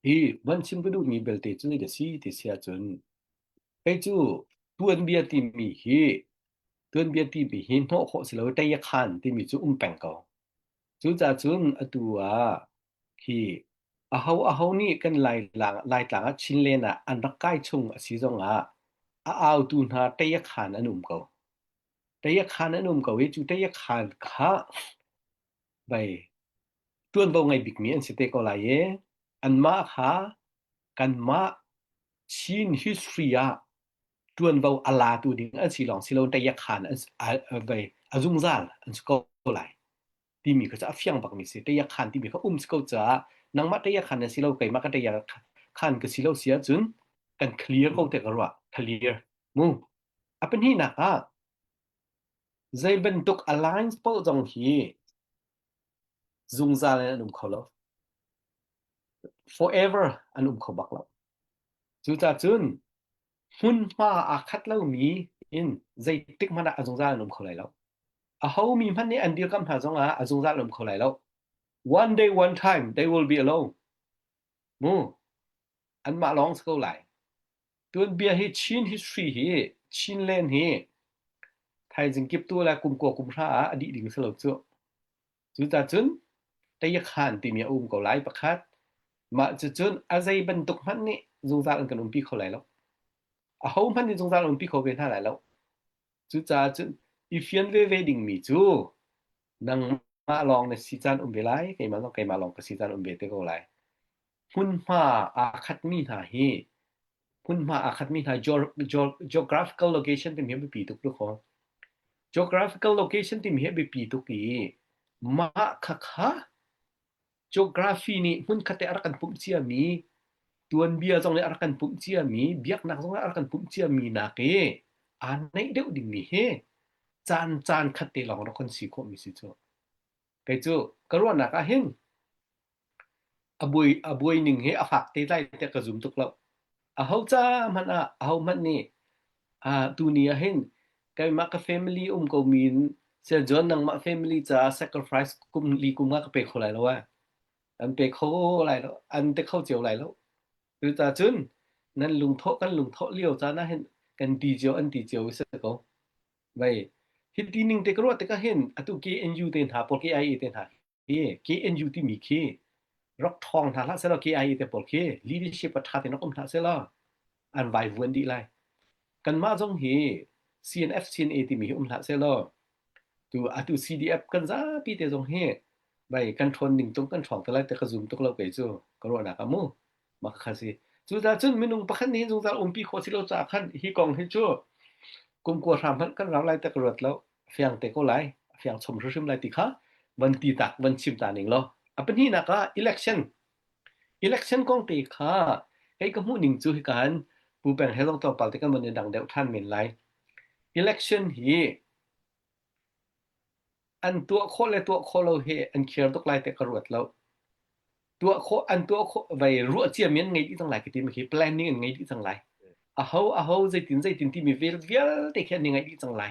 hi van chim ka duhmi belte cu zei si ti si ahcun kei cu tuanbia timi hi tuanbia timi hi hnawh khawh si lo tei a khan timi cu um peng ko cucaah cun atu ah hi aho aho nih kan lai Laitlang ah Chinland ah an rak kai chung a si zong ah a autu hna tei a khan an um ko. Tei a khan an um ko i cu tei a khan kha bai ṭuanvo ngei bikmi an si te ko lai i anmah kha kanmah Chin history ah ṭuanvo a latu ding an si lawng si lo tei a khan an vai a zungzal an si ko lai. Timi kha cu a fiang bakmi si. Tei a khan timi kha um si ko caah nangmah tei a khan na si lo keimah ka tei a khan ka si lo si ahcun kan clear ko te ka ruah. Clear. Mu. A pahnihnak ah zei bantuk alliance paoh zong hi zungzal in an um kho lo. Forever an um kho bak lo. Cucaah cun hmunhma aa khat lomi in zeitik hmanh ah a zungzal an um kho lai lo. Aho mi hmanh nih an dirkamh hna zongah a zungzal an um kho lai lo. One day, one time, they will be alone. Mu, anmah lawng si ko lai. Tuanbia hi Chin history hi Chinland hi thaizing kip tu le kum kua kum hra ah a dih ding si lo cu. Cucaah cun Tayakhan timi a um ko lai pakhat. Mah cucun a zei bantuk hmanh nih zungzal an kan umpi kho lai lo. Aho hmanh nih zungzal an umpi kho ve hna lai lo. Cucaah cun i fian veve dingmi cu nangmah lawng na si caan um ve lai, keimah zong keimah lawng ka si caan um ve te ko lai. Hmunhma aa khatmi hna hi hmunhma aa khatmi hna geographical location timi hi a biapi tuk dakaw. Geographical location timi hi a biapi tuk i mah khakha geography nih hmunkhat te a rak kan pumh ciami tuanbia zong nih a rak kan pumh ciami biaknak zong nih a rak kan pumh ciami nak i aa naih deuh dingmi hi caan caan khat te lawng rak kan si khawhmi si cu. Kei cu ka ruahnak ah hin A buai, a buai ning hi a fak te lai tiah ka zum tuk lo. Aho ca hmanh ah, aho hmanh nih ah tuni ah hin keimah ka family um ko mi in Sir John nangmah family caah sacrifice kum li kum nga ka pe kho lai lo eh. An pe kho lai lo, an te kho cio lai lo. Cucaah cun nan lungthawh kan lungthawh lio caan ah hin kan ti cio an ti cio si ko. Vai hi ti ning te ka ruah tikah hin atu KNU te hna pawl KIA te hna hi KNU timi khi rak ṭhawng hna hlah sehlaw KIA te pawl khi leadership a ṭha tein rak um hlah sehlaw an vaivuan dih lai. Kanmah zong hi CNF CNA timi hi um hlah sehlaw tu atu CDF kan zapi te zong hi Bai kan ṭhawn ning tung kan ṭhawng te lai ti ka zum tuk lo kei cu ka ruahnak ah mu mah kha si. Cucaah cun minung pakhat nih zungzal umpi khawh si lo caah khan hi kong hi cu kum kua hram hmanh kan rau lai ti ka ruat lo. A fiang te ko lai, a fiang chom hrimhrim lai ti kha van ti tak van chim ta ning law. A pahnihnak ah election. Election kong te kha kei ka hmuh ning cu hika han Pu Peng he zong tlawmpal te kan van i dang deuh ṭhan men lai. Election hi An tuah khawh le tuah khawh lo hi an khiar tuk lai tiah ka ruat lo. Tuah khawh an tuah khawh vai ruah ciami an ngei dih cang lai ka timi khi planning an ngei dih cang lai. Aho aho zeitin zeitin timi vel vialte khi an i ngaih dih cang lai.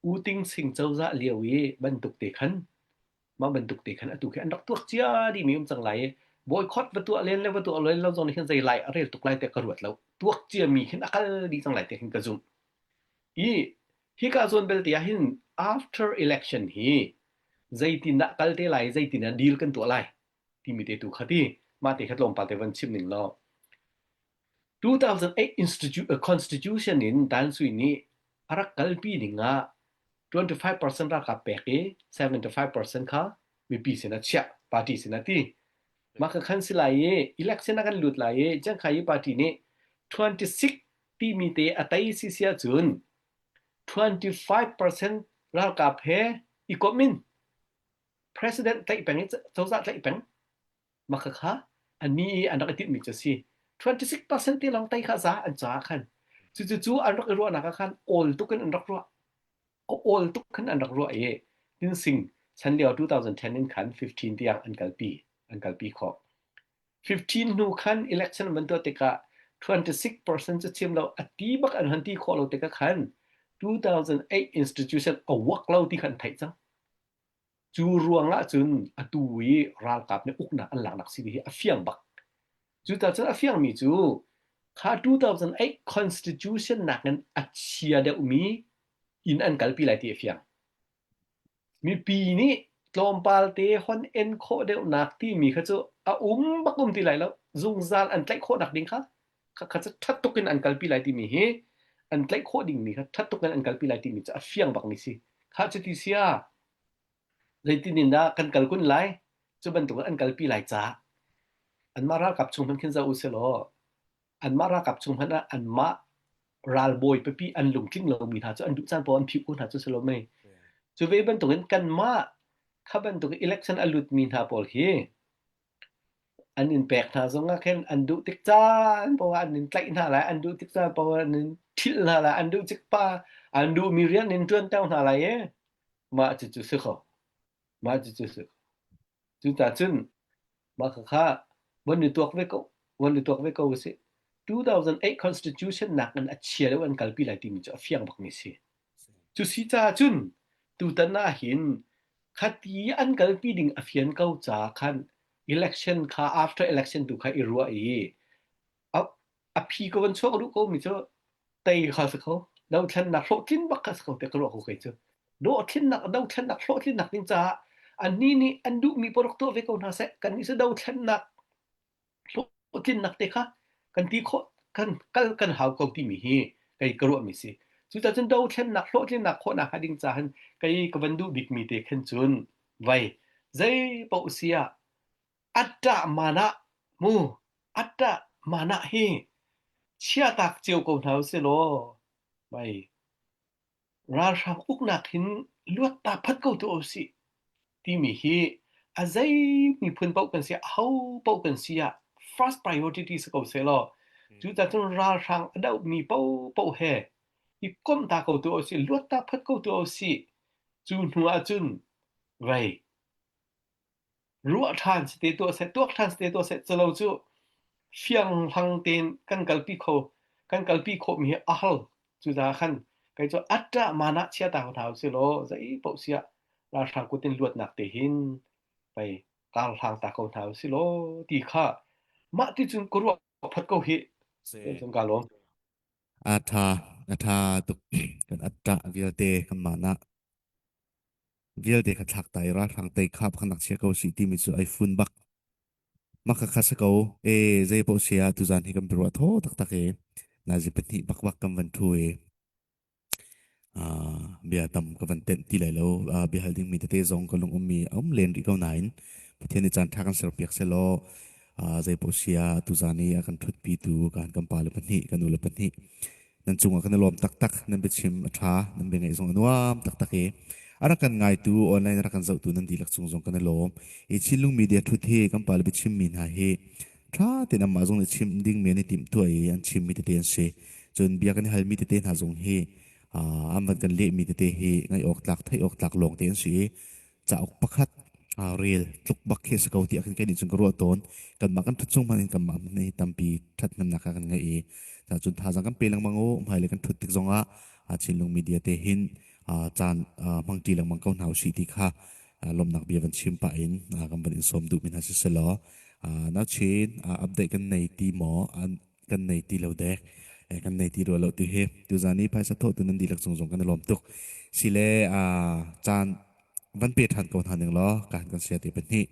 U Ting Sing cozah lio i bantuk te khan mah bantuk te khan atu khi an rak tuak cia dihmi um cang lai i boycott va tuah len le va tuah len lo zong nih khin zei lai a rel tuk lai tiah ka ruat lo. Tuak ciami khin a kal dih cang lai tiah khin ka zumh. I hika zawn belte ah hin after election hi zeitindah kal te lai, zeitindah deal kan tuah lai timi te tu kha ti mah te kha tlawmpal te van chim ning law 2008 institute, uh, constitution in Dan Sui nih a rak kalpi ning ah 25% ralkap pek i 75% kha mipi sin ah chiah party sin ah ti mah kha khan si lai i election ah kan lut lai i Chiangkhai party nih 26 timi te a tei si si ahcun 25% ralkap he i komh in president tlaih peng i cozah tlaih peng mah khakha anni i an rak i tinhmi cu a si. 26% te lawng tei kha za an caah khan cucu cu an rak i ruahnak ah khan awl tuk in an rak ruah awl tuk khan an rak ruah i Tinsing chan lio 2010 in khan 15 tiang an kalpi an kalpi khawh. 15 hnu khan election an tuah tikah 26% cu chim lo a ti bak an han ti khawh lo tikah khan 2008 institution a work lo ti khan an theih cang. Cu ruang ah cun atu i ralkap nih uknak an laknak si hi a fiang bak. Cucaah cun a fiangmi cu kha 2008 constitution nakin a chia deuhmi in an kalpi lai ti a fiang. Mipi nih tlawmpal te hon en khawh deuhnak timi kha cu a um bak um ti lai lo. Zungzal an tlaih khawhnak ding kha kha kha cu ṭhat tuk in an kalpi lai timi hi an tlaih khawh dingmi kha ṭhat tuk in an kalpi lai timi cu a fiang bakmi si. Kha cuti sia zeitin in dah kan kal kun lai? Cu bantuk in an kalpi lai caah anmah ralkap chung hmanh khin zoh u silaw anmah ralkap chung hmanh ah anmah ralbawi pipi an lungtling lomi hna cu an duh caan paoh an phih ko hna cu si lo mei. Cu ve bantukin kanmah kha bantuk election a lutmi hna pawl hi an in pek hna zong ah khin an duh tik caan paoh ah an in tlaih hna lai, an duh tik caan paoh ah an in ṭhilh hna lai, an duh tik pa an duhmi rian in ṭuanter hna lai i mah cucu si kho. Mah cucu si. Cucaah cun mah khakha von i tuak ve ko, von i tuak ve ko usih. 2008 Constitution nakin a chia deuh an kalpi lai timi cu a fiang bakmi si. Cu si caah cun tutan ah hin khati an kalpi ding a fian ko caah khan election kha after election tu kha i ruah i a, a phi ko van chuak duh ko mi cu tei kha si kho dothlennak hlawhtlin bak kha si kho te ka ruah ko kei cu dothlennak dothlennak hlawhtlinnak ding caah annih nih an duhmi paoh tuah ve ko hna seh kan nih cu dothlennak hlawhtlinnak te kha kan ti khawh kan kal kan hau ko timi hi kei ka ruahmi si cucaah cun dothlennak hlawhtlinnak khawhnak hnga ding caah kei ka van duh bikmi te khan cun vai zei paoh si ah atta mana mu atta mana hi chiatak cio ko hna usih law vai ralhrang uknak hin luat ta phat ko tuah usih timi hi a zei miphun paoh kan si aho paoh kan si ah first priority si ko seh law cucaah cun ralhrang a dohmi paohpaoh he i komh ta ko tuah usih luat ta phat ko tuah usih cu hnu ah cun vei Ruah ṭhan si te tuah seh, tuak ṭhan si te tuah seh, culo cu fianghlang tein kan kalpi kho, kan kalpi khawhmi hi a hal. Cucaah khan kei cu aṭah manah chia ta ko hna usih law zei paoh siah ralhrang kut in luatnak te hin pei karhlang ta ko hna usih law ti kha mah ti cun ka ruah phat ko hih. Cun kaa lawm. A ṭha, a ṭha tuk. Kan aṭah vialte kanmah nah vialte kha thlak ta i ralhrang tei kha kan rak chia ko sih timi cu ai fun bak. Mah kha kha si ko. E zei paoh si ah tuzan hi kan biaruah thaw taktak i nazi pahnih bakbak kan van thu i uh, Bia tam ka van tenh ti lai lo. Bia hal dingmi tete zong ka lung ummi a um len rih ko nain Pathian nih caan ṭha kan serpiak sehlaw zei paoh sia tuzaan i a kan ṭhutpitu kan kan pale pahnih kan ule pahnih nan cungah kan i lawm taktak. Nan biachim a ṭha, nan bia ngaih zong a nuam taktak i a rak kan ngaitu online a rak kan zohtu nan dihlak cung zong kan i lawm. I Chinlung Media ṭhut hi kan pale biachimmi hna hi ṭha tein anmah zong nih chim dingmi an i timhtuah i an chimmi tete an si. Cun bia kan i halmi tete hna zong hi an van kan lehmi tete hi ngaih awk tlak, theih awk tlak lawng te an si i cauk pakhat rel tluk bak khi a si ko tiah khin kei nih cun ka ruah tawn. Kanmah kan ṭhut chung hmanh in kanmah hmanh hi tampi ṭhathnemnak ah kan ngeih i cun thazaang kan pe lengmang u. Hmailei kan ṭhut tik zongah Chinlung media te hin caan hmangṭi lengmang ko hna usih ti kha lawmhnak bia van chim pah in kan van in sawm duhmi hna si selaw nauchin update kan nei ti maw kan nei ti lo dek kan nei ti rua lo ti hi tuzan i phaisa thawh tu nan dihlak cung zong kan i lawm tuk sile caan van pe ṭhan ko hna ning law kan kan sia te pahnih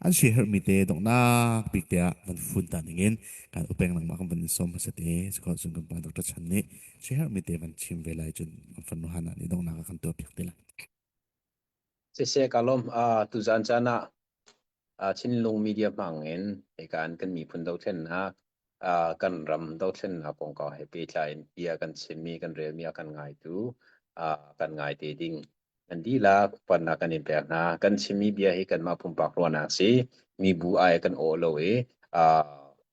an si herhmi te donghnak bik te ah van fun ta ning in kan upeng nangmah kan van in sawm hmasa te sikho cun kan pa Dr. Chan nih si herhmi te van chim ve lai cun an fanu hana nih donghnak ah kan tuah piak te lai. Siseh ka lawm. Tuzaan caan ah Chinlung media hmang in hika in kan miphun dothlennak, kan ram dothlennak kongkau he pehtlai in bia kan chimmi, kan relmi a kan ngaitu, kan ngai te ding nan dihlak upatnak kan in pek hna. Kan chimmi bia hi kanmah pumpak ruahnak si. Mibu ai kan awh lo i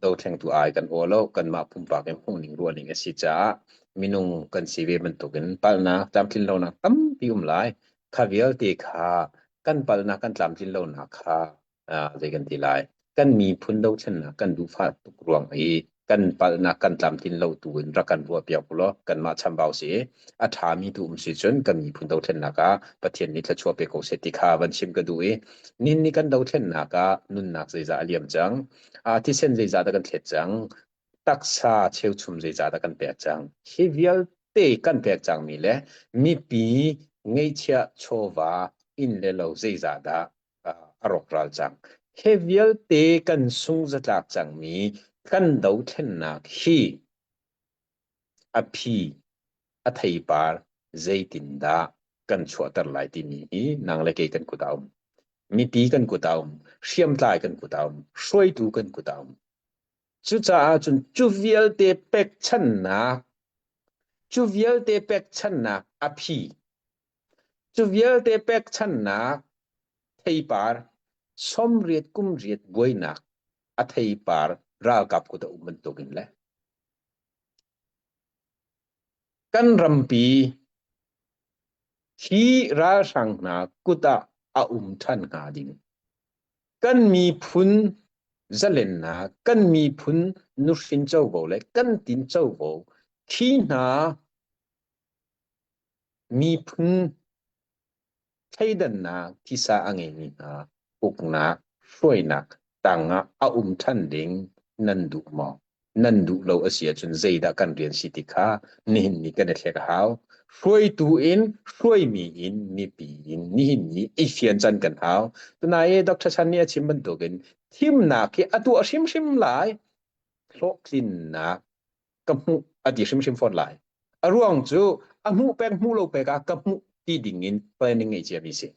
dothlengtu ai kan awh lo. Kanmah pumpak in hmuhning ruahning a si caah minung kan si ve bantukin palhnak, tlamtlin lonak tampi um lai. Kha vialte kha kan palhnak, kan tlamtlin lonak kha zei kan ti lai kan miphun dothlennak kan duhfah tuk ruang i kan palhnak kan tlamtlin lo tu in rak kan ruah piak u law kanmah chambau si a ṭhami tu um si cun kan miphun dothlennak ah Pathian nih thluachuah pe ko seh ti kha van chim ka duh i nin ni kan dothlennak ah nunnak zeizah a liam cang thisen zeizah dah kan thlet cang taksa cheuchum zeizah dah kan pek cang hi vialte kan pek cangmi le mipi ngeihchiah chawva inn le lo zeizah dah a rawkral cang. Hi vialte kan sung zatlak cangmi kan dothlennak hi a phi, a theipar zeitindah kan chuahter lai timi hi nang le kei kan kut ah a um. Mipi kan kut ah a um, hriamtlai kan kut ah a um, hruaitu kan kut ah a um. Cucaah cun cu vialte pekchannak, cu vialte pekchannak a phi Cu vialte pekchanhnak theipar sawmriat kum riat buainak a theipar ralkap kut a um bantukin le kan rampi hi ralhrang hna kut ah a um ṭhan hnga ding kan miphun zalennak kan miphun nuhrin covo le kan tin covo khi hna Miphun thleidannak thisa a ngeimi hna uknak hruainak tangah a um ṭhan ding nan duh maw? Nan duh lo a si ahcun zeidah kan rian si ti kha nihin ni kan i thlek a hau. Hruaitu in, hruaimi in, mipi in nihin ni i fian can kan hau. Tunai Dr. Chan nih a chim bantukin thimnak hi a tuah hrimhrim lai. Hlawhtlinnak ka hmuh a ti hrimhrim fawn lai. A ruang cu a hmuh pek hmuh lo pek ah ka hmuh ti ding in planning ngei ciami si.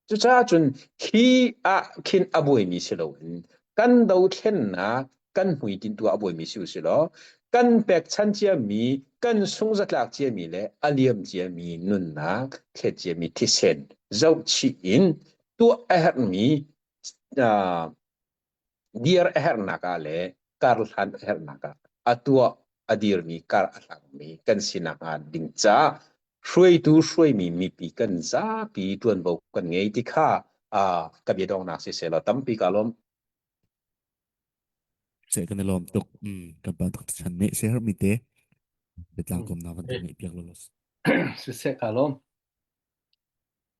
Cucaah cun khi ah khin a buaimi si loin kan dothlennak kan hmuitinh tu ah a buaimi si usih law kan pekchan ciami kan sungzatlak ciami le a liam ciami nunnak thlet ciami thisen zohchih in tuah a herhmi uh, dir a herhnak ah le kar hlan a herhnak ah a tuah a dirmi kar a hlangmi kan sinak hnga ding caah hruaitu hruaimi mipi kan zapi ṭuanvo kan ngei ti kha ka bia donghnak si seh law tampi ka lawm. Se kan i lawm tuk. Mm, kan pa tuk chan ne se her mi te. Biatlang kom na van kan ngeih piak lo. Siseh ka lawm.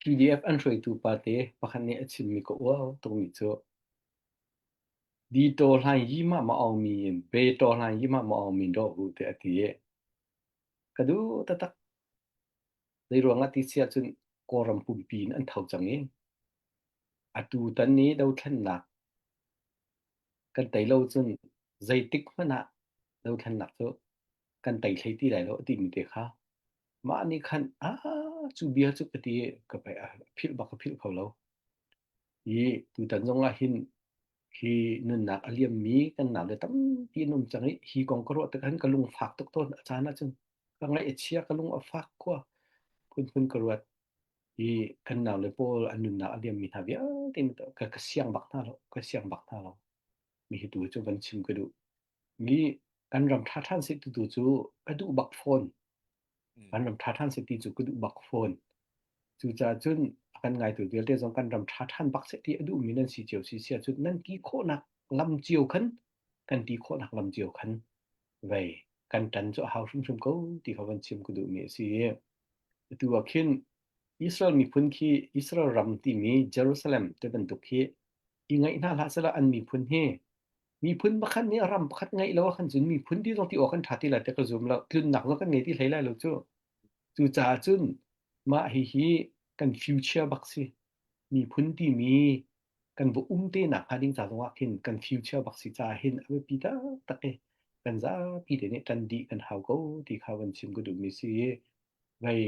PDF an hruaitu pa te pakhat nih a chimmi ka uar tukmi cu Di taw hlan yi ma ma aung mi in be taw hlan yi ma ma aung min daw hu tiah a ti i ka duh taktak. Zei ruangah ti si ahcun Kawlram pumpi in an tho cang i atu tan ni dothlennak kan tei lo cun zeitik hmanh ah dothlennak cu kan tei hlei ti lai lo a timi te kha mah nih khan ah. Cu bia cu ka ti ka pai a philh bak ka philh kho lo. I tutan zong ah hin hi nunnak a liammi kan naule tampi an um cang i hi kong ka ruah tikah hin ka lung fak tuk tawn. A caan ahcun ka ngaih a chia, ka lung a fak khua phunphun ka ruat. Hi kan naule pawl an nunnak a liammi hna vialte ka, ka siang bak hna lo, ka siang bak hna lo. Mi hi tu cu van chim ka duh. Mi kan ram ṭha ṭhan seh tu tu cu ka duh bak fawn. Kan ram ṭha ṭhan seh ti cu ka duh bak fawn. Cucaah cun a kan ngaitu vialte zong kan ram ṭha ṭhan bak seh ti a duhmi nan si cio si sia cun nan ti khawhnak lam cio khan kan ti khawhnak lam cio khan vei kan ṭan cu a hau hrimhrim ko ti kha van chim ka duhmi a si. Atu ah khin Israel miphun khi Israel ram timi Jerusalem te bantuk khi i ngaih hna hlah sehla an miphun hi miphun pakhat nih ram pakhat ngeih lo ahkhan cun miphun ti zong ti awk kan ṭha ti lai ti ka zum lo. Tlunnak zong kan ngei ti hlei lai lo cu. Cucaah cun mah hihi kan future bak si. Miphun timi kan va um te nak hnga ding ca zong ah khin kan future bak si caah hin a biapi taktak i kan zapi te nih ṭan dih kan hau ko ti kha van chim ka duhmi si i vei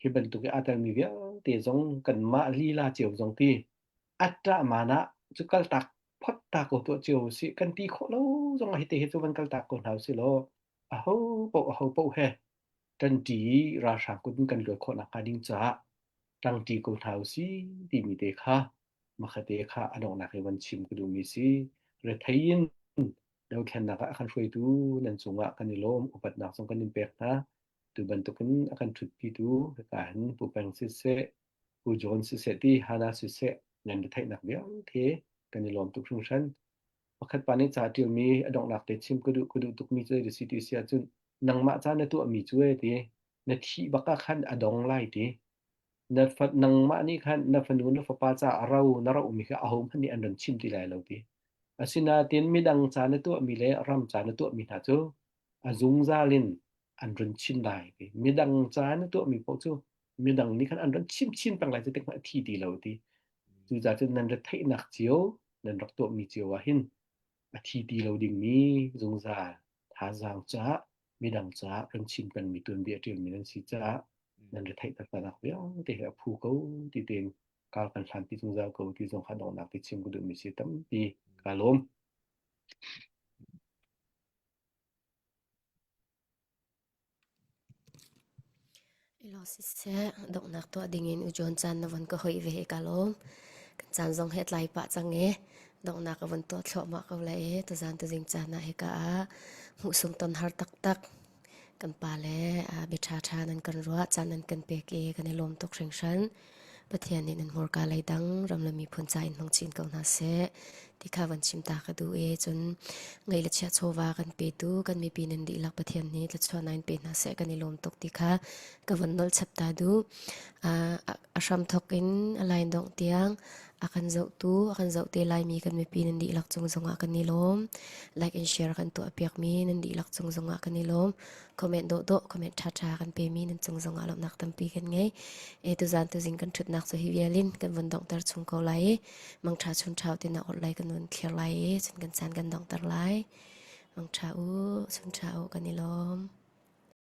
hi bantuk i aa telmi vialte zong kanmah lila cio zong ti aṭṭah man ah cu kaltak phot ta ko tuah cio usih kan ti khawh lo zong ah hite hi cu van kaltak ko hna usih law aho paoh aho paoh he ṭanṭi i ralhrang kut in kan luat khawh nakhnga ding caah ṭangṭi ko hna usih timi te kha makhate kha a donghnak i van chim ka duhmi si. Rethei in dothlennak ah a kan hruaitu nan cungah kan i lawm, upatnak zong kan in pek hna. Tu bantukin a kan ṭhutpitu hika hin Pu Peng siseh, Pu John siseh ti Hana siseh nan retheihnak vialte kan i lawm tuk hringhran. Pakhat pa nih ca a ṭialmi a donghnak te chim ka duh ka duh tukmi cu zei si ti si ahcun nangmah ca na tuahmi cu e ti na thih bak ah khan a dong lai ti na fa nangmah nih khan na fanu na fapa ca a ro na rohmi kha ahohmanh nih an ran chim ti lai lo ti. Asinain midang ca na tuahmi le ram ca na tuahmi hna cu a zungzal in an run chim lai ti. Midang ca na tuahmi paoh cu midang nih khan an ran chim chin peng lai cu tik hmanh a thi ti lo ti. Cucaah cun nan retheihnak cio nan rak tuahmi cio ah hin a thi ti lo dingmi zungzal thazaang caah midang caah kan chim pengmi tuanbia ṭialmi nan si caah nan retheih taktaknak vialte he a phu ko ti tein kar kan hlan ti zungzal ko ti zong kha donghnak ti chim ka duhmi si tampi kaa lawm. Ilo siseh, donghnak tuah dingin ujuan caan na von ka hoih ve ka lawm. Kan caan zong he tlai pah cang e. Donghnak a von tuah thluahmah ko lai e. Tuzaan tuzing caan ah hika ah hmuhsung ton har taktak. Kan pa le bia ṭhaṭha nan kan ruah, caan nan kan pek i kan i lawm tuk hringhran. Pathian nih nan hmurka lei dang ram le miphun ca in hmang chin ko hna seh ti kha van chim ta ka duh i cun ngei le chia chawva kan petu kan mipi nan dihlak Pathian nih thluachuahnak in pe hna seh kan i lawm tuk ti kha ka van nolh chap ta duh. A hram thawk in a lain dongh tiang a kan zohtu a kan zoh te laimi kan mipi nan dihlak cung zongah kan i lawm. Like and share kan tuah piakmi nan dihlak cung zongah kan i lawm. Comment dawhdawh comment ṭhaṭha kan pemi nan cung zongah lawmhnak tampi kan ngei. E tuzan tuzing kan ṭhutnak cu hi vial in kan vun donghter chung ko lai i mangṭha chun ṭhau tin a orh lai kan vun thlir lai i cun kan caan kan donghter lai. Mangṭha u, chun ṭha u kan i lawm.